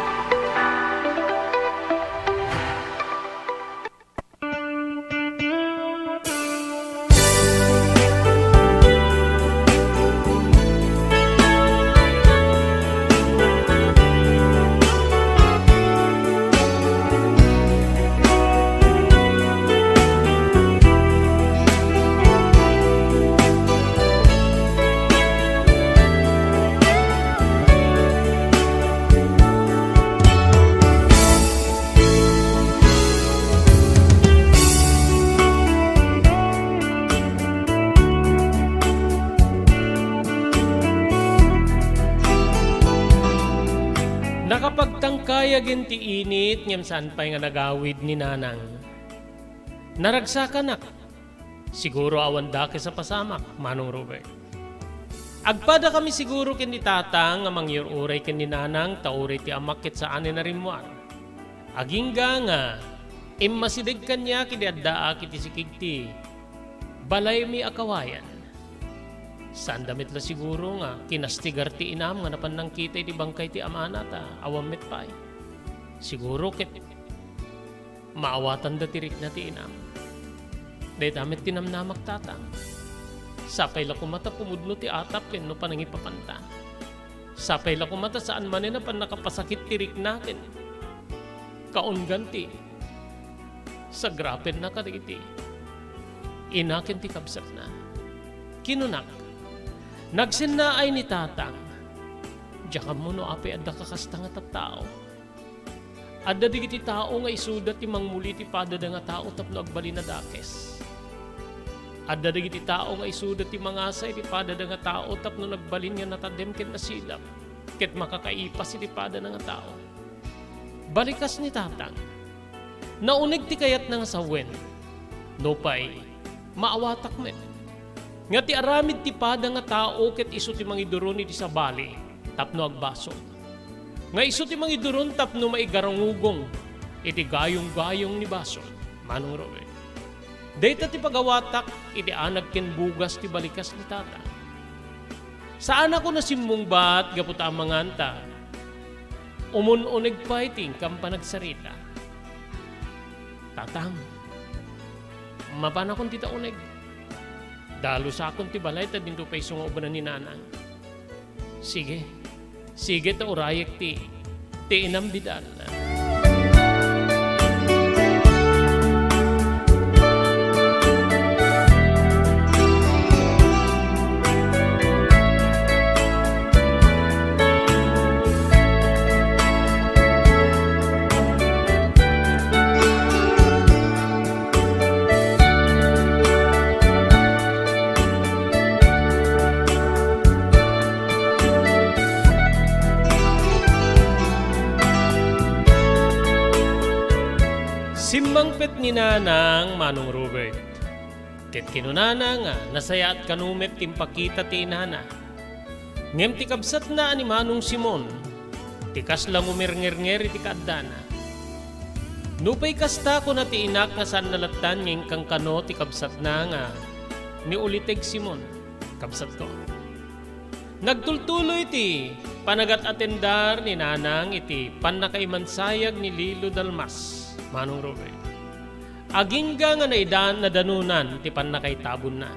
Nakapagtangkayag ti init, ngem saan pay nga nagawid ni Nanang. Naragsakanak. Siguro awan dakes a pasamak, Manong Robert. Agpadakami siguro ken ni Tatang nga mangyur-uray ken ni Nanang ta uray ti amak ket saan a narimmuar. Agingga nga immasideg kaniak idi addaak iti sikig ti balaymi a kawayan. Saanda met la siguro nga kinastigar ti inam nga napan nangkita iti bangkay ti amana ta awan met pay. Siguro ket maawatanda ti rikna ti inam. Dayta met ti namnamak, Tatang. Sapay la koma ta pumudno ti atap wenno panangipapanta. Sapay la koma ta saan manen a pannakapasakit ti rikna ken kaunggan ti sagrapenna kadagiti ina ken ti kabsatna. Kinunak, "Nagsennaay ni Tatang." Diak ammo no apay adda kakasta nga tattao. Adda dagiti tao nga isuda ti mangmuli ti padada nga tao tapno agbalin a dakes. Adda dagiti tao nga isuda ti mangasa iti padada nga tao tapno nagbalin nga natadem ken nasilap, ket makakaipas iti padana nga tao. Balikas ni Tatang. Nauneg ti kayatna nga sawen. Nupay, maawatak met nga ti aramid ti pada nga tao ket isu ti mangiduron iti sabali tapno agbasol. Nga isu ti mangiduron tapno maigarungugong iti gayonggayong ni basol, Manong Robert. Dayta ti pagawatak iti anag ken bugas ti balikas ni Tata. Saanakon a simmungbat gapu ta amangan ta umun-uneg pay ti inkam panagsarita. Tatang, mapanakon dita uneg. Dalusakon ti balay ta dinto pay isu nga ubnan ni Nanang. Sige. Sige ta urayek ti, ti inam bidal. met ni Nanang Manong Robert. Ket kinunana nga nasayaat kano met ti impakita ti inana. Ngem ti kabsatna a ni Manong Simon, ti kasla ngumerngernger iti kaaddana. Nupay kasta, kuna ti inak nga saanna lattan nga inkankano ti kabsatna nga ni Uliteg Simon, kabsatko. Nagtultuloy ti panagat-atendar ni Nanang iti pannakaimansayag ni Lilo Dalmas, Manong Robert. Agingga nga naidan nadanunan ti pannakaitabonna.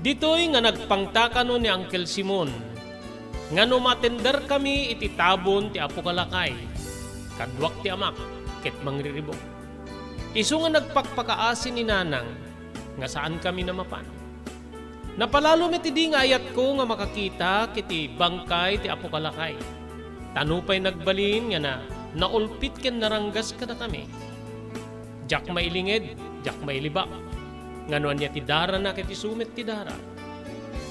Ditoy nga nagpangta kano ni Uncle Simon nga no matenderkami iti tabon ti Apo Kalakay, kaduak ti amak ket mangriribuk. Isu nga nagpakpakaasi ni Nanang nga saankami a mapan. Napalalo met idi nga ayatko nga makakita iti bangkay ti Apo Kalakay. Ta nupay nagbalin nga na, naulpit ken naranggas kadakami. Diak mailinged, diak mailibak. Ngano ania ti darana ket isu met ti dara.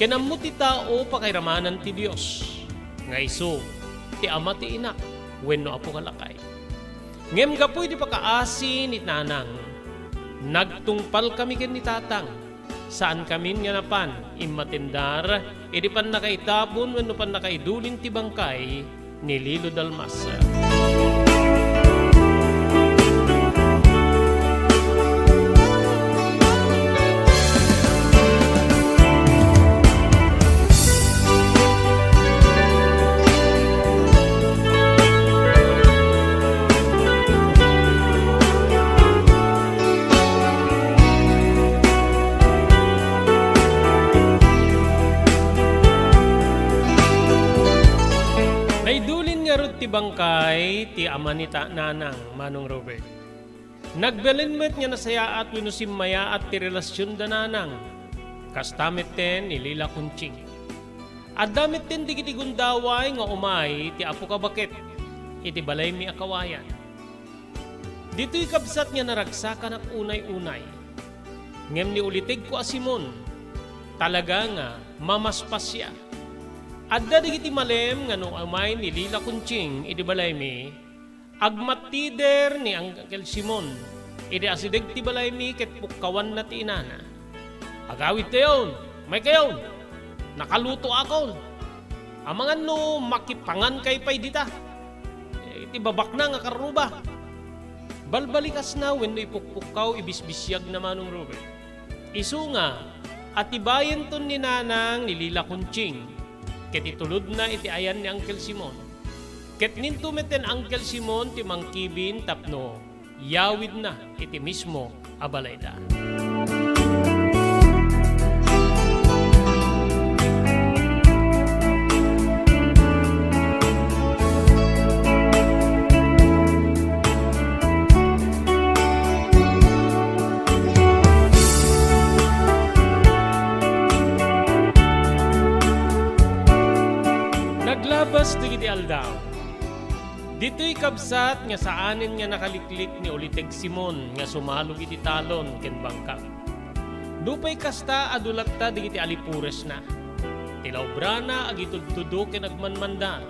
Ken ammo ti tao pakairamanan ti Dios, nga isu ti ama ti inak wenno Apo Kalakay. Ngem gapu iti pakaasi ni Nanang, nagtungpalkami ken ni Tatang. Saankamin nga napan immatendar iti pannakaitabon wenno pannakaidulin ti bangkay ni Lilo Dalmas. Naidulin ngarud ti bangkay ti ama ni ta-, Nanang, Manong Robert. Nagbalin met nga nasayaat wenno simmayaat ti relasionda Nanang. Kasta metten ni Lila Conching. Adda metten dagiti gundaway nga umay ti Apo Kabaket iti balaymi a kawayan. Ditoy kabsat nga naragsakanak unay-unay. Ngem ni ulitegko a Simon, talaga nga mamaspasya. Adda dagiti malem nga no umay ni Lila Conching iti balaymi, agmattider ni Uncle Simon idi asideg ti balaymi ket pukkawanna ti inana. "Agawidtayon, umaykayon! Nakalutoakon! Amangan no makipangankay pay dita iti babaknang a karruba." Balbalikasna wenno ipukpukkaw, ibisbisiagna, Manong Robert. Isu nga, atibayenton ni Nanang ni Lila Conching, ket itulodna iti ayan ni Uncle Simon. Ket ninto metten Uncle Simon ti mangkibin tapno yawidna iti mismo a balayda. Naglabas dagiti aldaw. Ditoy kabsat nga saanen nga nakaliklik ni Uliteg Simon nga sumalog iti talon ken bangkag. Nupay kasta, adu latta dagiti alipuresna. Ti laobrana agitudtudo ken agmanmandar.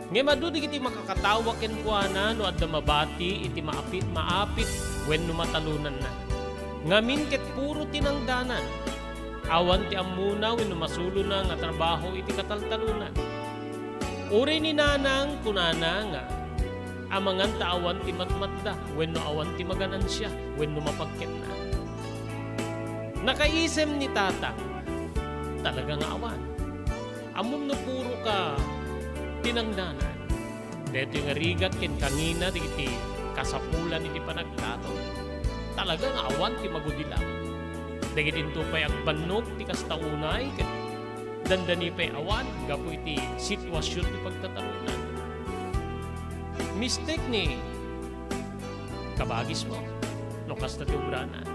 Ngem adu dagiti makakatawa kenkuana no adda mabati iti maapit, maapit wenno matalonanna. Ngamin ket puro tinangdanan. Awan ti ammona wenno masulona nga trabaho iti kataltalonan. Uray ni Nanang, kunana nga, amangan ta awan ti matmatda wenno awan ti maganansia wenno mapagketna. Nakaisem ni Tatang, talaga nga awan. Ammom no puro ka tinangdanan. Daytoy nga rigat ken kangina dagiti kasapulan iti panagtalon. Talaga nga awan ti magudilam. Dagiti into pay agbannog ti kasta unay ket dandani pay awan gapu iti situasion ti pagtataronan. Mistek ni kabagismo no kasta ti obrana.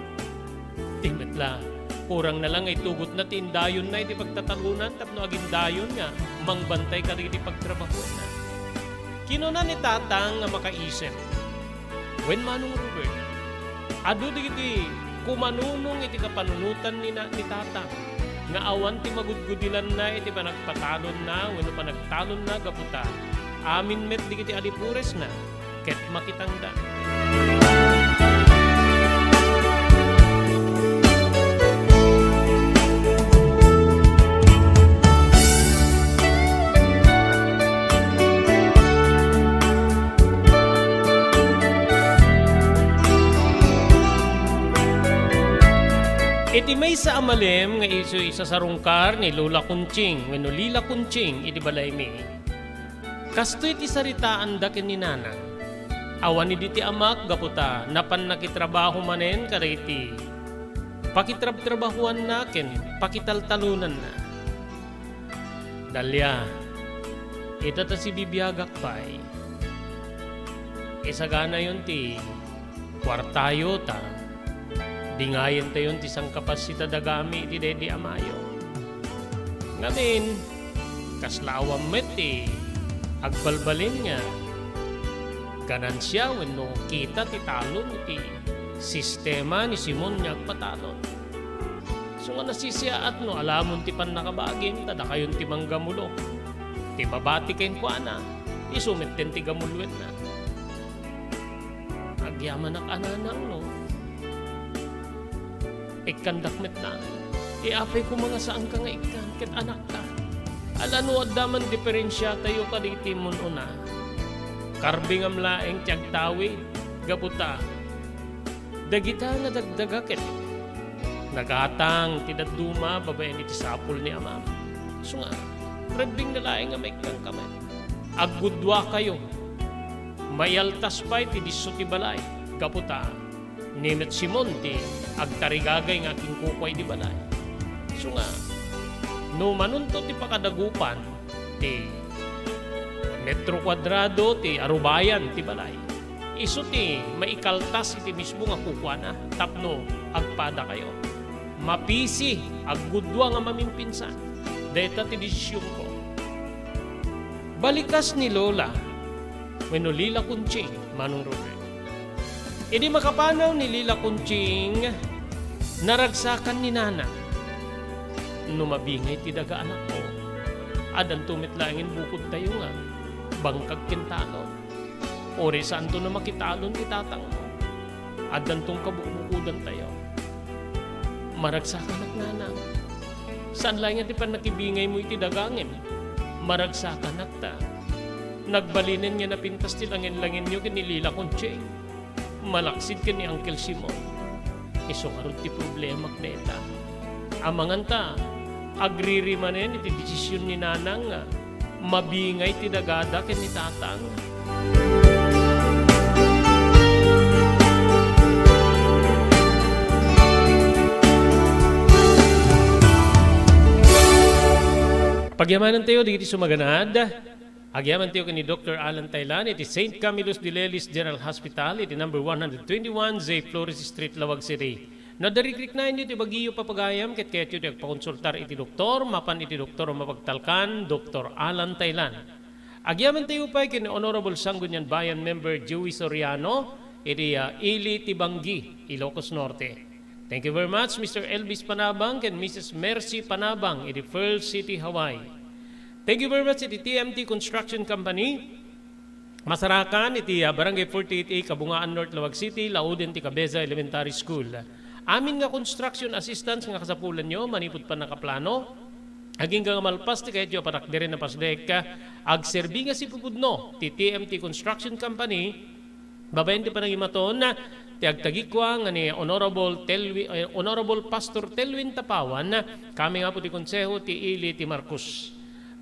Ti met la, kurangna la nga itugotna ti indayonna iti pagtataronan tapno agindayon nga mangbantay kadagiti pagtrabahoanna. Kinuna ni Tatang nga makaisip, "Wen, Manong Robert, adu dagiti kumanunong iti kapanunotan ni na-, ni Tatang nga awan ti magudgudilanna iti panagpatalonna wenno panagtalonna gapu ta amin met dagiti alipuresna ket makitangdan." Sa a malem nga isu isasarungkar ni Lola Conching wenno Lila Conching iti balaymi. Kastoy ti saritaanda ken ni Nanang. Awan idi ti amak gapu ta napan nakitrabaho manen kadagiti pakitrabtrabahoanna ken pakitaltalonanna. Dalia, ita ta sibibiagak pay. Isaganayon ti kuartayo ta dingayentayon ti sangkapasitadagami iti daydi amayo. Ngamin, kasla awan met ti agbalbalin nga ganansia wenno kita ti talon iti sistema ni Simon nga agpatalon. Isu nga nasisiaat no alamon ti pannakabagim, ta dakayon ti manggamulo. Ti mabati kenkuana, isu metten ti gamuloenna. Agyamanak a nanang no ikkandak met laeng. Ti apay koma nga saanka nga ikkan ket anakka. Ala no adda man diperensiatayo kadagiti immun-una. Karbingam laeng ti agtawid gapu ta dagita nga dagdagaket, nagatang ti dadduma babaen iti sapul ni amam. Isu nga, rebbengna laeng nga maikkanka met. Aggudduakayo. Maialtas pay ti disso ti balay. Gapu ta, ni met Simon ti agtarigagay nga akinkukua idi balay. Isu nga, no manunto ti pakadagupan, ti metro kuadrado ti arubayan ti balay. Isu ti maikaltas iti mismo nga kukuana tapno agpadakayo. Mapisi, aggudua nga mamimpinsan. Dayta ti desisionko. Balikas ni Lola wenno Lila Conching, Manong Ruben. Idi makapanaw ni Lila Conching, naragsakan ni Nanang. No mabingay ti daga, anakko, addanto met laengen bukodtayo nga bangkag ken talon. Uray saanto a makitalon ti tatangmo. Addanton kabukbukodantayo. Maragsakanak, Nanang. Saan laeng a ti pannakibingaymo iti dagangem. Maragsakanak ta nagbalinen nga napintas ti langenlangenyo ken ni Lila Conching. Malaksid ken ni Uncle Simon. Isu ngarud ti problemak dayta. Amangan ta, agriri manen iti desision ni Nanang nga mabingay ti dagada ken ni Tatang. Pagyamanantayo dagiti sumaganad. Agyamantayo ken ni Doktor Alan Taylan iti Saint Camillus de Lelis General Hospital iti number one hundred twenty-one J Flores Street, Laoag City. No adda rikriknaenyo ti bagiyo, papagayam, ket kayatyo ti agpakonsultar iti doktor, mapan iti doktor a mapagtalkan, Doktor Alan Taylan. Agyamantayo pay ken ni Honorable Sangguniang Bayan Member Joey Soriano iti, ah, Ili, Tibanggi, Ilocos Norte. Thank you very much, Mister Elvis Panabang ken Missus Mercy Panabang iti Pearl City, Hawaii. Thank you very much iti T M T Construction Company. Masarakan iti, ah, Barangay forty-eight A, Kabungaan North, Laoag City, lauden ti Cabeza Elementary School. Amin nga construction assistance nga kasapulanyo manipud pannakaplano, agingga nga malpas ti kayatyo a panakderen a pasdek, agserbi nga sipupudno ti T M T Construction Company, babaen ti panangimaton ti agtagikua nga ni Honorable Telwi-, eh, Honorable Pastor Telwin Tapawan, kami nga po ti Konseho ti Ili ti Marcos.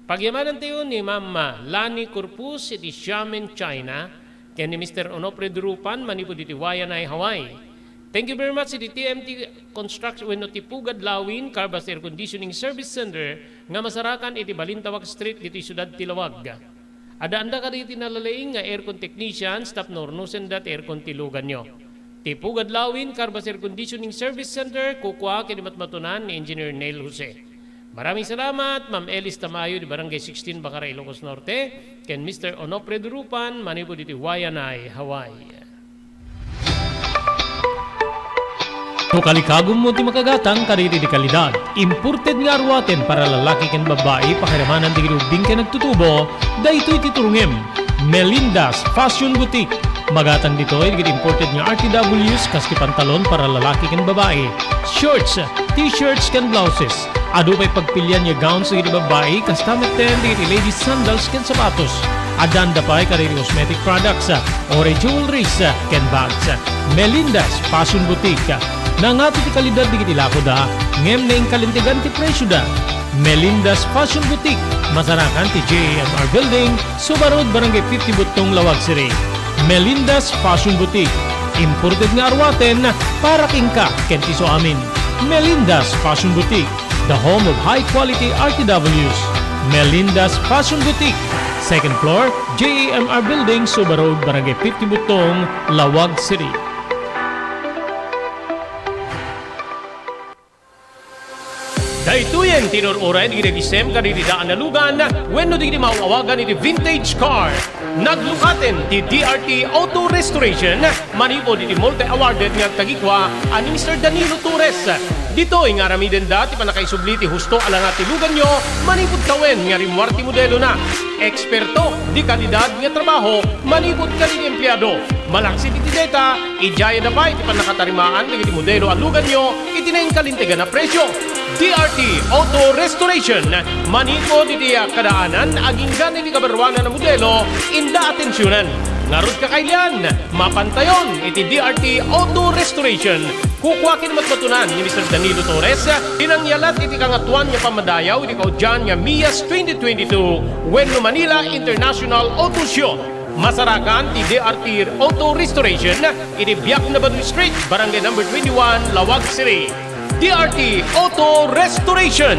Pagyamanantayo ni Ma'am Lani Corpus iti Xiamen, China, ken ni Mister Onofre Durupan manipud iti Waianae, Hawaii. Thank you very much iti T M T Construction wenno ti Pugad Lawin Carbas Air Conditioning Service Center nga masarakan iti Balintawak Street ditoy siudad ti Laoag. Addaanda kadagiti nalalaing nga aircon technicians tapno urnosenda ti aircon ti luganyo. Ti Pugad Lawin Carbas Air Conditioning Service Center, kukua ken matmatunan ni Engineer Neil Jose. Maraming salamat, Ma'am Elis Tamayo, di Barangay sixteen, Bacara, Ilocos Norte, ken Mister Onofre Durupan, manipud iti Waianae, Hawaii. No kalikagummo ti makagatang kadagiti di kalidad, imported nga aruaten para lalaki ken babbai, pakiramanan dagiti ubbing ken agtutubo, daytoy ti turongem. Melinda's Fashion Boutique. Magatang ditoy dagiti imported nga R T Ws, kas ti pantalon para lalaki ken babai, shorts, t-shirts ken blouses. Adu pay pagpilian nga gowns dagiti babbai, kasta metten dagiti ladies sandals ken sapatos. Addaanda pay kadagiti cosmetic products, uray jewelries, ken bags. Melinda's Fashion Boutique. Nangato ti kalidad dagiti lakoda, ngem naingkalintegan ti presioda. Melinda's Fashion Boutique, masarakan ti J A M R Building, Suba Road, Barangay fifty Buttong, Laoag City. Melinda's Fashion Boutique, imported nga aruaten para kenka ken ti isuamin. Melinda's Fashion Boutique, the home of high quality R T Ws. Melinda's Fashion Boutique, second floor, J A M R Building, Suba Road, Barangay fifty Buttong, Laoag City. Daytoyen ti inur-uray dagiti nagisem kadagiti daan a lugan wenno dagiti maaw-awagan iti vintage car. Naglukaten ti D R T Auto Restoration manipud iti multi-awarded nga agtagikua a ni Mister Danilo Torres. Ditoy nga aramidenda ti pannakaisubli ti husto a langa ti luganyo manipud tawen nga rimmuar ti modelona. Eksperto di kalidad nga trabaho manipud kadagiti empleado. Malaksid iti deta, idiayada pay ti pannakatarimaan dagiti modelo a luganyo iti naingkalintegan a presio. D R T Auto Restoration, manipud iti kadaanan agingga iti kabaruanan a modelo, inda atensionan. Ngarud, kakailian, mapantayon iti D R T Auto Restoration. Kukua ken matmatunan ni Mister Danilo Torres ti nangyalat iti Kangatoan nga Pammadayaw iti kaudian nga MIAS twenty twenty-two wenno Manila International Auto Show. Masarakan ti D R T Auto Restoration iti Biak na Baduy Street, Barangay Number twenty-one, Laoag City. D R T Auto Restoration.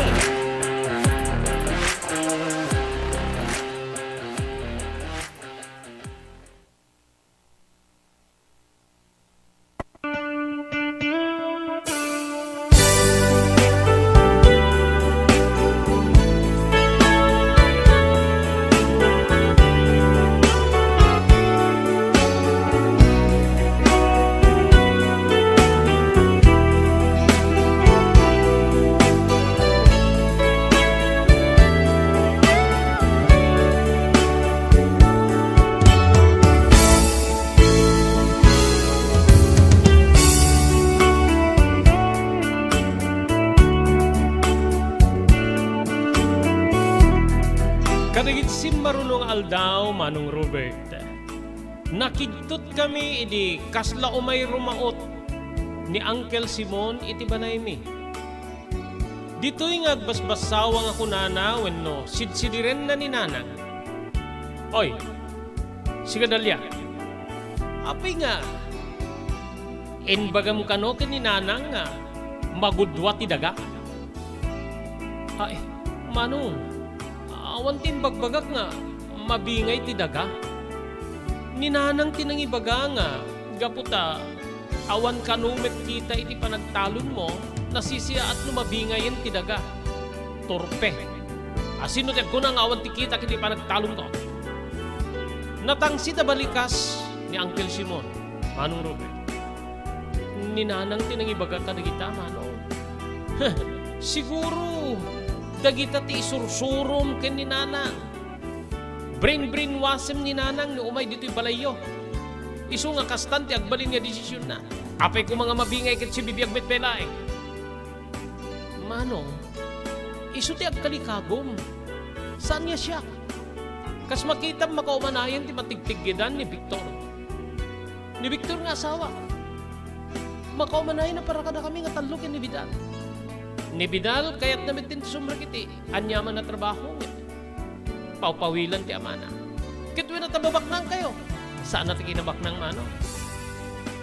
Kadagiti simmaruno nga aldaw, Manong Robert, nakigtot kami idi kasla umay rumaot ni Uncle Simon iti balaymi. Ditoy nga agbasbassawa nga kunana wenno sidsidirenna ni Nanang. Oy, sika Dalia, apay nga imbagam kano ken ni Nanang nga magudua ti daga? Ay, Manong, awan ti imbagbagak nga mabingay ti daga. Ni Nanang ti nangibaga nga gapu ta awan kano met kita iti panagtalonmo, nasisiaat no mabingayen ti daga. Turpe. Asino ti agkuna nga awan ti kitak iti panagtalonko? Natangsit a balikas ni Uncle Simon, Manong Robert. Ni Nanang ti nangibaga kadagita, Manong. Siguro, dagita ti isursurom ken ni Nanang. Brain-brainwashem ni Nanang no umay ditoy balayyo. Isu nga kastan ti agbalin nga desisionna. Apay koma nga mabingay ket sibibiag met pay laeng. Manong, isu ti agkalikagum. Saan nga siak? Kas makitam, makaumanayen ti matigtiggedan ni Victor. Ni Victor nga asawa. Makaumanayen a para kadakami nga tallo ken ni Vidal. Ni Vidal, kayatna met ti sumrek iti aniaman a trabaho, ngem pawpawilan ti amana. Ket wenno ta mabaknangkayo? Saan a ti kinabaknang, Manong.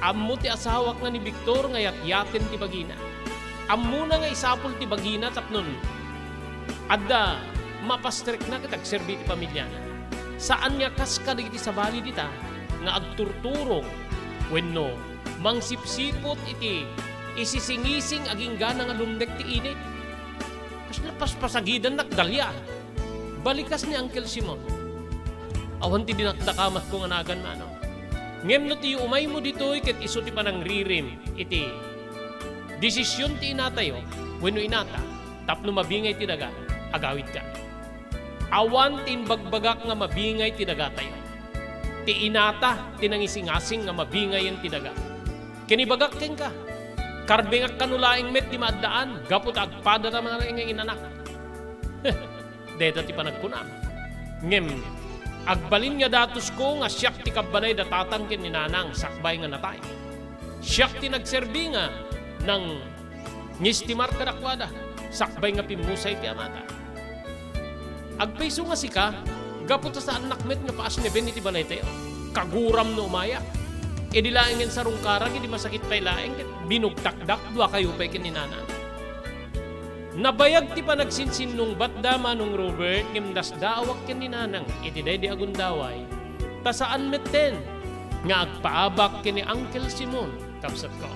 Ammo ti asawak nga ni Victor nga yatyaten ti bagina. Ammona nga isapul ti bagina tapno adda mapastrekna ket agserbi ti familiana. Saan nga kas kadagiti sabali dita nga agturturong wenno mangsipsiput iti isisingising agingga nga lumnek ti init. Kasla paspasagidannak, Dalia. Balikas ni Uncle Simon. Awan ti dinakdakamatko nga nagan, Manong. Ngem no ti umaymo ditoy ket isu ti panangririm iti desisyon ti inatayo wenno inata tapno mabingay ti daga, agawidka. Awan ti imbagbagak nga mabingay ti dagatayo. Ti inata ti nangisingasing nga mabingayen ti daga. Ken ibagak kenka, karbengak kano laeng met ti maaddaan gapu ta agpadana manen nga inanak. Dayta ti panagkunam. Ngem, agbalin nga datosko nga siak ti kabbanay da tatang ken ni nanang sakbay nga natay. Siak ti nagserbi nga Nangistimar kadakuada, sakbay nga pimmusay ti amata. Agpayso nga sika, gapu ta saannak met nga paasneben iti balaytayo. Kaguram no umayak. Idi laengen sarungkarak, idi masakit pay laeng, ket binugtakdak, duakayo pay ken ni nanang. Nabayag ti panagsinsinnungbatda, Manong Robert, ngem nasdaawak ken ni nanang iti daydi a gundaway. Ta saan metten nga agpaabak ken ni Uncle Simon, kabsatko.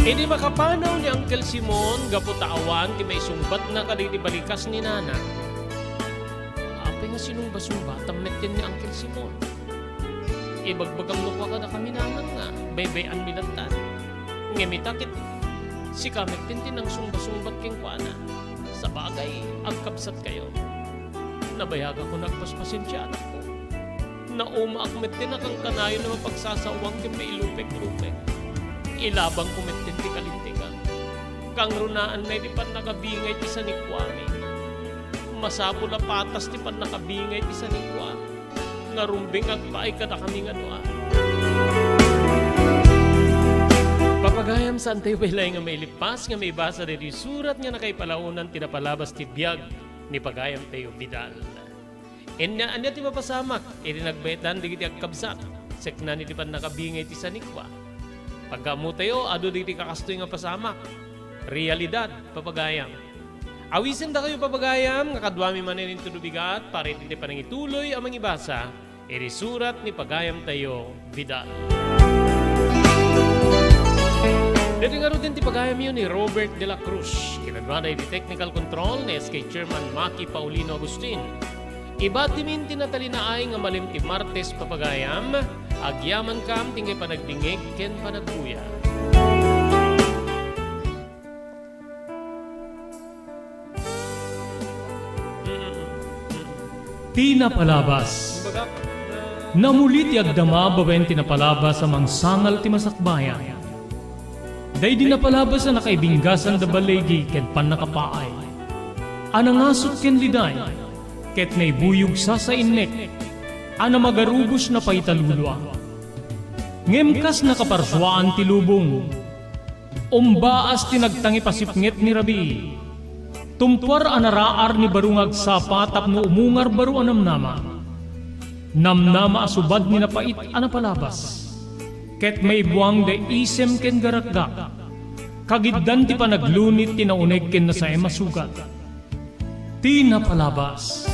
Idi makapanaw ni Uncle Simon, gapu ta awan ti maisungbatna kadagiti balikas ni nanang, apay nga sinungba-sungbatam metten ni Uncle Simon? Ibagbagam no kua kadakami nanang nga baybay-anmi lattan. Ngem ita ket sika metten ti nangsungba-sungbat kenkuana. Sabagay, agkabsatkayo. Nabayagakon nga agpaspasensia, anakko. Naumaak metten a kankanayon a mapagsasaoan ken mailupek-lupek. Ilabangko metten ti kalintegan. Kangrunaanna iti pannakabingay ti sanikuami. Masapul a patas ti pannakabingay ti sanikua. Nga rumbeng agpaay kadakami nga dua. Papagayam, saantayo pay laeng nga mailipas nga maibasa daytoy surat nga nakaipalaonan ti napalabas ti biag ni pagayamtayo Vidal. Ania, ania ti mapasamak iti nagbaetan dagiti agkabsat, seknan iti pannakabingay ti sanikua? Pagkammotayo, adu dagiti kakastoy nga pasamak. Realidad, papagayam. Awisendakayo, papagayam, nga kaduami manen intono bigat para iti panangituloy a mangibasa iti surat ni pagayamtayo Vidal. Daytoy ngaruden ti pagayamyo ni Robert de la Cruz. Kinaduana iti technical control ni S K Chairman Maki Paulino Agustin. Ibatimin ti natalinaay nga malem ti Martes, papagayam. Agyamankam ti inkay panagdingngeg ken panagbuya. Ti napalabas. Namuli ti agdama babaen ti napalabas a mangsangal ti masakbayan. Daydi napalabas a nakaibinggasan da baligi ken pannakapaay, a nangasut ken liday, ket naibuyog sasainnek, a namagarubos na paitalulua. Ngem kas nakaparsuaan ti lubong, umbaas ti nagtangipasipnget ni rabii. Tumpuar a naraar ni baro nga agsapa tapno umungar baro a namnama. Namnama a subad ni napait a napalabas, ket maibuang da isem ken garakgak. Kagiddan ti panaglunit ti nauneg ken nasaem a sugat. Ti napalabas.